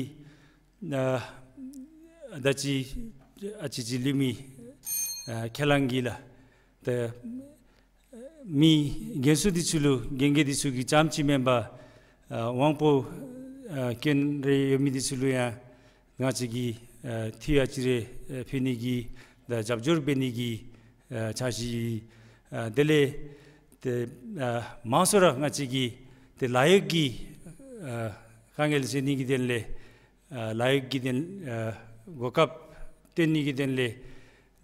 ཨ་ད་ཅི་ཨ་ཙི་ཅིག་ལུས་མི་ཨ་ཁས་བླངས་ཀྱི་ལགས། ཏེ་མི་རྒན་ཚུ་འདི་ཚུ་ལུ་རྒན་རྒས་འདི་ཚུ་གི་རྐྱངམ་ཅིག་མེན་པར་ཨ་དབང་པོ་ཨ་སྐྱོན་རེ་ཡོད་མི་འདི་ཚུ་ལུ་ཡང་ང་བཅས་ཀྱིས་ཨ་ཐུགས་ཡ་གཅིག་རེ་ཨ་ཕུལ་ནི་གི་དང་རྒྱབ་སྐྱོར་འབད་ནི་གི་ཨ་འཆར་གཞི་ཨ་དེ་ལས་ཏེ་ཨ་མང་ཤོས་ར་ང་བཅས་ཀྱི་ཏེ་ལཱ་གཡོག་གི་ཨ་དཀའ་ངལ་སེལ་ནི་གི་དོན་ལས་ཨ་ལཱ་གཡོག་གི་དོན་ཨ་གོ་སྐབས་སྟོན་ནི་གི་དོན་ལས་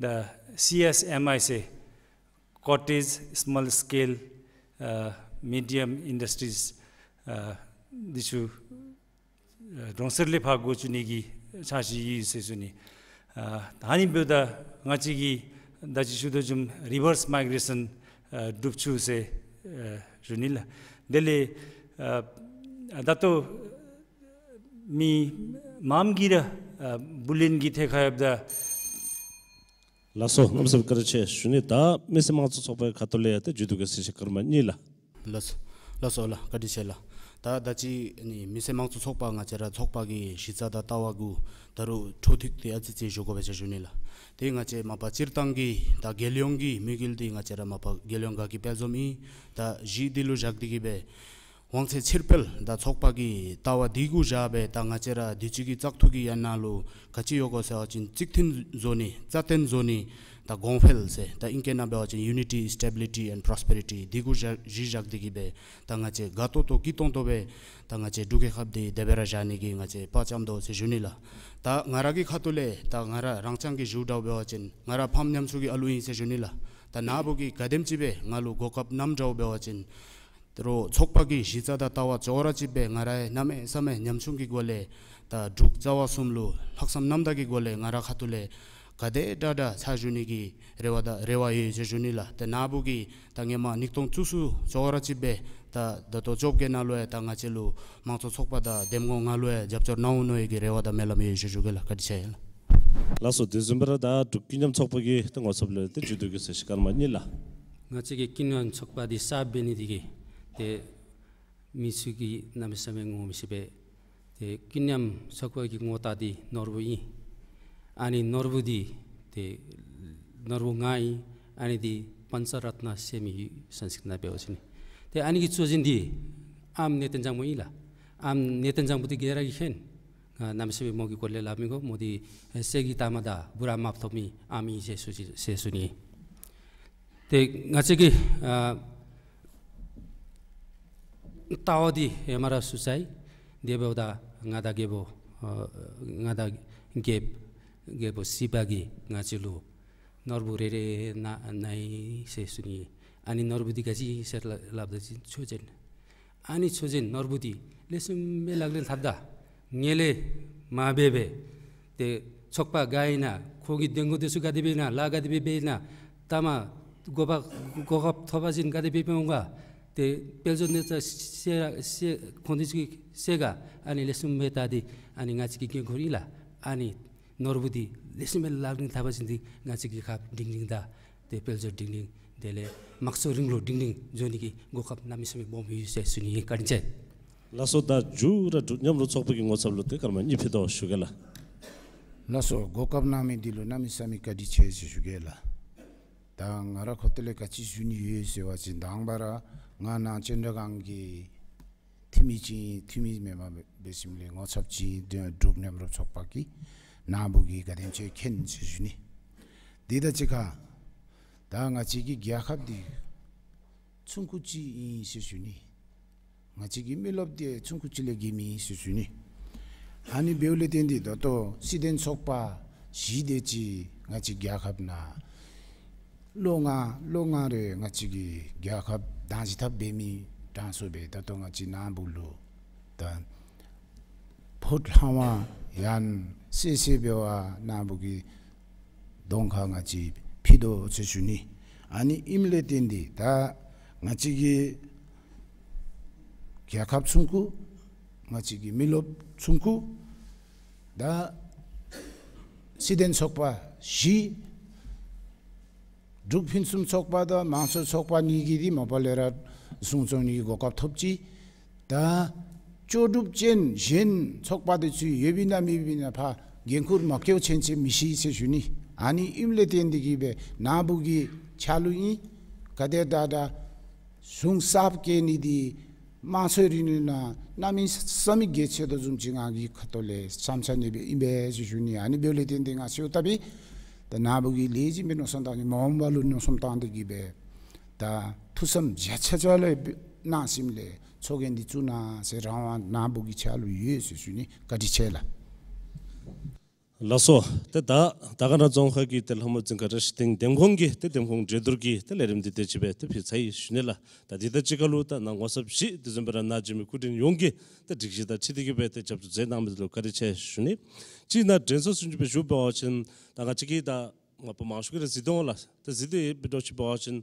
ད་སི་ཨེསི་ཨེམ་ཨའི་ཟེར་ཀོ་ཊེཇ་སི་མོལ་སི་ཀེལ་ཨ་མི་ཌི་ཡམ་ཨིན་ཌས་ཊི་རིས་ཨ་འདི་ཚུ་ཨ་གྲོང་གསེབ་ལས་ཕར་འགོ་བཙུགས་ནི་གི་འཆར་གཞི་ཡོད་ཟེར་ཞུ་ནི། ཨ་ད་ཨ་ནི་འབདཝ་ད་ང་བཅས་ཀྱིས་ད་ཅི་ཞུ་དོ་བཟུམ་རི་བརསི་མའི་གེ་རེ་ཤཱན་ཨ་འགྲུབ་བཅུག་ཟེར་ཨ་ཞུ་ནི་ལགས། དེ་ལས་ཨ་ད་ལྟོ་མི་མངམ་གིས་ར་ཨ་བུ་ལོན་གྱི་ཐད་ཁར་ཡོདཔ་ད་ ལགས་སོ། གནམ་མེད་ས་མེད་བཀའ་དྲིན་ཆེ་ཞུ་ནི། ད་མི་སེར་དམངས་གཙོ་ཚོགས་པའི་ཁ་ཐུག་ལས་ཡང་ཏེ་མཇུག་བསྡུ་གི་གསལ་བཤད་སྐར་མ་གཉིས་ལགས། ལགས་སོ། ལགས་སོ་ལགས། བཀའ་དྲིན་ཆེ་ལགས། ད་ད་ཅི་ནི་མི་སེར་དམངས་གཙོ་ཚོགས་པ་ང་བཅས་ར་ཚོགས་པ་གི་གཞི་རྩ་དང་ལྟ་བ་གུ་ད་རུང་འཕྲོ་མཐུད་དེ་ཨ་ཙི་ཙི་ཞུ་དགོ་པས་ཟེར་ཞུ་ནི་ལགས། ཏེ་ང་བཅས་མ་པ་སྤྱིར་བཏང་གི་ད་རྒྱལ་ཡོངས་ཀྱི་དམིགས་ཡུལ་འདི་ང་བཅས་ར་མ་པ་རྒྱལ་ཡོངས་དགའ་སྐྱིད་དཔལ་འཛོམས་ཨིན། ད་གཞི་འདི་ལུ་བཞག་སྟེ་གི་སྦེ་དབང་ཚད་ཕྱིར་སྤེལ་ད་ཚོགས་པ་གི་ལྟ་བ་འདི་གུ་བཞག་སྦེ་ད་ང་བཅས་ར་དུས་ཅི་གི་བཙག་འཐུ་གི་ཡན་ལག་ལུ་ག་ཅི་ཡོད་གོ་ཟེར་བ་ཅིན་གཙིགས་མཐུན་བཟོ་ནི་རྩ་བརྟན་བཟོ་ནི་ད་གོང་འཕེལ་ཟེར་ད་ཨིང་སྐད་ནང་འབད་བ་ཅིན་ཡུ་ནི་ཊི་སི་ཊེ་བི་ལི་ཊི་ཨེནཌ་པོ་རོ་སི་པེ་རི་ཊི་འདི་གུ་བཞག་གཞི་བཞག་སྟེ་གི་སྦེ་ད་ང་བཅས་དགའ་ཏོག་ཏོ་སྐྱིད་ཏོང་ཏོ་སྦེ་ད་ང་བཅས་འབྲུག་རྒྱལ་ཁབ་འདི་བདེ་སྦེ་ར་བཞག་ནི་གི་ང་བཅས་དཔའ་བཅམ་དོ་ཟེར་ཞུ་ནི་ལགས། ད་ང་ར་གི་ཁ་ཐུག་ལས་ད་ང་ར་རང་རྐྱང་གི་ཞུ་འདྲཝ་འབད་བ་ཅིན་ང་ར་ཕམ་ཉམ་ཆུང་གི་ཨ་ལུ་ཨིན་ཟེར་ཞུ་ནི་ལགས། ད་ནཱ་བུ་གིས་ག་དེམ་ཅིག་སྦེ་ང་ལུ་གོ་སྐབས་གནངམ་འདྲཝ་འབད་བ་ཅིན་ད་རུང་ཚོགས་པ་གི་གཞི་རྩ་དང་ལྟ་བ་ཅོག་ར་གཅིག་སྦེ་ང་ར་གནམ་མེད་ས་མེད་ཉམ་ཆུང་གི་སྒོ་ལས་ད་འབྲུག་རྩ་བ་གསུམ་ལུ་ལྷག་བསམ་རྣམ་དག་གི་སྒོ་ལས་ང་ར་ཁ་ཐུག་ལས་ག་དེ་དྲག་དྲག་ཕྱག་ཞུ་ནི་གི་རེ་བ་དང་རེ་བ་ཡོད་ཟེར་ཞུ་ནི་ལགས། ཏེ་ནཱ་བུ་གིས་ད་ཧེ་མ་ཉིས་སྟོང་བཅུ་གསུམ་ཅོག་ར་གཅིག་སྦེ་ད་ད་ལྟོ་བཅོ་བརྒྱད་ནང་ལུ་ཡང་ད་ང་བཅས་ལུ་དམངས་གཙོ་ཚོགས་པ་དང་འདེམས་ངོ་ང་ལུ་ཡང་རྒྱབ་སྐྱོར་གནང་འོང་མནོ་བའི་གི་རེ་བ་དང་སྨོན་ལམ་ཡོད་ཟེར་ཞུ་གེ་ལགས། བཀའ་དྲིན་ཆེ་ལགས། ལགས་སོ། དེ་བཟུམ་སྦེ་ར་ད་འབྲུག་ཀུན་མཉམ་ཚོགས་པ་གི་ཏེ་ངོ་ཚབ་ལས་ཏེ་མཇུག་བསྡུ་གི་གསལ་བཤད་སྐར་མ་གཉིས་ལགས། ང་བཅས་ཀྱི་ཀུན་མཉམ་ཚོགས་པ་འདི་གསརཔ་འབད་ནི་འདི་གིས་ཏེ་མི་ཚུ་གིས་གནམ་མེད་ས་མེད་ངོ་མི་ཤེས་པས། ཏེ་ཀུན་མཉམ་ཚོགས་པ་གི་ངོ་རྟགས་འདི་ནོར་བུ་ཨིན། ཨ་ནི་ནོར་བུ་འདི་ཏེ་ནོར་བུ་ལྔ་ཨིན། ཨ་ནི་འདི་པཉྩ་རཏྣ་ཟེར་མི་ཡོད་སཾསྐྲྀཏ་ནང་འབད་བ་ཅིན། ཏེ་ཨ་ནི་གི་གཙོ་རྒྱན་འདི་ཨམ་གནས་བརྟན་བཟང་པོ་ཨིན་ལགས། ཨམ་གནས་བརྟན་བཟང་པོ་འདི་ག་ར་གིས་མཁྱེན། ང་གནམ་མེད་ས་མེད་མོ་གི་སྐོར་ལས་སླབ་མི་དགོ། མོ་འདི་གསེར་གྱི་ཐ་མ་དང་བུ་རམ་མ་ཐོབ་མི་ཨམ་ཨིན་ཟེར་ཞུ་ཟེར་ཞུ་ནི། ཏེ་ང་བཅས་ཀྱི་ཨ་ལྟ་བ་འདི་ཧེ་མ་ར་ཞུ་ཚར་ཡི། དེ་འབདཝ་ད་མངའ་བདག་རྒྱལ་པོ་ཨ་མངའ་བདག་རྒྱལཔོ་རྒྱལ་པོ་སི་པ་གིས་ང་བཅས་ལུ་ནོར་བུ་རེ་རེ་གནང་གནང་ཡི་ཟེར་ཞུ་ནི། ཨ་ནི་ནོར་བུ་འདི་ག་ཅི་ཨིན་ཟེར་སླབ་ད་ཅིན་མཆོད་སྦྱིན། ཨ་ནི་མཆོད་སྦྱིན་ནོར་བུ་འདི་ལེགས་ཤོམ་སྦེ་ལག་ལེན་འཐབ་ད་ངན་ལེན་མ་འབད་བར་ཏེ་ཚོགས་པ་ག་ཨིན་ན་ཁོང་གི་འདེམས་ངོ་འདི་ཚུ་ག་དེ་སྦེ་ཨིན་ན་ལཱ་ག་དེ་སྦེ་འབད་ཨིན་ན་ད་མ་གོ་བ་གོ་སྐབས་ཐོབ་པ་ཅིན་ག་དེ་སྦེ་འབད་འོང་ག། ཏེ་དཔལ་འབྱོར་གནས་སྟངས་ཤེས་ཤེས་ཁོང་འདི་ཚུ་གིས་ཤེས་ག། ཨ་ནི་ལེགས་ཤོམ་སྦེ་ད་འདི་ཨ་ནི་ང་བཅས་ཀྱི་འགན་ཁུར་ཨིན་ལགས། ཨ་ནི་ནོར་བུ་འདི་ལེགས་ཤོམ་སྦེ་ལག་ལེན་འཐབ་པ་ཅིན་འདི་ང་བཅས་ཀྱི་ཁབ་སྒྲིང་སྒྲིང་དང་ཏེ་དཔལ་འབྱོར་སྒྲིང་སྒྲིང་དེ་ལས་དམངས་གཙོ་རིང་ལུགས་སྒྲིང་སྒྲིང་འགྱོ་ནི་གི་གོ་སྐབས་གནམ་མེད་ས་མེད་སྦོམ་ཡོད་ཟེར་ཞུ་ནི་ཨིན། བཀའ་དྲིན་ཆེ། ལགས་སོ། ད་མཇུག་ར་འབྲུག་མཉམ་རུབ་ཚོགས་པ་གི་ངོ་ཚབ་ལུ་ཏེ་སྐར་མ་གཉིས་ཕུལ་དོ་ཞུ་གེ་ལགས། ལགས་སོ། གོ་སྐབས་གནང་མི་འདི་ལུ་གནམ་མེད་ས་མེད་བཀའ་དྲིན་ཆེ་ཟེར་ཞུ་གེ་ལགས། ད་ང་ར་ཁ་ཐུག་ལས་ག་ཅི་ཞུ་ནི་ཡོད་ཟེར་བ་ཅིན་དང་པ་ར་ང་ནཱ་སྤྱན་རས་གཟིགས་ཀྱི་འཐུས་མི་ཅིག་ཨིན། འཐུས་མི་མེན་པར་འབད་ཞིནམ་ལས་ངོ་ཚབ་ཅིག་ཨིན། འབྲུག་མཉམ་རུབ་ཚོགས་པ་གིས་ནཱ་བུ་གིས་ག་དེམ་ཅིག་མཁྱེན་ཟེར་ཞུ་ནི། དེ་དང་གཅིག་ཁར་ད་ང་བཅས་ཀྱི་རྒྱལ་ཁབ་འདི་ཆུང་ཀུ་ཅིག་ཨིན་ཟེར་ཞུ་ནི། ང་བཅས་ཀྱི་མི་རློབས་འདི་ཆུང་ཀུ་ཅིག་ལས་བརྒལ་མེད་ཟེར་ཞུ་ནི། ཨ་ནི་འབདཝ་ལས་བརྟེན་ཏེ་ད་ལྟོ་སྲིད་དོན་ཚོགས་པ་བཞི་དེ་ཅིག་ང་བཅས་རྒྱལ་ཁབ་ནང་ལོ་ལྔ་ལོ་ལྔ་རེ་ང་བཅས་ཀྱི་རྒྱལ་ཁབ་བདག་འཛིན་འཐབ་འབད་མི་དྲག་སུ་སྦེ་ད་ལྟོ་ང་བཅས་ནཱ་བུ་ལུ་ད་ཕོ་ལྷ་དབང་ཡང་སྲས་སྲས་འབད་བ་ནཱ་བུ་གི་གདོང་ཁར་ང་བཅས་ཕུལ་དོ་ཟེར་ཞུ་ནི། ཨ་ནི་ཨིནམ་ལས་བརྟེན་ཏེ་ད་ང་བཅས་ཀྱི་རྒྱལ་ཁབ་ཆུང་ཀུ་ང་བཅས་ཀྱི་མི་རློབས་ཆུང་ཀུ་ད་སྲིད་དོན་ཚོགས་པ་བཞི་འབྲུག་ཕུན་སུམ་ཚོགས་པ་དང་དམངས་གཙོ་ཚོགས་པ་གཉིས་ཀྱིས་འདི་མ་པ་ལས་ར་གསུང་སྐྱོང་ནི་གི་གོ་སྐབས་ཐོབ་ཅི། ད་ལྕོགས་གྲུབ་ཅན་གཞན་ཚོགས་པ་དེ་ཚུ་ཡོདཔ་ཨིན་ན་མེདཔ་ཨིན་ན་ཕར་འགན་ཁུར་མ་བཀལཝ་ཚུན་ཚོད་མི་ཤེས་ཟེར་ཞུ་ནི། ཨ་ནི་ཨིནམ་ལས་བརྟེན་ཏེ་གིས་སྦེ་ནཱ་བུ་གི་ཆ་ལུ་ཨིན། ག་དེ་དྲག་དྲག་གཞུང་གསརཔ་བཀལ་ནི་འདི་དམངས་གཙོའི་རིང་ལུགས་ནང་གནམ་མེད་ས་མེད་གལ་ཆེ་དོ་བཟུམ་ཅིག་ང་གི་ཁ་ཐུག་ལས་བསམ་འཆར་ཨ་ནི་སྦེ་ཨིན་པས་ཟེར་ཞུ་ནི། ཨ་ནི་འབདཝ་ལས་བརྟེན་ཏེ་ང་ཞུཝ་ལྟ་བུ་ད་ནཱ་བུ་གིས་ལེགས་ཤོམ་སྦེ་མནོ་བསམ་བཏང་ནི་མ་འོངས་པ་ལུ་མནོ་བསམ་བཏང་སྟེ་གིས་སྦེ་ད་ཐུགས་བསམ་རྒྱ་ཆེ་ཆེ་ལས་གནང་ཞིནམ་ལས་ཚོགས་རྒྱན་འདི་བཙུགས་གནང་ཟེར་རང་དབང་ནཱ་བུ་གི་ཆ་ལུ་ཡོད་ཟེར་ཞུ་ནི། བཀའ་དྲིན་ཆེ་ལགས། ལགས་སོ། ཏེ་ད་དར་དཀར་ན་རྫོང་ཁག་གི་ཏེ་ལྷ་མོ་འཛིན་དགའ་བཀྲ་ཤིས་སྡིངས་འདེམས་ཁོངས་ཀྱི་ཏེ་འདེམས་ཁོངས་གྲོས་བསྡུར་གྱི་ཏེ་ལས་རིམ་འདི་དེ་ཅིག་སྦེ་ཏེ་ཕུལ་ཚར་ཡི་ཞུ་ནི་ལགས། ད་འདི་དང་གཅིག་ཁར་ལུ་ད་ནཱ་ངོ་ཚབ་བཞི་དེ་བཟུམ་སྦེ་ར་ནཱ་བྱོན་མི་སྐུ་མགྲོན་ཡོངས་ཀྱིས་ཏེ་སྒྲིག་གཞི་དང་འཁྲིལ་ཏེ་གིས་སྦེ་ཏེ་རྒྱབ་སྐྱོར་མཛད་གནང་མི་འདི་ལུ་བཀའ་དྲིན་ཆེ་ཞུ་ནི། གཅིག་ནཱ་དྲན་གསོ་ཞུ་ནི་སྦེ་ཞུ་བ་ཅིན་ད་ང་བཅས་ཀྱིས་ད་མ་པ་མང་ཤོས་ཀྱིས་ར་གཟིགས་དོ་ལགས། ཏེ་གཟིགས་ཏེ་འབད་དོ་ཅིག་འབད་བ་ཅིན་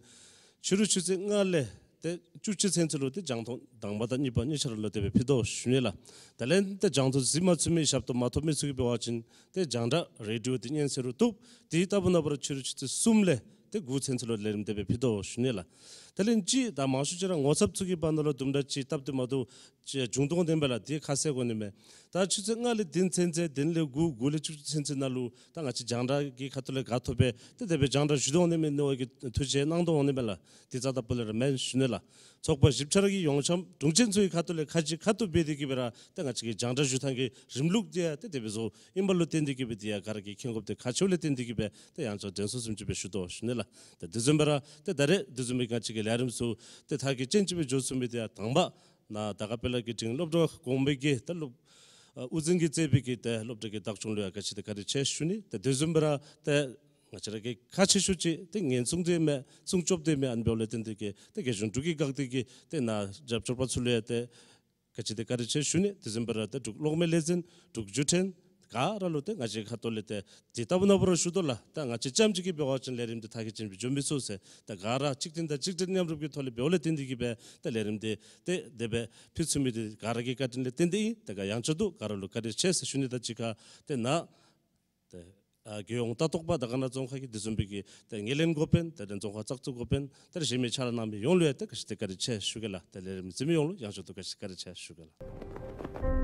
ཕྱི་རུ་ཆུ་ཚོད་ལྔ་ལས་ ཏེ་བཅུ་གཅིག་ཚུན་ཚོད་ལུ་ཏེ་རྒྱང་མཐོང་དང་པ་དང་གཉིས་པ་གཉིས་ཆ་ར་ལུ་དེ་སྦེ་ཕུལ་དོ་ཞུ་ནི་ལགས། དེ་ལས་ཏེ་རྒྱང་མཐོང་གཟིགས་མ་ཚུགས་མི་ཞབས་ཏོག་མ་ཐོབ་མི་ཚུ་གིས་འབད་བ་ཅིན་ཏེ་རྒྱང་བསྒྲགས་རེ་ཌི་ཡོ་འདི་ཉན་ཟེར་རུང་བཏུབ། དེ་ལྟ་བུ་ན་འབད་རུང་ཕྱི་རུ་ཆུ་ཚོད་གསུམ་ལས་ཏེ་དགུ་ཚུན་ཚོད་ལུ་ལས་རིམ་དེ་སྦེ་ཕུལ་དོ་ཞུ་ནི་ལགས། དེ་ལས་ཅིག་ད་མང་ཤོས་ཅིག་ར་ངོ་ཚབ་ཚུ་གི་བར་ན་ལུ་དུམ་གྲ་ཅིག་སྟབས་བདེ་མ་བདེཝ་ཅིག་བྱུང་དོ་འོང་ནི་མས། ད་ཁ་གསལ་གོ་ནི་མས། ད་ཆུ་ཚོད་ལྔ་ལས་བདུན་ཚུན་ཚོད་བདུན་ལས་དགུ་དགུ་ལས་བཅུ་གཅིག་ཚུན་ཚོད་ནང་ལུ་ད་ང་བཅས་རྒྱང་བསྒྲགས་ཀྱི་ཁ་ཐུག་ལས་ག་ཐོབ་པས་ཏེ་དེ་སྦེ་རྒྱང་བསྒྲགས་ཞུ་དོ་འོང་ནི་མས་མནོ་བའི་གི་ཐུགས་རྗེ་གནང་དོ་འོང་ནི་མས་ལགས། དེ་རྩ་དང་པོ་ལས་ར་མེན་ཞུ་ནི་ལགས། ཚོགས་པ་བཞི་ཆ་ར་གི་ཡོངས་འཆམ་དྲུང་ཆེན་ཚུ་གི་ཁ་ཐུག་ལས་ཁ་གཅིག་ཁ་ཐུག་འབད་དེ་གིས་སྦེ་ར་ཏེ་ང་བཅས་ཀྱི་རྒྱང་བསྒྲགས་ཞུ་ཐངས་ཀྱི་རིམ་ལུགས་འདི་ཡང་ཏེ་དེ་སྦེ་བཟོཝ་ཨིན་པ་ལུ་བརྟེན་ཏེ་གིས་སྦེ་འདི་ཡང་ག་ར་གིས་མཁྱེན་དགོཔ་འདི་ཁག་ཆེཝ་ལས་བརྟེན་ཏེ་གིས་སྦེ་ཏེ་ཡང་ཅིན་དྲན་གསོ་བཟུམ་ཅིག་སྦེ་ཞུ་དོ་ཞུ་ནི་ལགས། ཏེ་དེ་བཟུམ་སྦེ་ར་ཏེ་ད་རེས་དེ་བཟུམ་མའི་ང་བཅས་ཀྱི་ལས་རིམ་ཚུ་ཏེ་མཐར་གྱིས་ཅན་ཅིག་སྦེ་འགྱོ་ཚུགས་མི་འདི་ཡང་དང་པ་ནཱ་དར་དཀར་དཔལ་ལ་གི་འབྲིང་སློབ་གྲྭ་གོང་འཕེལ་གྱི་ཏེ་སློབ་ཨ་དབུ་འཛིན་གྱིས་གཙོས་པའི་གི་ཏེ་སློབ་གྲྭ་གི་བདག་སྐྱོང་ལུ་ཡང་ག་ཅི་ཏེ་བཀའ་དྲིན་ཆེ་ཞུ་ནི། ཏེ་དེ་བཟུམ་སྦེ་ར་ཏེ་ང་བཅས་ར་གི་ཁག་ཆེ་ཤོས་ཅིག་ཏེ་ཉེན་སྲུང་འདི་མས་སྲུང་སྐྱོབ་འདི་མས། ཨ་ནི་འབདཝ་ལས་བརྟེན་ཏེ་གིས་ཏེ་རྒྱལ་གཞུང་འབྲུག་གི་འགག་སྡེ་གི་ཏེ་ནཱ་རྒྱབ་སྐྱོར་པ་ཚུ་ལུ་ཡང་ཏེ་ག་ཅི་ཏེ་བཀའ་དྲིན་ཆེ་ཞུ་ནི། དེ་བཟུམ་སྦེ་ར་ཏེ་འབྲུག་གློག་མེ་ལས་འཛིན་འབྲུག་བརྒྱུད་འཕྲིན་ག་ར་ལུ་ཏེ་ང་བཅས་ཁ་ཐུག་ལས་ཏེ་དེ་ལྟ་བུ་ན་འབད་རུང་ཞུ་དོ་ལགས། ད་ང་བཅས་རྐྱངམ་གཅིག་གིས་འབད་བ་ཅིན་ལས་རིམ་འདི་མཐར་གྱིས་ཅན་སྦེ་འགྱོ་མི་ཚུགས་ཟེར། ད་ག་ར་གཅིག་སྒྲིལ་དང་གཅིག་སྒྲིལ་མཉམ་རུབ་ཀྱི་ཐོག་ལས་འབདཝ་ལས་བརྟེན་ཏེ་གིས་སྦེ་ད་ལས་རིམ་འདི་ཏེ་དེ་སྦེ་ཕུལ་ཚུགས་མི་འདི་ག་ར་གི་བཀའ་དྲིན་ལས་བརྟེན་ཏེ་ཨིན། ད་ག་ཡང་ཆེད་དུ་ག་ར་ལུ་བཀའ་དྲིན་ཆེ་ཟེར་ཞུ་ནི་དང་གཅིག་ཁར་ཏེ་ནཱ་ཏེ་ཨ་རྒྱལ་ཡོངས་ལྟ་རྟོག་པ་དང་ག་ན་རྫོང་ཁག་གི་དེ་བཟུམ་སྦེ་གི་ཏེ་ངོས་ལེན་འགོ་དཔོན་ཏེ་རྫོང་ཁག་བཙག་འཐུ་འགོ་དཔོན་ཏེ་གཞན་མི་ཆ་ར་ནང་མི་ཡོངས་ལུ་ཡང་ཏེ་ག་ཅི་ཏེ་བཀའ་དྲིན་ཆེ་ཞུ་གེ་ལགས། ཏེ་ལས་རིམ་གཟིགས་མི་ཡོངས་ལུ་ཡང་ཆེད་དུ་ག་ཅི་བཀའ་དྲིན་ཆེ་ཞུ་གེ་ལགས།